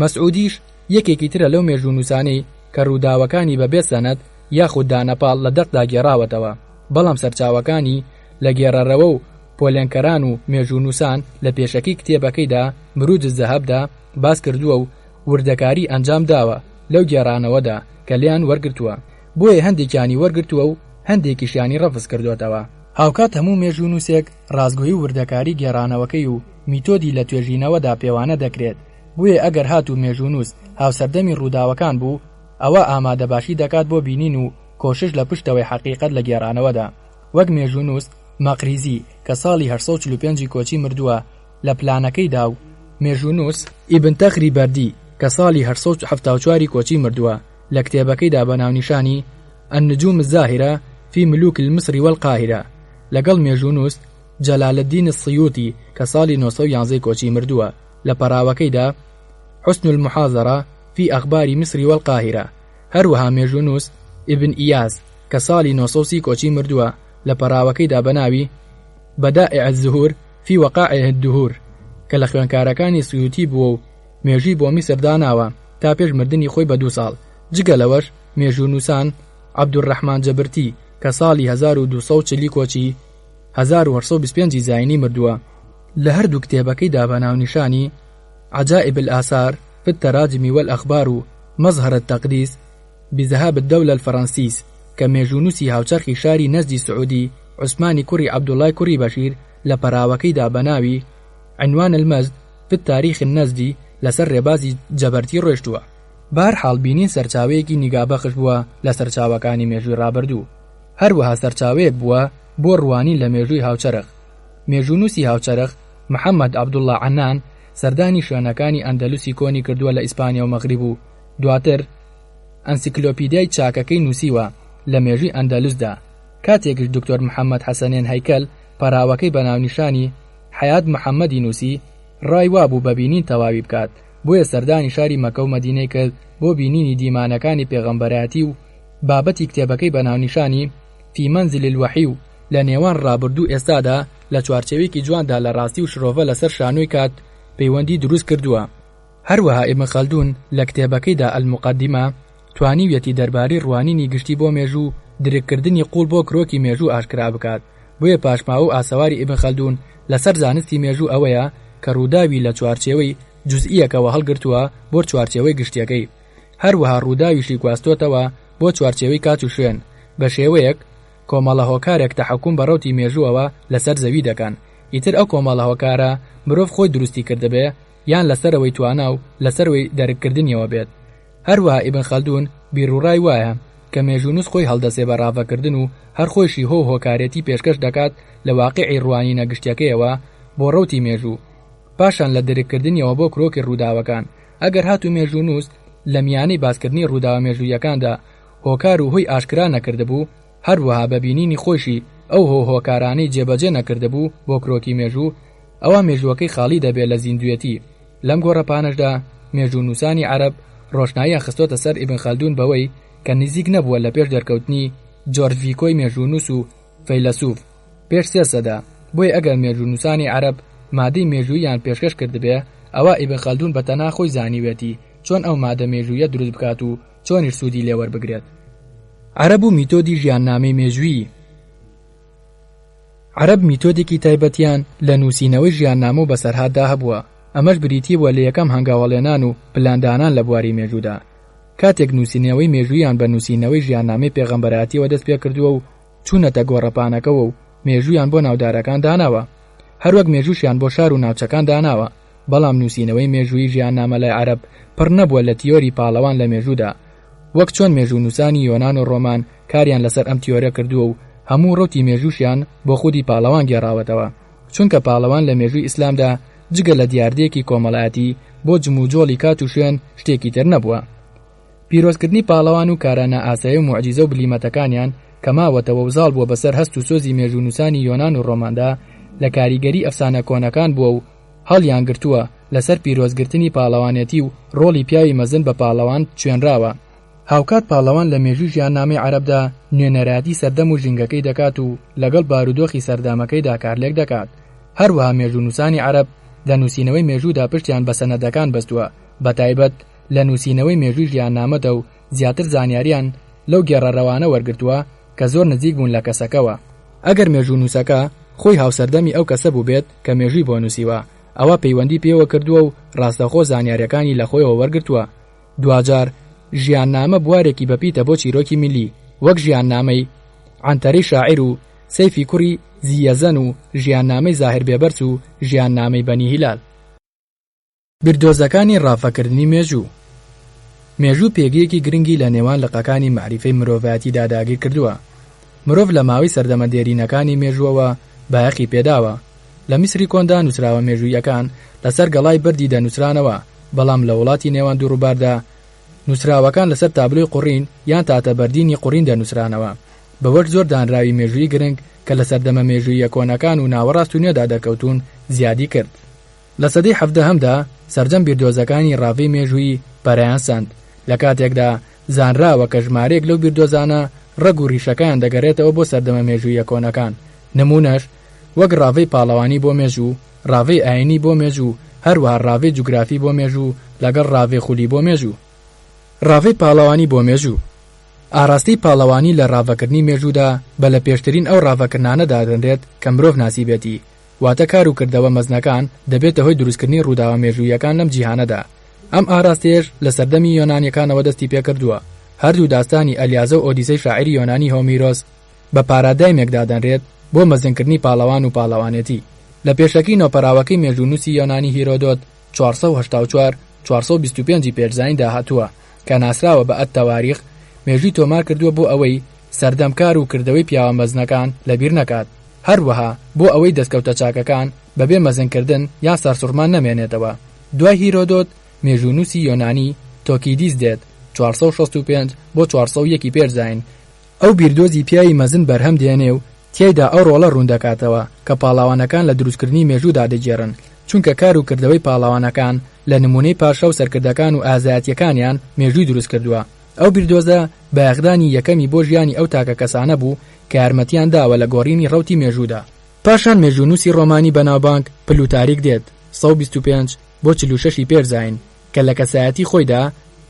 مەسعودیش یەکێکی ترە لەو مێژوونووسانەی کە ڕووداوەکانی بە بێ سەنەد یاخود دانەپاڵ لە دەقدا گێڕاوەتەوە، بەڵام سەرچاوەکانی لە گێڕەرەوە و پۆلێنکەران و مێژوونووسان لە پێشەکی کتێبەکەیدا مروج الذهب دا باس کردووە و وردەکاری ئەنجام داوە لەو گێڕانەوەدا کە لێیان وەرگرتووە، بۆیە هەندێکیانی وەرگرتووە و هەندێکیشیانی ڕەفز کردۆتەوە. هاوکات هەموو مێژوونووسێک ڕاستگۆیی و وردەکاری گێڕانەوەکەی و میتۆدی لە توێژینەوەدا پێوانە دەکرێت، بۆیە ئەگەر هاتوو مێژوونووس هاوسەردەمی ڕووداوەکان بوو، ئەوا ئامادەباشی دەکات بۆ بینین و کۆشش لە پشتەوەی حەقیقەت لە گێڕانەوەدا، وەک مێژوونووس مەقریزی کە ساڵی 845 ی کۆچی مردووە لە پلانەکەیدا و مێژوونووس ئیبن تەغری بەردی کە ساڵی 874 ی کۆچی مردووە لە کتێبەکەیدا بە ناونیشانی، النجوم الزاهرە فی ملوک المصر والقاهرە، لەگەڵ مێژوونووس جلال الدین السیوطی کە ساڵی 911 ی کۆچی مردووە لە پەڕاوەکەیدا، حسن المحاضرە فی اخبار مصر والقاهرە، هەروەها مێژوونووس ئیبن ئیاس کە ساڵی 930 کۆچی مردووە لە پەڕاوەکەیدا بە ناوی، بدائع الزهور فی وقائع الدهور، کە لە خوێندکارەکانی سیوطی بووە و مێژووی بۆ میسر داناوە تا پێش مردنی خۆی بە دوو ساڵ، جگە لەوەش مێژوونووسان عەبدولڕەحمان جەبرتی کە ساڵی 1240 ی کۆچی 1825 ی زاینی مردووە، لە هەردوو کتێبەکەیدا بە ناونیشانی، عجائب الآثار فی التراجم والأخبار و مظهر التقدیس بذهاب الدولە الفرنسیس، کە مێژوونووسی هاوچەرخی شاری نەجدی سعودی عوسمانی کوڕی عەبدوڵای کوڕی بەشیر لە پەراوەکەیدا بە ناوی، عنوان المجد فی التاریخ النجدی، لەسەر ڕێبازی جەبرتی ڕۆیشتووە. بەهەرحاڵ بینین سەرچاوەیەکی نیگابەخش بووە لە سەرچاوەکانی مێژووی ڕابردوو، هەروەها سەرچاوەیەک بووە بۆ ڕوانین لە مێژووی هاوچەرخ. مێژوونووسی هاوچەرخ محەمەد عەبدوڵڵا عەنان سەردانی شوێنەکانی ئەندەلوسی کۆنی کردووە لە ئیسپانیا و مەغریب و دواتر ئەنسیکلۆپیدیای چاکەکەی نووسیوە لە مێژووی ئەندەلوسدا. کاتێکیش دکتۆر محەمەد حەسەنێن هەیکەل پەراوەکەی بە ناونیشانی حەیات محەمەدی نووسی، ڕای وابوو بە بینین تەواوی بکات، بۆیە سەردانی شاری مەکە و مەدینەی کرد بۆ بینینی دیمانەکانی پێغەمبەرایەتی و بابەتی کتێبەکەی بە ناونیشانی فی منزل الوحی و لە نێوان ڕابردوو و ئێستادا لە چوارچێوەیەکی جواندا لە ڕاستی و شرۆڤە لەسەر شانۆی کات پەیوەندی دروست کردووە. هەروەها ئیبن خەلدون لە کتێبەکەیدا المقدمە توانیویەتی دەربارەی ڕوانینی گشتی بۆ مێژوو و درککردنی قووڵ بۆ کرۆکی مێژوو ئاشکرا بکات، بۆیە پاشماوە و ئاسەواری ئیبن خەلدون لەسەر زانستی مێژوو ئەوەیە کە ڕووداوی لە چوارچێوەی جوزئییەکەوە هەڵگرتووە بۆ چوارچێوەی گشتییەکەی، هەروەها ڕووداویشی گواستۆتەوە بۆ چوارچێوەی کات و شوێن، بە شێوەیەک کۆمەڵە هۆکارێک تەحەکوم بە ڕەوتی مێژووەوە لەسەر زەوی دەکەن، ئیتر ئەو کۆمەڵە هۆکارە مرۆڤ خۆی دروستی کردبێ یان لەسەرەوەی توانا و لەسەروەی دەرککردنیەوە بێت. هەروەها ئیبن خەلدون بیروڕای وایە. کە مێژوونووس خۆی هەڵدەسێ بە ڕاڤەکردن و هەر خۆیشی هۆ و هۆکارێتی پێشکەش دەکات لە واقیعی ڕوانینە گشتیەکەیەوە بۆ ڕەوتی مێژوو پاشان لە درککردنیەوە بۆ کرۆکی ڕووداوەکان ئەگەر هاتوو مێژوونووس لە میانەی باسکردنی ڕووداوە مێژوویەکاندا هۆکار و هۆی ئاشکرا نەکردبوو هەروەها بە بینینی خۆیشی ئەو هۆ و هۆکارانەی جێبەجێ نەکردبوو بۆ کرۆکی مێژوو ئەوا مێژووەکەی خاڵی دەبێ لە زیندووێتی لەم گۆڕەپانەشدا مێژوونووسانی عەرەب ڕۆشناییان خستۆتە سەر ئیبن خەلدون بەوەی کە نزیک نەبووە لە پێش دەرکەوتنی جۆرج ڤیکۆی مێژوونووس و فەیلەسوف پێش سێ سەدە، بۆیە ئەگەر مێژوونووسانی عەرەب مادەی مێژووییان پێشکەش کردبێ ئەوا ئیبن خەلدون بە تەنها خۆی زانیوێتی چۆن ئەو مادە مێژوویە دروست بکات و چۆنیش سوودی لێ وەربگرێت. عەرەب و میتۆدی ژیاننامەی مێژوویی. عەرەب میتۆدێکی تایبەتیان لە نووسینەوەی ژیاننامە و بەسەرهاتدا هەبووە، ئەمەش بریتی بووە لە یەکەم هەنگاوهەڵێنان و پلاندانان لە بواری مێژوودا. کاتێک نووسینەوەی مێژوویان بە نووسینەوەی ژیاننامەی پێغەمبەرایەتیەوە دەست پێکردووە و چوونەتە گۆڕەپانەکەوە و مێژوویان بۆ ناودارەکان داناوە، هەروەک مێژووشیان بۆ شار و ناوچەکان داناوە، بەڵام نووسینەوەی مێژوویی ژیاننامە لای عەرەب پڕ نەبووە لە تیۆری پاڵەوان لە مێژوودا، وەک چۆن مێژوونووسانی یۆنان و ڕۆمان کاریان لەسەر ئەم تیۆرە کردووە و هەموو ڕەوتی مێژووشیان بۆ خودی پاڵەوان گێڕاوەتەوە، چونکە پاڵەوان لە مێژووی ئیسلامدا جگە لە دیاردەیەکی کۆمەڵایەتی بۆ جموجۆڵی کات و شوێن شتێکی تر نەبووە. پیرۆزکردنی پاڵەوان و کارە نائاسایی و موعجیزە و بلیمەتەکانیان کە ماوەتەوە و زاڵ بووە بەسەر هەست و سۆزی مێژوونووسانی یۆنان و ڕۆماندا لە کاریگەری ئەفسانە کۆنەکان بووە و هەڵیانگرتووە لەسەر پیرۆزگرتنی پاڵەوانێتی و ڕۆڵی پیاوی مەزن بە پاڵەوان چوێنراوە. هاوکات پاڵەوان لە مێژووی ژیاننامەی عەرەبدا نوێنەرایەتی سەردەم و ژینگەکەی دەکات و لەگەڵ بارودۆخی سەردەمەکەیدا کارلێک دەکات. هەروەها مێژوونووسانی عەرەب لە نووسینەوەی مێژوودا پشتیان بە سەنەدەکان بەستووە، بەتایبەت لە نووسینەوەی مێژووی ژیاننامەدا و زیاتر زانیاریان لەو گێڕەرەوانە وەرگرتووە کە زۆر نزیک بوون لە کەسەکەوە. ئەگەر مێژوونووسەکە خۆی هاوسەردەمی ئەو کەسە بووبێت کە مێژووی بۆ نووسیوە، ئەوا پەیوەندی پێوە کردووە و ڕاستەوخۆ زانیارییەکانی لە خۆیەوە وەرگرتووە. دواجار ژیاننامە بوارێکی بەپیتە بۆ چیرۆکی میللی، وەک ژیاننامەی، عەنتەرەی شاعیر و سەیفی کوڕی زی یەزەن و ژیاننامەی زاهیر بێبەرس و ژیاننامەی بەنی هیلال. بیردۆزەکانی ڕاڤەکردنی مێژوو. مێژوو پێگەیەکی گرنگی لە نێوان لقەکانی مەعریفەی مرۆڤایەتیدا داگیر کردووە. مرۆڤ لە ماوەی سەردەمە دێرینەکانی مێژووەوە بایەخی پێداوە. لە میسری کۆندا نووسراوە مێژووییەکان لەسەر گەڵای بەردی دەنووسرانەوە، بەڵام لە وڵاتی نێوان دوو ڕووباردا نووسراوەکان لەسەر تابلۆی قوڕین یان تاتە بەردینی قوڕین دەنووسرانەوە. بەوەش زۆر دانراوی مێژوویی گرنگ کە لە سەردەمە مێژووییە کۆنەکان و ناوەڕاست و نوێدا دەرکەوتوون زیادی کرد. لە سەدەی حەڤدەهەمدا سەرجەم بیردۆزەکانی ڕاڤەی مێژوویی پەرەیان سەند، لە کاتێکدا زانراوە کە ژمارەیەک لەو بیردۆزانە ڕەگ و ڕیشەکەیان دەگەرێتەوە بۆ سەردەمە مێژووییە کۆنەکان، نموونەش وەک ڕاڤەی پاڵەوانی بۆ مێژوو، ڕاڤەی ئایینی بۆ مێژوو، هەروەها ڕاڤەی جوگرافی بۆ مێژوو لەگەڵ ڕاڤەی خولی بۆ مێژوو. ڕاڤەی پاڵەوانی بۆ مێژوو. ئاراستەی پاڵەوانی لە ڕاڤەکردنی مێژوودا بە لەپێشترین ئەو ڕاڤەکردنانە دادەنرێت کە مرۆڤ ناسیبێتی، واتە کار و کردەوە مەزنەکان دەبێتە هۆی دروستکردنی ڕووداوە مێژووییەکان لەم جیهانەدا. ئەم ئاراستەیەش لە سەردەمی یۆنانیەکانەوە دەستی پێکردووە. هەردوو داستانی ئەلیازە و ئۆدیسەی شاعیری یۆنانی هۆمیرۆس بە پارادایمێک دادەنرێت بۆ مەزنکردنی پاڵەوان و پاڵەوانێتی. لە پێشەکی نۆپەراوەکەی مێژوونووسی یۆنانی هیرۆدۆت 484 425 ی پێش زاییندا هاتووە کە ناسراوە بە التواریخ مێژووی تۆمار کردووە بۆ ئەوەی سەردەم کار و کردەوەی پیاوە مەزنەکان لەبیر نەکات. هەروەها بۆ ئەوەی دەستکەوتە چاکەکان بەبێ مەزنکردن یان سەرسوڕمان نەمێنێتەوە. دوای هیرۆدۆت، مێژوونووسی یۆنانی تۆکیدیس دێت، 465 بۆ 401 ی پێش زایین، ئەو بیردۆزی پیاوی مەزن بەرهەم دێنێ و تیایدا ئەو ڕۆڵە ڕوون دەکاتەوە کە پاڵاوانەکان لە دروستکردنی مێژوودا دەگێڕن، چونکە کار و کردەوەی پاڵەوانەکان لە نموونەی پاشا و سەرکردەکان و ئازایەتییەکانیان مێژووی دروست کردووە. ئەو بیردۆزە بایەخدانی یەکەمی بۆ ژیانی ئەو تاکە کەسانە بوو کە یارمەتیان داوە لە گۆڕینی ڕەوتی مێژوودا. پاشان مێژوونووسی ڕۆمانی بەناوبانگ پلوتاریک دێت، 125 بۆ 46 ی پێش زایین، کە لە کەسایەتی خۆیدا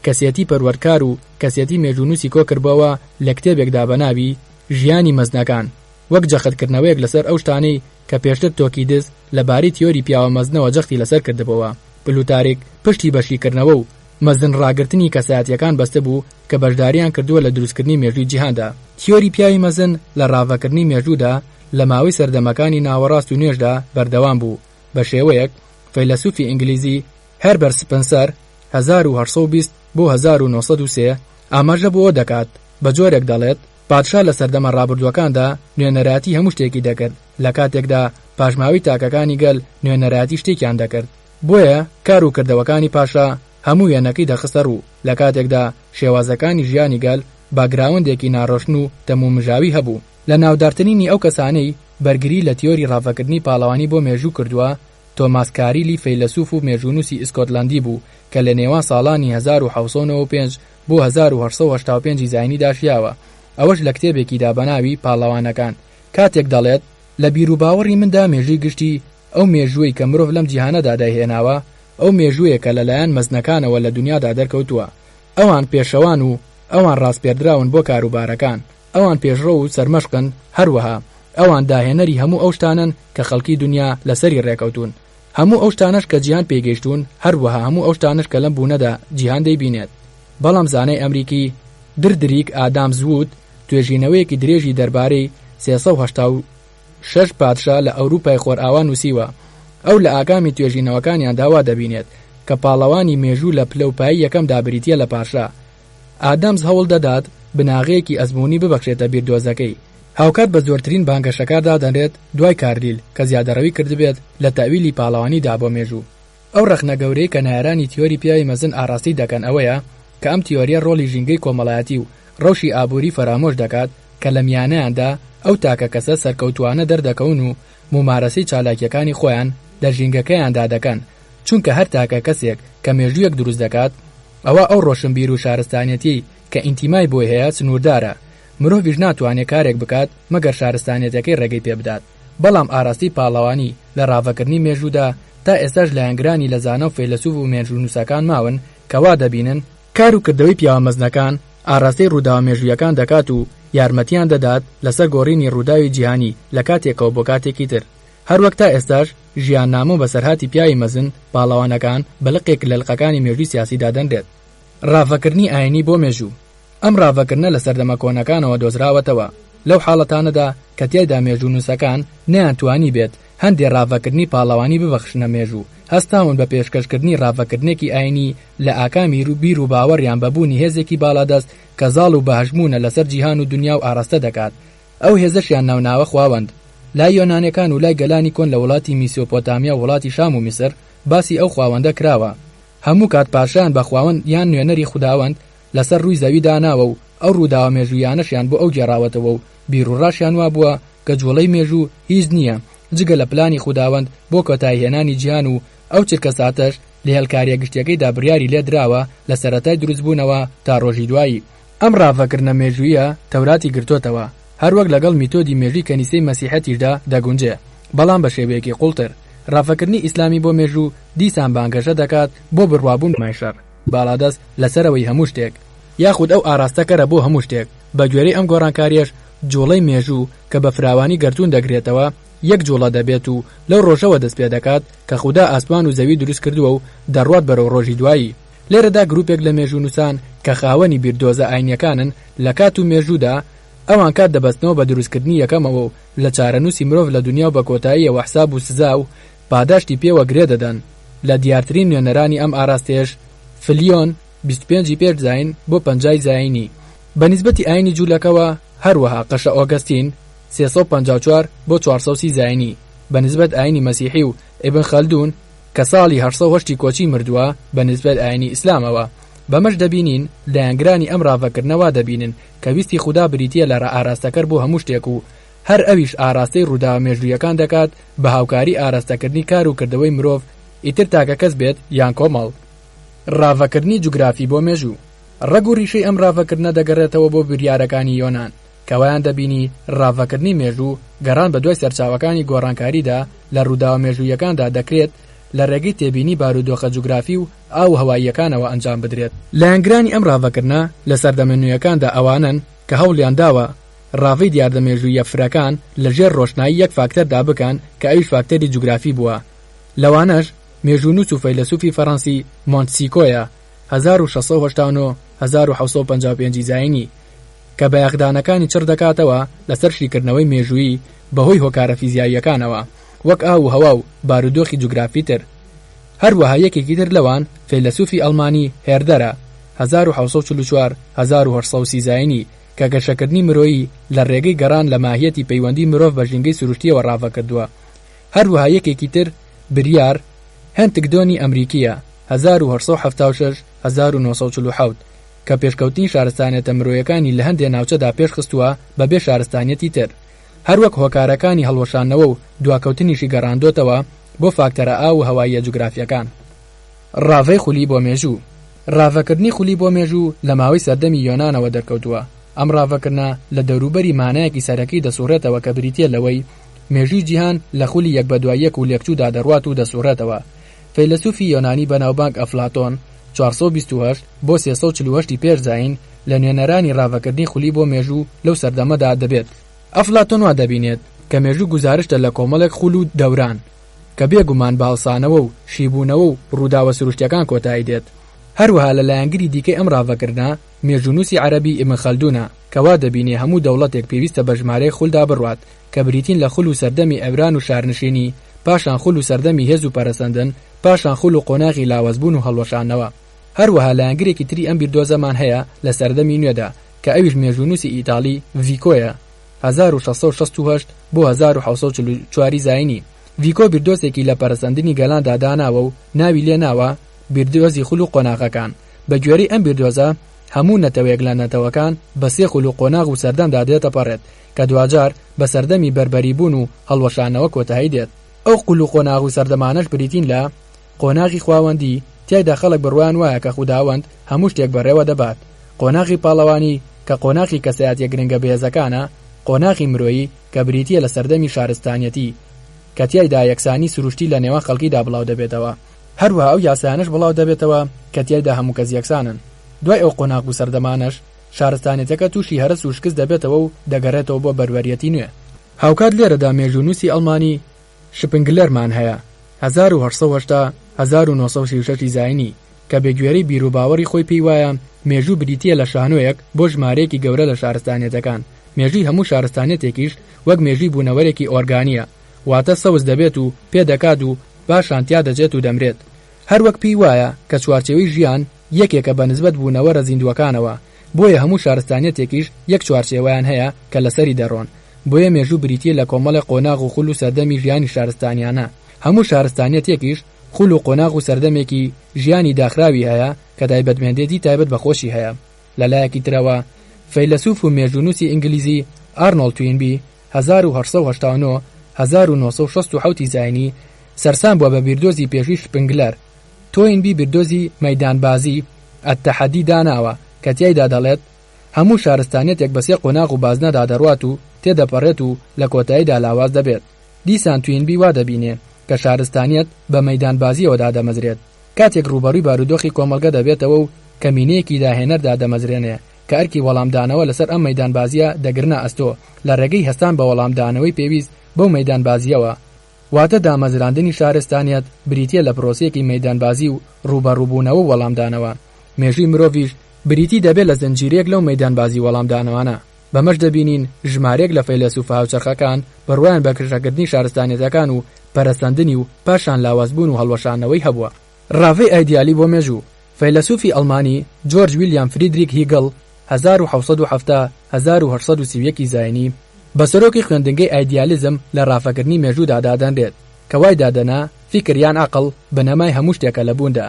کەسێتی پەروەردکار و کەسێتی مێژوونووسی کۆکردبۆوە لە کتێبێکدا بە ناوی، ژیانی مەزنەکان، وەک جەختکردنەوەیەک لەسەر ئەو شتانەی کە پێشتر تۆکیدز لە بارەی تیۆری پیاوە مەزنەوە جەختی لەسەر کردبۆوە. پلوتاریک پشتی بە شیکردنەوە و مەزن ڕاگرتنی کەسایەتییەکان بەستبوو کە بەشدارییان کردووە لە دروستکردنی مێژووی جیهاندا. تیۆری پیاوی مەزن لە ڕاڤەکردنی مێژوودا لە ماوەی سەردەمەکانی ناوەڕاست و نوێشدا بەردەوام بوو، بە شێوەیەک فەیلەسوفی ئینگلیزی هێربەرت سپنسەر، 1820 بۆ 1903، ئاماژە بەوە دەکات. بە جۆرێک دەڵێت، پادشا لە سەردەمە ڕابردووەکاندا نوێنەرایەتی هەموو شتێکی دەکرد، لە کاتێکدا پاشماوەی تاکەکانی گەل نوێنەرایەتی شتێکیان دەکرد. بۆیە کار و کردەوەکانی پاشا هەموو وێنەکەی دەخستە ڕوو، لە کاتێکدا شێوازەکانی ژیانی گەل باکگراوندێکی ناڕۆشن و تەمومژاوی هەبوو. لە ناودارترینی ئەو کەسانەی بەرگری لە تیۆری ڕاڤەکردنی پاڵەوانی بۆ مێژوو کردووە، تۆماس کاریلی فەیلەسوف و مێژوونووسی ئیسکۆتلەندی بوو کە لە نێوان ساڵانی 1795 بۆ 1885 ی زاینیدا ژیاوە، ئەوەش لە کتێبێکیدا بە ناوی پاڵەوانەکان کاتێک دەڵێت، لە بیروباوەڕی مندا مێژووی گشتی، ئەو مێژووەی کە مرۆڤ لەم جیهانەدا دایهێناوە، ئەو مێژووەیە کە لەلایەن مەزنەکانەوە لە دونیادا دەرکەوتووە. ئەوان پێشەوان و ئەوان ڕاسپێردراون بۆ کاروبارەکان. ئەوان پێشڕەو و سەرمەشقن، هەروەها ئەوان داهێنەری هەموو ئەو شتانەن کە خەڵکی دونیا لەسەری ڕێکەوتوون. هەموو ئەو شتانەش کە جیهان پێی گەیشتوون، هەروەها هەموو ئەو شتانەش کە لەم بوونەدا جیهان دەیبینێت. بەڵام زانای ئەمریکی دردریک ئادامز وود توێژینەوەیەکی درێژی دەربارەی 386 پادشا لە ئەوروپای خۆرئاوا نووسیوە. ئەو لە ئاکامی توێژینەوەکانیاندا وا دەبینێت کە پاڵەوانی مێژوو لە پلە و پایەی یەکەمدا بریتییە لە پاشا. ئادەمز هەوڵ دەدات بناغەیەکی ئەزموونی ببەخشێتە بیردۆزەکەی، هاوکات بە زۆرترین بانگەشەکار دادەنرێت دوای کارلیل کە زیادەڕەوی کردبێت لە تەئویلی پاڵەوانیدا بۆ مێژوو. ئەو ڕەخنە گەورەی کە نەیارانی تیۆری پیاوی مەزن ئاڕاستەی دەکەن ئەوەیە کە ئەم تیۆرییە ڕۆڵی ژینگەی کۆمەڵایەتی و ڕەوشی ئابووری فەرامۆش دەکات کە لە میانەیاندا ئەو تاکە کەسە سەرکەوتووانە دەردەکەون و مومارەسەی چالاکییەکانی خۆیان لە ژینگەکەیاندا دەکەن چونکە هەر تاکە کەسێک کە مێژوویەک دروست دەکات ئەوا ئەو ڕۆشنبیر و شارستانیەتیەی کە ئینتیمای بۆی هەیە سنووردارە، مرۆڤیش ناتوانێ کارێک بکات مەگەر شارستانیەتەکەی ڕێگەی پێ بدات. بەڵام ئاراستەی پاڵەوانی لە ڕاڤەکردنی مێژوودا تا ئێستاش لایەنگرانی لە زانا و فەیلەسوف و مێژوونووسەکان ماون کە وا دەبینن، کار و کردەوەی پیاوە مەزنەکان ئاراستەی ڕووداوە مێژوویەکان دەکات و یارمەتیان دەدات لەسەر گۆڕینی ڕووداوی جیهانی لە کاتێکەوە بۆ کاتێکی تر. هەروەک تا ئێستاش ژیاننامە و بەسەرهاتی پیاوی مەزن، پاڵەوانەکان، بە لقێک لە لقەکانی مێژووی سیاسی دادەنرێت. ڕاڤەکردنی ئایینی بۆ مێژوو، ئەم ڕاڤەکردنە لە سەردەمە کۆنەکانەوە دۆزراوەتەوە، لەو حاڵەتانەدا کە تیایدا مێژوونووسەکان نەیانتوانیبێت هەندێ ڕاڤەکردنی پاڵەوانی ببەخشنە مێژوو، هەستاون بە پێشکەشکردنی ڕاڤەکردنێکی ئایینی لە ئاکامی بیر و باوەڕیان بە بوونی هێزێکی باڵادەست کە زاڵ و بەهەژموونە لەسەر جیهان و دونیا و ئاراستە دەکات ئەو هێزەشیان ناوناوە خواوەند. لای یۆنانێکان و لای گەلانی کۆن لە وڵاتی میسۆپۆتامیا و وڵاتی شام و میسر باسی ئەو خواوەندە کراوە. هەموو کات پاشایان بە خواوەند یان نوێنەری خوداوەند لەسەر ڕووی زەوی داناوە و ئەو ڕووداوە مێژووییانەشیان بۆ ئەو گێڕاوەتەوە و بیروڕاشیان وابووە کە جووڵەی مێژوو هیچ نییە جگە لە پلانی خوداوەند بۆ کۆتاییهێنانی جیهان و ئەو چرکەساتەش لە هێڵکارییە گشتییەکەیدا بڕیاری لێ دراوە لە سەرەتای دروستبوونەوە تا ڕۆژی دوایی. ئەم ڕاڤەکردنە مێژوویە تەوراتی گرتۆتەوە، هەروەک لەگەڵ میتۆدی مێژووی کەنیسەی مەسیحەتیشدا دەگونجێ، بەڵام بە شێوەیەکی قوڵتر. ڕاڤەکردنی ئیسلامی بۆ مێژوو دیسان بانگەشە دەکات بۆ بڕوابوون بە شەڕ، باڵادەست لە سەرەوەی هەموو شتێک، یاخود ئەو ئاراستەکەرە بۆ هەموو شتێک، بە گوێرەی ئەم گۆڕانکارییەش جوڵەی مێژوو کە بە فراوانی گەردوون دەگرێتەوە، یەک جوڵە دەبێت و لەو ڕۆژەوە دەست پێدەکات کە خودا ئاسمان و زەوی دروست کردووە و دەڕوات بەرەو ڕۆژی دوایی. لێرەدا گروپێک لە مێژوونووسان کە خاوەنی بیردۆزە ئاینییەکانن لە کات و مێژوودا، ئەوان کات دەبەستنەوە بە دروستکردنی یەکەمەوە و لە چارەنووسی مرۆڤ لە دونیا و بە کۆتاییەوە حساب و سزا و پاداشتی پێوە گرێ دەدەن. لە دیارترین نوێنەرانی ئەم ئاراستەیەش فلیۆن، 25 ی پێش زایین بۆ 50 ی زایینی، بە نیسبەتی ئاینی جوولەکەوە، هەروەها قەشە ئۆگەستین، 354 بۆ 430 زایینی، بە نیسبەت ئاینی مەسیحی و ئیبن خەلدون، کە ساڵی 808 ی کۆچی مردووە بە نیسبەت ئاینی ئیسلامەوە. بەمەش دەبینین لایەنگرانی ئەم ڕاڤەکردنە وا دەبینن کە ویستی خودا بریتییە لە ئاراستەکەر بۆ هەموو شتێک و هەر ئەویش ئاراستەی ڕووداوە مێژوویەکان دەکات بە هاوکاری ئاراستەکردنی کار و کردەوەی مرۆڤ ئیتر تاکە کەس بێت یان کۆمەڵ. ڕاڤەکردنی جوگرافی بۆ مێژوو. ڕەگ و ڕیشەی ئەم ڕاڤەکردنە دەگەڕێتەوە بۆ بیریارەکانی یۆنان کە وایان دەبینی ڕاڤەکردنی مێژوو گەڕان بەدوای سەرچاوەکانی گۆڕانکاریدا لە ڕووداوە مێژوویەکاندا دەکرێت لە ڕێگەی تێبینی بارودۆخە جوگرافی و ئاو و هەواییەکانەوە ئەنجام بدرێت. لایەنگرانی ئەم ڕاڤەکردنە لە سەردەمە نوێیەکاندا ئەوانەن کە هەوڵیان داوە ڕاڤەی دیاردە مێژووییە فرەکان لە ژێر ڕۆشنایی یەک فاکتەردا بکەن کە ئەویش فاکتەری جوگرافی بووە لەوانەش مێژوونووس و فەیلەسوفی فەڕەنسی مۆنتسیکۆیە 1689 1755 ی زایینی کە بایەخدانەکانی چڕ دەکاتەوە لەسەر شیکردنەوەی مێژوویی بەهۆی هۆکارە فیزیاییەکانەوە وەک ئاو و هەوا و بارودۆخی جوگرافی تر. هەروەها یەکێکی تر لەوان فەیلەسوفی ئەڵمانی هێردەرە، 1744 1830 زایینی، کە گەشەکردنی مرۆیی لە ڕێگەی گەڕان لە ماهیەتی پەیوەندی مرۆڤ بە ژینگەی سروشتییەوە ڕاڤە کردووە. هەروەها یەکێکی تر بریار هەنتگدۆنی ئەمریکییە، 1876، 1947، کە پێشکەوتنی شارستانیەتە مرۆیەکانی لە هەندێ ناوچەدا پێشخستووە بەبێ شارستانیەتی تر. هەروەک هۆکارەکانی هەڵوەشاندنەوە و دواکەوتنیشی گەڕاندۆتەوە بۆ فاکتەرە ئاو و هەواییە جوگرافییەکان. ڕاڤەی خولی بۆ مێژوو. ڕاڤەکردنی خولی بۆ مێژوو لە ماوەی سەردەمی یۆنانەوە دەرکەوتووە. ئەم ڕاڤەکردنە لە دەوروبەری مانایەکی سەرەکی دەسوڕێتەوە کە بریتییە لەوەی مێژووی جیهان لە خولی یەک بەدوای یەک و لێکچوودا دەڕوات و دەسوڕێتەوە. فەیلەسوفی یۆنانی بەناوبانگ ئەفلاتۆن، 428 بۆ 348 ی پێش زایین، لە نوێنەرانی ڕاڤەکردنی خولی بۆ مێژوو لەو سەردەمەدا دەبێت. ئەفلاتۆن وا دەبینێت کە مێژوو گوزارشتە لە کۆمەڵێک خول و دەوران، کە بێ گومان بە هەڵسانەوە و شیبوونەوە و ڕووداوە سروشتییەکان کۆتایی دێت. هەروەها لە لایەنگری دیکەی ئەم ڕاڤەکردنە، مێژوونووسی عەرەبی ئیبن خەلدونە، کە وا دەبینێ هەموو دەوڵەتێک پێویستە بە ژمارەیەک خولدا بڕوات، کە بریتین لە خول و سەردەمی عەمران و شارنشینی، پاشان خول و سەردەمی هێز و پەرەسەندن، پاشان خول و قۆناغی لاوازبوون و هەڵوەشاندنەوە. هەروەها لایەنگرێکی تری ئەم بیردۆزەمان هەیە لە سەردەمی نوێدا، کە ئەویش مێژوونووسی ئیتاڵی ڤیکۆیە، 1668 بۆ 1744 ی زایینی. ڤیکۆ بیردۆزێکی لە پەرەسەندنی گەلاندا داناوە و ناوی لێ ناوە بیردۆزی خول و قۆناغەکان. بە گوێرەی ئەم بیردۆزە هەموو نەتەوەیەک لە نەتەوەکان بە سێ خول و قۆناغ و سەردەمدا دێتەپەڕێت کە دواجار بە سەردەمی بەربەریبوون و هەڵوەشانەوە کۆتایی دێت. ئەو خول و قۆناغ و سەردەمانەش بریتین لە، قۆناغی خواوەندی، تیایدا خەڵک بڕوایان وایە کە خوداوەند هەموو شتێک بەڕێوە دەبات. قۆناغی پاڵەوانی، کە قۆناغی کەسایەتیە گرنگە بەهێزەکانە، قۆناغی مرۆیی، کە بریتییە لە سەردەمی شارستانیەتی، کە تیایدا یەکسانی سروشتی لە نێوان خەڵکیدا بڵاودەبێتەوە. هەروەها ئەو یاسایانەش بڵاودەبێتەوە کە تیایدا هەموو کەس یەکسانن. دوای ئەو قۆناغ و سەردەمانەش، شارستانیەتەکە تووشی هەرەس و شکست دەبێتەوە و دەگەڕێتەوە بۆ بەروەریەتی نوێ. هاوکات لێرەدا مێژوونووسی ئەڵمانی شپنگلەرمان هەیە، 1880، 1936 ی زاینی، کە بەگوێرەی بیروباوەڕی خۆی پێی وایە مێژوو بریتییە لە شانۆیەک بۆ ژمارەیەکی گەورە لە شارستانیەتەکان، مێژووی هەموو شارستانیەتێکیش وەک مێژووی بوونەوەرێکی ئۆرگانییە، واتە سەوز دەبێت و پێدەکات و پاشان تیا دەچێت و دەمرێت. هەروەک پێی وایە کە چوارچێوەی ژیان یەکێکە بە نسبەت بوونەوەرە زیندووەکانەوە، بۆیە هەموو شارستانیەتێکیش یەک چوارچێوەیان هەیە کە لەسەری دەڕۆن، بۆیە مێژوو بریتییە لە کۆمەڵێک قۆناغ و خول و سەردەمی ژیانی شارستانیانە، هەموو شارستانیەتێکیش خول و قۆناغ و سەردەمێکی ژیانی داخراوی هەیە کە تایبەتمەندێتی تایبەت بە خۆشی هەیە. لە لایەکی ترەوە فەیلەسوف و مێژوونووسی ئینگلیزی ئارنۆڵد توینبی، 1889، 1967 ی زاینی، سەرسام بووە بە بیردۆزی پێشووی شپنگلەر. تۆینبی بیردۆزی مەیدانبازی، التحدی، داناوە کە تیایدا دەڵێت، هەموو شارستانیەتێک بە سێ قۆناغ و بازنەدا دەڕوات و تێدەپەڕێت و لە کۆتاییدا لاواز دەبێت. دیسان توینبی وا دەبینێ کە شارستانیەت بە مەیدانبازییەوە دادەمەزرێت کاتێک ڕووبەڕووی بارودۆخی کۆمەڵگە دەبێتەوە و کەمینەیەکی داهێنەر دادەمەزرێنێ کە ئەرکی وەڵامدانەوە لەسەر ئەم مەیدانبازییە دەگرنە ئەستۆ لە ڕێگەی هەستان بە وەڵامدانەوەی پێویست بەو مەیدانبازییەوە. واتە دامەزراندنی شارستانیەت بریتییە لە پرۆسەیەکی مەیدانبازی و ڕووبەڕووبوونەوە و وەڵامدانەوە. مێژووی مرۆڤیش بریتی دەبێت لە زنجیرەیەک لەو مەیدانبازی وەڵامدانەوانە. بەمەش دەبینین ژمارەیەک لە فەیلەسوفە هاوچەرخەکان بڕوایان بە گەشەکردنی شارستانیەتەکان و پەرەسەندنی و پاشان لاوازبوون و هەڵوەشاندنەوەی هەبووە. ڕاڤەی ئایدیالی بۆ مێژوو، فەیلەسوفی ئەڵمانی جۆرج ویلیام فریدریک هیگڵ، 1770، 1831 ی زاینی، بە سەرۆکی خوێندنگەی ئایدیالیزم لە ڕاڤەکردنی مێژوودا دادەنرێت، کە وای دادەنا فیکر یان عەقڵ بنەمای هەموو شتێکە لە بووندا.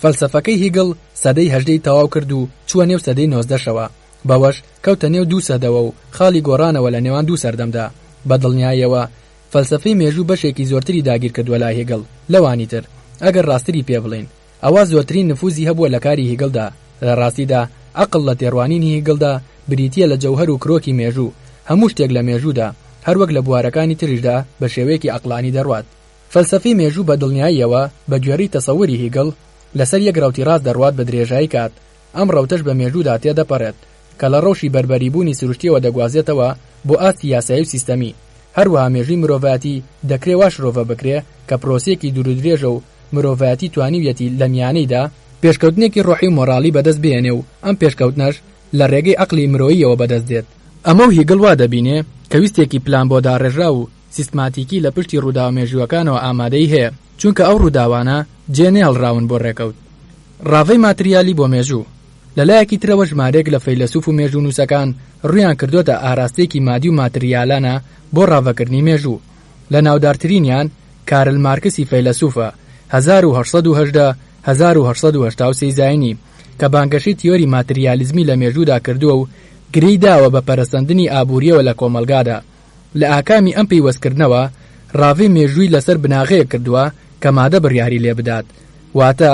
فەلسەفەکەی هیگڵ سەدەی هەژدەی تەواو کرد و چووە نێو سەدەی نۆزدەشەوە، بەوەش کەوتە نێو دوو سەدەوە و خاڵی گۆڕانەوە لە نێوان دوو سەردەمدا. بە دڵنیایەوە فەلسەفەی مێژوو بەشێکی زۆرتری داگیرکردووە لای هیگڵ لەوانی تر، ئەگەر ڕاستتری پێ بڵێین ئەوا زۆرترین نفوزی هەبووە لە کاری هیگڵدا. لە ڕاستیدا عەقڵ لە تێڕوانینی هیگڵدا بریتییە لە جەوهەر و کرۆکی مێژوو، هەموو شتێک لە مێژوودا، هەروەک لە بوارەکانی تریشدا بە شێوەیەکی عەقڵانی دەڕوات. فەلسەفەی مێژوو بە دڵنیاییەوە بە گوێرەی تەسەوری هیگڵ لەسەر یەک ڕەوتی ڕاست دەڕوات بە درێژایی کات، ئەم ڕەوتەش بە مێژوودا تێدەپەڕێت، کە لە ڕەوشی بەربەریبوونی سروشتییەوە دەگوازێتەوە بۆ ئاستی یاسایی و سیستەمی. هەروەها مێژووی مرۆڤایەتی دەکرێ وا شرۆڤە بکرێ کە پرۆسەیەکی دوورودرێژە و مرۆڤایەتی توانیویەتی لە میانەیدا، پێشکەوتنێکی ڕۆحی و مۆڕاڵی بەدەست بهێنێ و ئەم پێشکەوتنەش لە ڕێگەی عەقڵی مرۆییەوە بەدەست دێت. ئەمە و هیگڵ وا دەبینێ کە ویستێکی پلانبۆداڕێژراو و سیستماتیکی لە پشتی ڕووداوە مێژوویەکانەوە ئامادەیی هەیە، چونکە ئەو ڕووداوانە جێ نەهێڵراون بۆ ڕێکەوت. ڕاڤەی ماتریالی بۆ مێژوو. لە لایەکی ترەوە ژمارەیەک لە فەیلەسوف و مێژوونووسەکان ڕوویان کردۆتە ئاراستەیەکی مادی و ماتریالانە بۆ ڕاڤەکردنی مێژوو. لە ناودارترینیان کارل مارکسی فەیلەسوفە، 1818، 1883 زاینی، کە بانگەشەی تیۆری ماتریالیزمی لە مێژوودا کردووە و گرێی داوە بە پەرەسەندنی ئابوورییەوە لە کۆمەڵگادا. لە ئاکامی ئەم پەیوەستکردنەوە، ڕاڤەی مێژووی لەسەر بناغەیەک کردووە کە مادە بڕیاری لێ بدات، واتە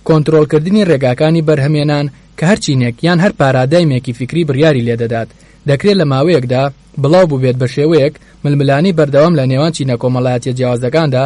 کۆنترۆڵکردنی ڕێگاکانی بەرهەمێنان کە هەر چینێک یان هەر پارادایمێکی فیکری بڕیاری لێ دەدات، دەکرێت لە ماوەیەکدا بڵاو بووبێت بە شێوەیەک ململانێی بەردەوام لە نێوان چینە کۆمەڵایەتیە جیاوازەکاندا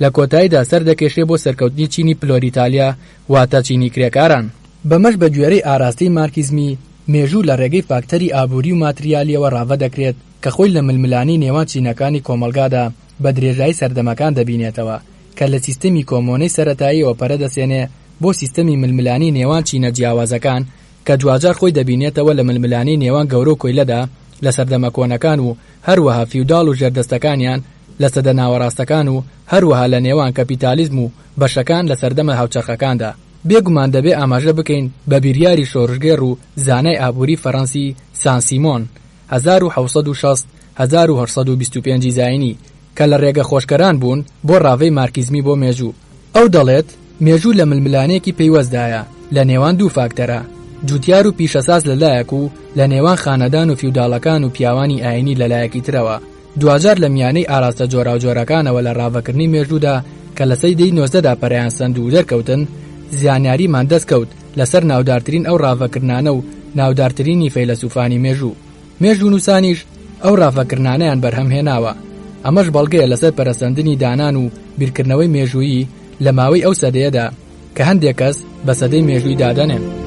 لە کۆتاییدا سەردەکێشێ بۆ سەرکەوتنی چینی پلۆریتالیا واتە چینی کرێکاران. بەمەش بە گوێرەی ئاراستەی مارکیزمی، مێژوو لە ڕێگەی فاکتەری ئابووری و ماتریالیەوە ڕاڤە دەکرێت کە خۆی لە ململانێی نێوان چینەکانی کۆمەڵگادا بە درێژایی سەردەمەکان دەبینێتەوە کە لە سیستەمی کۆمۆنەی سەرەتاییەوە پەرە دەسێنێ بۆ سیستەمی ململانێی نێوان چینە جیاوازەکان کە دواجار خۆی دەبینێتەوە لە ململانێی نێوان گەورە و کۆیلەدا لە سەردەمە کۆنەکان و هەروەها فیوداڵ و ژێردەستەکانیان لە سەدە ناوەڕاستەکان و هەروەها لە نێوان کەپیتالیزم و بەشەکان لە سەردەمە هاوچەرخەکاندا. بێگومان دەبێ ئاماژە بکەین بە بیریاری شۆرشگێڕ و زانای ئابووری فەرەنسی سان سیمۆن، 1760، 1825 زاینی، کە لە ڕێگە خۆشکەران بوون بۆ ڕاڤەی مارکیزمی بۆ مێژوو. ئەو دەڵێت، مێژوو لە ململانێیەکی پەیوەستدایە لە نێوان دوو فاکتەرە، جوتیار و پیشەساز لە لایەک و لە نێوان خانەدان و فیوداڵەکان و پیاوانی ئایینی لە لایەکی ترەوە. دواجار لە میانەی ئاراستە جۆراوجۆرەکانەوە لە ڕاڤەکردنی مێژوودا کە لە سەدەی نۆزدەدا پەرەیان سەند و دەرکەوتن، زیانیاریمان دەست کەوت لەسەر ناودارترین ئەو ڕاڤەکردنانە و ناودارترینی فەیلەسوفانی مێژوو. مێژوونووسانیش ئەو ڕاڤەکردنانەیان بەرهەم هێناوە. ئەمەش بەڵگەیە لەسەر پەرەسەندنی دانان و بیرکردنەوەی مێژوویی لە ماوەی ئەو سەدەیەدا کە هەندێک کەس بە سەدەی مێژووی دادەنێن.